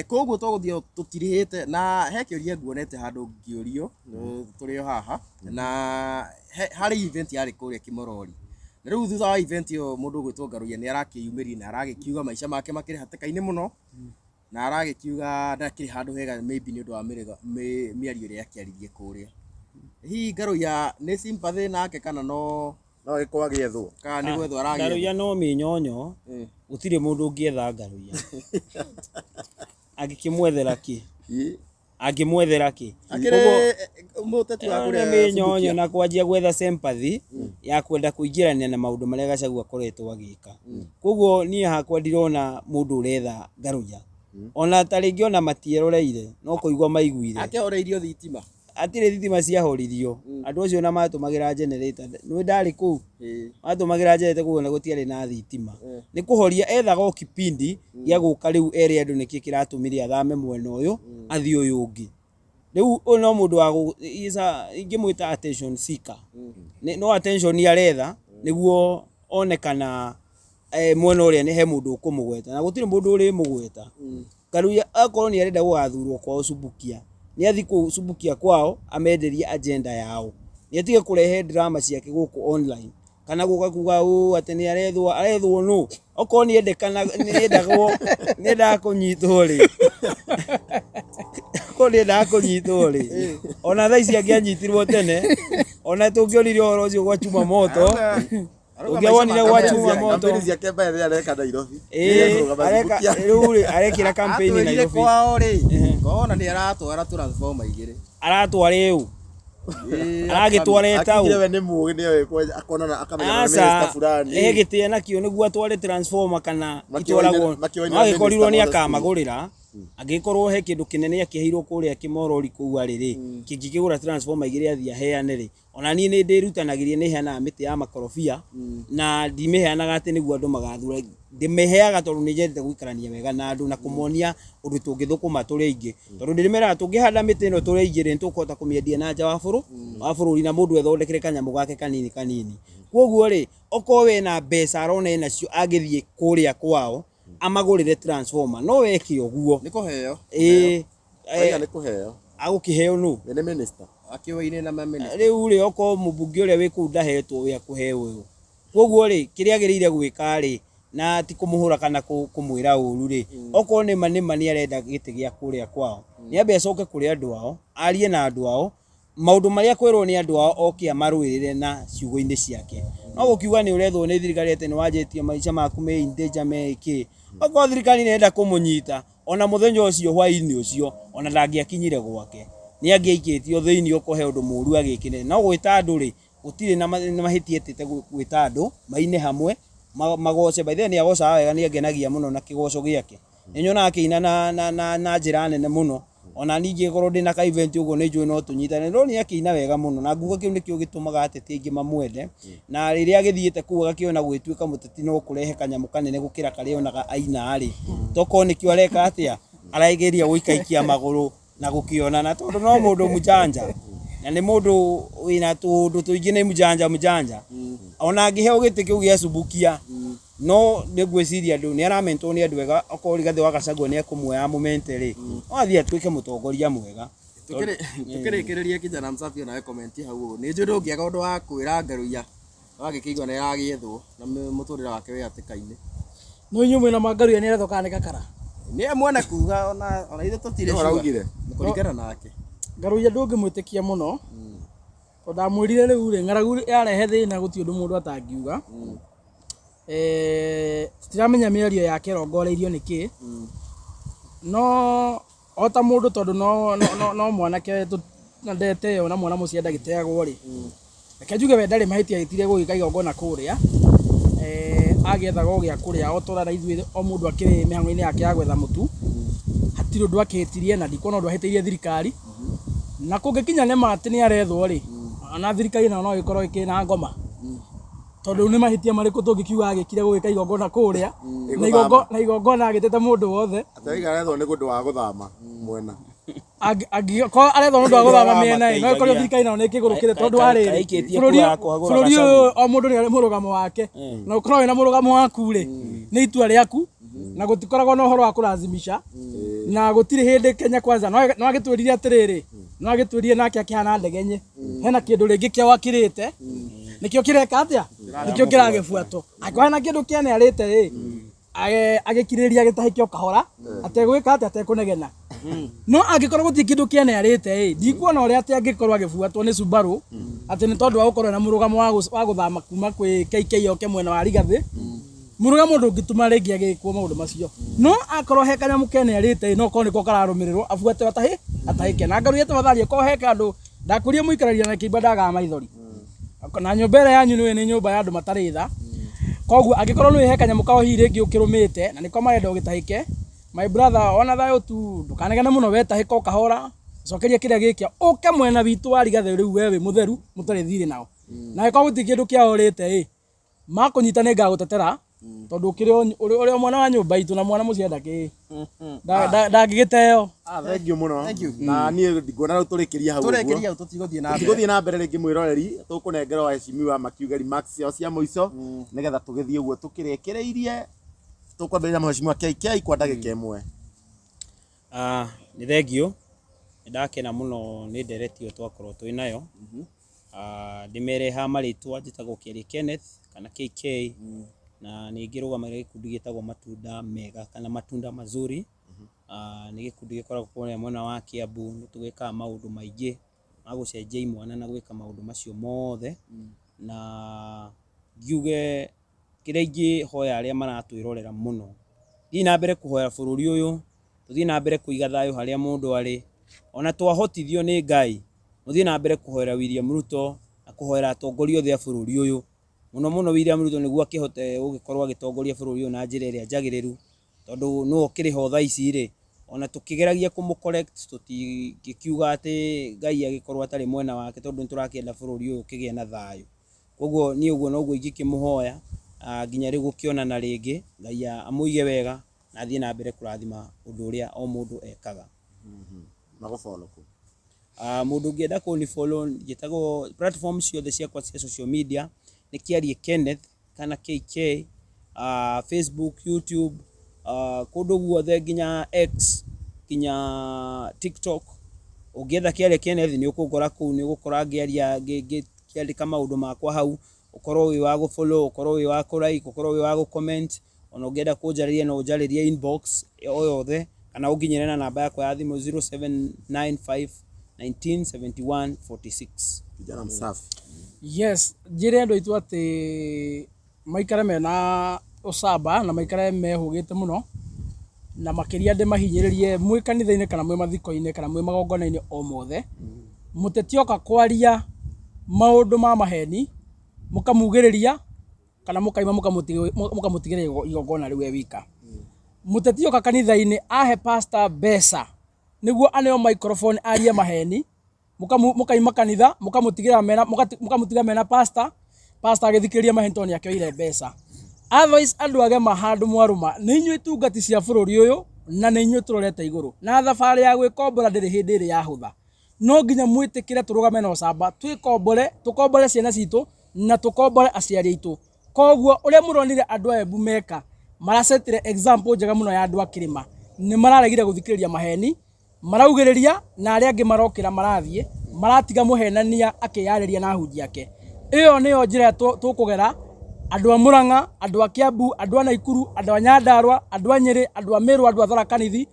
Koguo tũgũthiĩ tũtirihĩte na he kĩũria nguonete handũ ngĩũrio tũrĩ o haha na harĩ event yarĩ kũrĩa Kimorori. Na rĩu thutha wa event ĩyo mũndũ ũgwĩtwo Ngaruiya nĩ arakĩyumĩria na aragĩkiuga maica make makĩrĩ hatĩka-inĩ mũno na aragĩkiuga ndakĩrĩ handũ hega maybe nĩ ũndũ wa mĩario ĩrĩa akĩaririe kũrĩa. Hihi Ngaruiya nĩ sympathy nake kana no No gĩkorwo agĩethwo? Kana nĩ gwethwo aragĩethwo? Ngaruiya no mĩnyonyo. Gũtirĩ mũndũ ũngĩetha Ngaruiya. Angĩkĩmwethera kĩ? Angĩmwethera kĩ? Akĩrĩ mũteti wa Nĩ kũrĩa mĩnyonyo Subukia. na kwanjia gwetha sympathy ya kwenda kũingĩrania na maũndũ marĩa Gachagua akoretwo agĩka. Koguo niĩ hakwa ndirona mũndũ ũretha Ngaruiya. Ona ta rĩngĩ ona matieroreire no kũigua maiguire. Akĩhoreirio thitima. Hatirĩ thitima ciahoririo. Andũ acio na matũmagĩra generator, nĩ ndarĩ kũu, matũmagĩra generator kũu, na gũtiarĩ na thitima. Nĩ kũhoria ethaga o kipindi gĩa gũka rĩu ere andũ nĩkĩ kĩratũmire athame mwena ũyũ athiĩ ũyũ ũngĩ. Rĩu ũyũ no mũndũ wa ingĩmwĩta attention seeker. No attention aretha nĩguo onekana mwena ũrĩa nĩ he mũndũ ũkũmũgweta, na gũtirĩ mũndũ ũrĩmũgweta. Karuia akorwo nĩ arenda gũgathurwo kwao Subukia, nĩ athiĩ kũu Subukia kwao amenderie agenda yao, nĩ atige kũrehe drama ciake gũkũ online kana gũka kuga ũ atĩ nĩ arethwo, arethwo nũ. Okorwo nĩ endekana, nĩ endagwo, nĩ endaga kũnyitwo rĩ, okorwo nĩ endaga kũnyitwo rĩ, ona thaa ici angĩanyitirwo tene, ona tũngĩonire ũhoro ũcio gwa chuma moto, ũngĩawonire gwa chuma moto. Campaign ciake mbere areka Nairobi. Ĩĩ, areka rĩu rĩ, arekĩra campaign Atwĩrire Nairobi. Kwao rĩ, kona nĩ aratwara transformer igĩrĩ. Aratwara ĩũ, aragĩtwara ĩtaũ. Akigire we nĩ mũgĩ, nĩ oĩ akonana akamenya na Aca, minister fulani. he gĩtĩe nakĩo nĩguo atware transformer kana itwaragwo. Makĩoinĩra No agĩkorirwo minister nĩ mothe. akamagũrĩra, angĩkorwo he kĩndũ kĩnene akĩheirwo kũrĩa kĩmorori kũu arĩ rĩ, kĩngĩkĩgũra transformer igĩrĩ athiĩ aheane rĩ. Ona niĩ nĩ ndĩrutanagĩria, nĩ heanaga mĩtĩ ya makorobia, na ndimĩheanaga atĩ nĩguo andũ magathura, ndĩmĩheaga tondũ nĩ nyendete gũikarania wega na andũ na kũmonia ũndũ tũngĩthũkũma tũrĩ aingĩ, tondũ ndĩrĩmeraga tũngĩhanda mĩtĩ ĩno tũrĩ aingĩ rĩ, nĩ tũkũhota kũmĩendia na nja wa bũrũri na mũndũ ethondekere kanyamũ gake kanini kanini. Koguo rĩ, okorwo wena mbeca arona enacio, angĩthiĩ kũrĩa kwao amagũrĩre transformer, no weke ũguo. Nĩ kũheo. Ĩĩ. Oiga nĩ kũheo. Agũkĩheo nũ? We nĩ minister. Akĩũaine na mamĩnĩsta. Rĩu rĩ, okorwo mũmbunge ũrĩa wĩ kũu ndahetwo wĩ akũheo ũyũ, koguo rĩ, kĩrĩa agĩrĩire gwĩka rĩ, na ti kũmũhũra kana kũmwĩra ũru rĩ, okorwo nĩma nĩma nĩ arenda gĩtĩ gĩa kũrĩa kwao, nĩ ambe acoke kũrĩ andũ ao, arie na andũ ao maũndũ marĩa kwĩrwo nĩ andũ ao, oke amarũĩrĩre na ciugo-inĩ ciake. No gũkiuga nĩ ũrethwo nĩ thirikari atĩ nĩ wanjĩtie maica maku me in danger me kĩ, okorwo thirikari nĩ ĩrenda kũmũnyita, ona mũthenya ũcio hwaĩ-inĩ ũcio ona ndangĩakinyire gwake, nĩ angĩaikĩtio thĩinĩ okorwo he ũndũ mũru agĩkĩre. No gwĩta andũ rĩ, gũtirĩ na mahĩtia etĩte gwĩta andũ maine hamwe, magoce. By the way, nĩ agocaga wega, nĩ angenagia mũno na kĩgoco gĩake, nĩ nyonaga akĩina na njĩra nene mũno. Ona ningĩ korwo ndĩna ka event ũguo, nĩ njũĩ no tũnyitane, no nĩ akĩina wega mũno, na nguga kĩu nĩkĩo gĩtũmaga ateti aingĩ mamwende. Na rĩrĩa agĩthiĩte kũu agakĩona gwĩtuĩka mũteti no kũrehe kanyamũ kanene gũkĩra karĩa onaga aina rĩ, tokorwo nĩkĩo areka atĩa, arageria gũikaikia magũrũ na gũkĩona, na tondũ no mũndũ mũjanja na nĩ mũndũ wĩna tũũndũ tũingĩ, nĩ mũjanja mũjanja. Ona angĩheo gĩtĩ kĩu gĩa Subukia, no nĩ ngwĩciria andũ nĩ aramentwo nĩ andũ ega. Okorwo Rigathĩ wa Gachagua nĩ ekũmuoya amũmente rĩ, no athiĩ atuĩke mũtongoria mwega. Tukĩrĩkĩrĩria, kijana msafi, onawe comment hau ũguo, nĩ njũĩ ndũngĩaga ũndũ wa kwĩra Ngaruiya wagĩkĩigua nĩ aragĩethwo na mũtũrĩre wake wĩ hatĩka-inĩ. No inyuĩ mwĩna mangaruya nĩ arethwo kana nĩ gakara? Nĩ mwene kuga, ona ithuĩ tũtirĩ Nĩwe sure. ũraugire. Nĩ kũringana nake. Ngaruiya ndũngĩmwĩtĩkia mũno, tondũ ndamwĩrire rĩu rĩ, ng'aragu yarehe thĩna, gũtirĩ ũndũ mũndũ atangiuga. Tũtiramenya mĩario yake ĩrongoreirio nĩ kĩ, no o ta mũndũ, tondũ no mwanake na ndeteo na mwana mũciĩ ndagĩteagwo rĩ, reke njuge we ndarĩ mahĩtia agĩtire gũgĩka igongona kũrĩa, agĩethaga o gĩa kũrĩa o ta ũrĩa na ithuĩ o mũndũ akĩrĩ mĩhang'o-inĩ yake ya gwetha mũtu. Hatirĩ ũndũ akĩhĩtirie, na ndikuona ũndũ ahĩtĩirie thirikari. Na kũngĩkinya nĩ ma atĩ nĩ arethwo rĩ, ona thirikari nayo no ĩkorwo ĩkĩrĩ na ngoma, tondũ nĩ mahĩtia marĩkũ tũngĩkiuga agĩkire gũgĩka igongona kũrĩa na na igongona agĩtĩte mũndũ wothe? Atĩ arethwo nĩ ũndũ wa gũthama mwena. Angĩkorwo arethwo nĩ ũndũ wa gũthama mĩena ĩ, no ĩkorwo thirikari nayo nĩ ĩkĩgũrũkĩte, tondũ wa rĩrĩ, Kaikĩtie bũrũri kura ya kũhagũra bũrũri Gachagua. ũyũ o mũndũ nĩ arĩ mũrũgamo wake, na ũkorwo wĩna mũrũgamo waku rĩ, nĩ itua rĩaku, na gũtikoragwo na ũhoro wa kũrazimisha, na gũtirĩ hĩndĩ Kenya Kwanza no agĩtwĩrire atĩrĩrĩ, no agĩtwĩrire nake akĩhana ndegenye hena kĩndũ rĩngĩ kĩao akĩrĩte, nĩkĩo kĩreka atĩa, nĩkĩo kĩragĩbuatwo. Angĩkorwo hena kĩndũ kĩene arĩte rĩ, agĩkirĩrĩria agĩtahĩke o kahora, ategwĩka atĩa, atekũnegena. No angĩkorwo gũtirĩ kĩndũ kĩene arĩte ĩ, ndikuona ũrĩa atĩ angĩkorwo agĩbuatwo nĩ Subaru atĩ nĩ tondũ wa gũkorwo na mũrũgamo wa gũthama kuma kwĩ KK oke mwena wa Rigathĩ. Mũrũgamo ndũngĩtũma rĩngĩ agĩkwo maũndũ macio. No akorwo he kanyamũ kene arĩte ĩ, no korwo nĩko kararũmĩrĩrwo, abuate atahĩke. Na Ngaruiya tafadhali, okorwo he kandũ ndakũria mũikararia na kĩimba, ndagaga maithori na nyũmba ĩrĩa yanyu nĩũĩ nĩ nyũmba ya andũ matarĩ tha. Koguo angĩkorwo nĩũĩ he kanyamũ kao hihi rĩngĩ ũkĩrũmĩte na nĩko marenda ũgĩtahĩke, my brother, ona thayũ tu, ndũkanegene mũno, we tahĩka o kahora. Cokeria kĩrĩa gĩkĩa ũke mwena witũ wa Rigathĩ rĩu we wĩ mũtheru mũtarĩ thirĩ nao. Na angĩkorwo gũtirĩ kĩndũ kĩao ũrĩte ĩ, makũnyita nĩ ngagũtetera tondũ ũkĩrĩ ũrĩ o mwana wa nyũmba itũ na mwana mũciĩ ndakĩ ndangĩgĩteo. Thank you mũno. Na niĩ nguona rĩu tũrĩkĩrie hau ũguo. Tũrĩkĩrie hau, tũtigũthiĩ na mbere. Tũtigũthiĩ na mbere rĩngĩ mwĩroreri, tũkũnengera waheshimiwa makiuga remarks ciao cia mũico nĩgetha tũgĩthiĩ ũguo tũkĩrĩkĩrĩirie. Tũkwambĩrĩria mheshimiwa KK kwa ndagĩka ĩmwe. Nĩ thengio, nĩ ndakena mũno nĩ ndereti ĩyo twakorwo twĩ nayo. Ndĩmere ha marĩtwa njĩtagwo Kĩarie Kenneth kana KK, na nĩ ngĩrũgamagĩrĩra gĩkundi gĩtagwo Matunda Mega kana Matunda Mazuri. Nĩ gĩkundi gĩkoragwo kũrĩa mwena wa Kiambu, nĩ tũgĩkaga maũndũ maingĩ ma gũcenjia imwana na gwĩka maũndũ macio mothe. Na ngiuge kĩrĩa ingĩhoya arĩa maratwĩrorera mũno, thiĩ na mbere kũhoya bũrũri ũyũ, tũthiĩ na mbere kũiga thayũ harĩa mũndũ arĩ, ona twahotithio nĩ Ngai, mũthiĩ na mbere kũhoera William Ruto na kũhoera atongoria othe a bũrũri ũyũ, mũno mũno William Ruto nĩguo akĩhote gũgĩkorwo agĩtongoria bũrũri ũyũ na njĩra ĩrĩa njagĩrĩru, tondũ nĩwe ũkĩrĩ ho thaa ici rĩ, ona tũkĩgeragia kũmũ correct tũtingĩkiuga atĩ Ngai agĩkorwo atarĩ mwena wake, tondũ nĩtũrakĩenda bũrũri ũyũ ũkĩgĩe na thayũ. Koguo niĩ ũguo noguo ingĩkĩmũhoya nginya rĩu gũkĩonana rĩngĩ, Ngai amũige wega na athiĩ na mbere kũrathima ũndũ ũrĩa o mũndũ ekaga. Magũfollow kũ? Mũndũ ũngĩenda kũni follow njĩtagwo platform ciothe ciakwa cia social media nĩ Kĩarie Kenneth kana KK, Facebook, YouTube, kũndũ guothe nginya X, nginya TikTok. Ũngĩetha Kĩarie Kenneth nĩ ũkũngora kũu, nĩ ũgũkora ngĩaria ngĩandĩka maũndũ makwa hau, ũkorwo wĩ wa gũ follow, ũkorwo wĩ wa kũ like, ũkorwo wĩ wa gũ comment, ona ũngĩenda kũnjarĩria no ũnjarĩrie inbox o yothe, kana ũnginyĩre na namba yakwa ya thimũ 0795 19 71 46. Kijana msafi. Yes, njĩre andũ aitũ atĩ maikare mena ũcamba na maikare mehũgĩte mũno, na makĩria ndĩmahinyĩrĩrie mwĩ kanitha-inĩ kana mwĩ mathiko-inĩ kana mwĩ magongona-inĩ o mothe. Mũteti oka kwaria maũndũ ma maheni mũkamugĩrĩria kana mũkaima mũkamũtigĩra igongona rĩu e wika. Mũteti oka kanitha-inĩ ahe pastor mbeca nĩguo aneo microphone arie maheni, mũkaima kanitha mũkamũtigĩra mena mũkamũtiga mena pastor, pastor agĩthikĩrĩria maheni tondũ nĩakĩoire mbeca. Otherwise andũ agema handũ mwarũma nĩ inyuĩ itungati cia bũrũri ũyũ na nĩ inyuĩ tũrorete igũrũ, na thabarĩ ya gwĩkombora ndĩrĩ hĩndĩ ĩrĩ yahũtha. No nginya mwĩtĩkĩre tũrũgame na ũcamba, twĩkombore, tũkombore ciana citũ na tũkombore aciari aitũ. Koguo ũrĩa mũronire andũ a Embu meka, maracetire example njega mũno ya andũ a kĩrĩma. Nĩ mararegire gũthikĩrĩria maheni, maraugĩrĩria na arĩa angĩ marokĩra marathiĩ, maratiga mũhenania akĩyarĩria na ahunjia ake. Ĩyo nĩyo njĩra tũkũgera andũ a Murang'a, andũ a Kiambu, andũ a Naikuru, andũ a Nyandarua, andũ a Nyĩrĩ, andũ a Meru, andũ a Tharaka Nithi,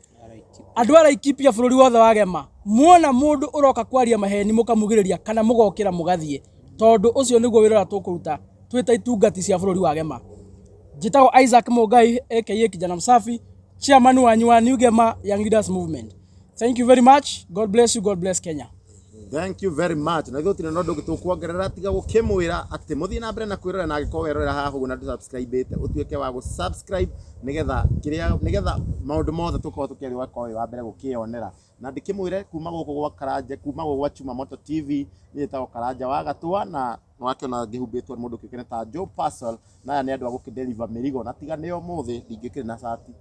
andũ a Laikipia, bũrũri wothe wa Gema. Muona mũndũ ũroka kwaria maheni mũkamugĩrĩria kana mũgokĩra mũgathiĩ, tondũ ũcio nĩguo wĩra ũrĩa tũkũruta twĩ ta itungati cia bũrũri wa Gema. Njĩtagwo Isaac Mungai aka Kijana Msafi, chairman wanyu wa New Gema Young Leaders Movement. Thank you very much. God bless you. God bless Kenya. Thank you very much. Na ithuĩ tũtirĩ na ũndũ ũngĩ tũkuongerera tiga gũkĩmwĩra atĩ mũthiĩ na mbere na kwĩrorera, na angĩkorwo werorera haha ũguo na ndũ-subscribe-ĩte, ũtuĩke wa gũ-subscribe nĩgetha kĩrĩa nĩgetha maũndũ mothe tũkorwo tũkĩaria ũgakorwo wĩ wa mbere gũkĩyonera. Na ndĩkĩmwĩre kuma gũkũ gwa Karanja, kuma gũkũ gwa Chuma Moto TV, niĩ njĩtagwo Karanja wa Gatua, na nĩwakĩona ngĩhumbĩtwo nĩ mũndũ ũkĩũĩkaine ta Joe Parcel, na aya nĩ andũ a gũkĩ-deliver mĩrigo, na tiga nĩo ũmũthĩ ndingĩkĩrĩ na cati.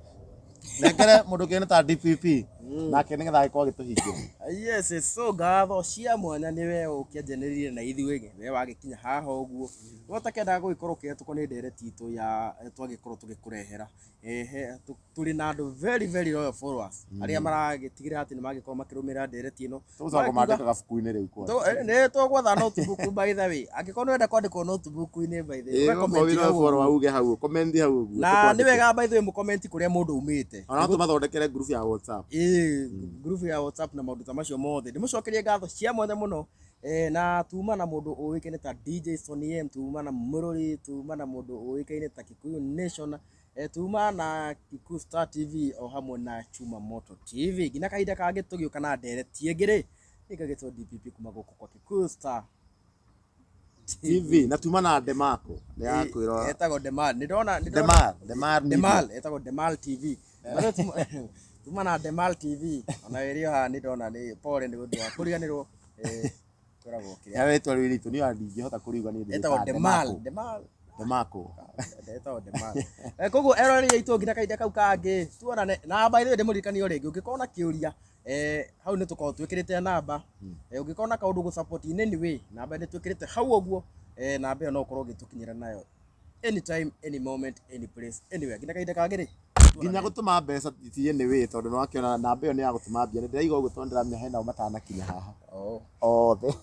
Nengere mũndũ ũkĩũĩkaine ta DPP, nake nĩgetha agĩkorwo agĩtũhingĩra. Yes, so ngatho cia mwanya nĩ we ũkĩanjanĩrire na ithuĩ, we wagĩkinya haha ũguo. We ũtakĩendaga gũgĩkorwo ũkĩhetũkwo nĩ ndereti itũ ya twagĩkorwo tũgĩkũrehera. Ehe, tũrĩ na andũ very very loyal followers arĩa maragĩtigĩrĩra atĩ nĩ magĩkorwo makĩrũmĩrĩra ndereti ĩno. Tũgũcoka kũmandĩka gabuku-inĩ rĩu kwanja. Nĩ tũgwetha notebook by the way. Angĩkorwo nĩ ũrenda kwandĩkwo notebook-inĩ by the way, Ĩĩ, ũga comment okorwo wĩna hau follower ũguo. uge hau, comment hau ũguo, Na nĩ tũkwandĩke. wega by the way mũcomment kũrĩa mũndũ umĩte. Ona no tũmathondekere group ya WhatsApp. Ĩĩ, group ya WhatsApp na maũndũ ta macio mothe. Ndĩmũcokerie ngatho cia mwanya mũno. Na tuma na mũndũ ũĩkaine ta DJ Sonny M, tuma na Mũrũri, tuma na mũndũ ũĩkaine ta Kikuyu Nation, tuma na Kikuyu Star TV o hamwe na Chuma Moto TV. Nginya kahinda kangĩ tũgĩũka na ndereti ĩngĩ rĩ, nĩngagĩtwo DPP kuma gũkũ kwa Kikuyu Star TV na tuma na Demarco nĩ ya kwĩrora. Etagwo Demal. Nĩndona Demar, Demar Media. Demal, etagwo Demal TV. Tuma na Demal TV ona ĩrĩ o haha nĩ ndona nĩ pole nĩ ũndũ wa kũriganĩrwo kwĩragwo kĩrĩa Ya rĩtwa rĩu ritũ niĩ ona ndingĩhota kũriuga niĩ ĩtagwo ndĩrĩtaga Demal Demarco. Demal Demarco. Ĩtagwo Demal. Koguo eroreri aitũ nginya kahinda kau kangĩ tuonane na by the way ndĩmũririkanie o rĩngĩ ũngĩkorwo na kĩũria hau nĩ tũkoragwo twĩkĩrĩte namba ũngĩkorwo na kaũndũ gũ support in any way namba nĩ twĩkĩrĩte hau ũguo namba ĩyo no ũkorwo ũgĩtũkinyĩra nayo anytime, any moment, any place, anywhere. Nginya kahinda kangĩ rĩ Nginya gũtũma mbeca ti anyway tondũ nĩwakĩona namba ĩyo nĩ ya gũtũma mbia. Nĩ ndĩraiga ũguo tondũ ndĩramenya hena o matanakinya haha oh. othe.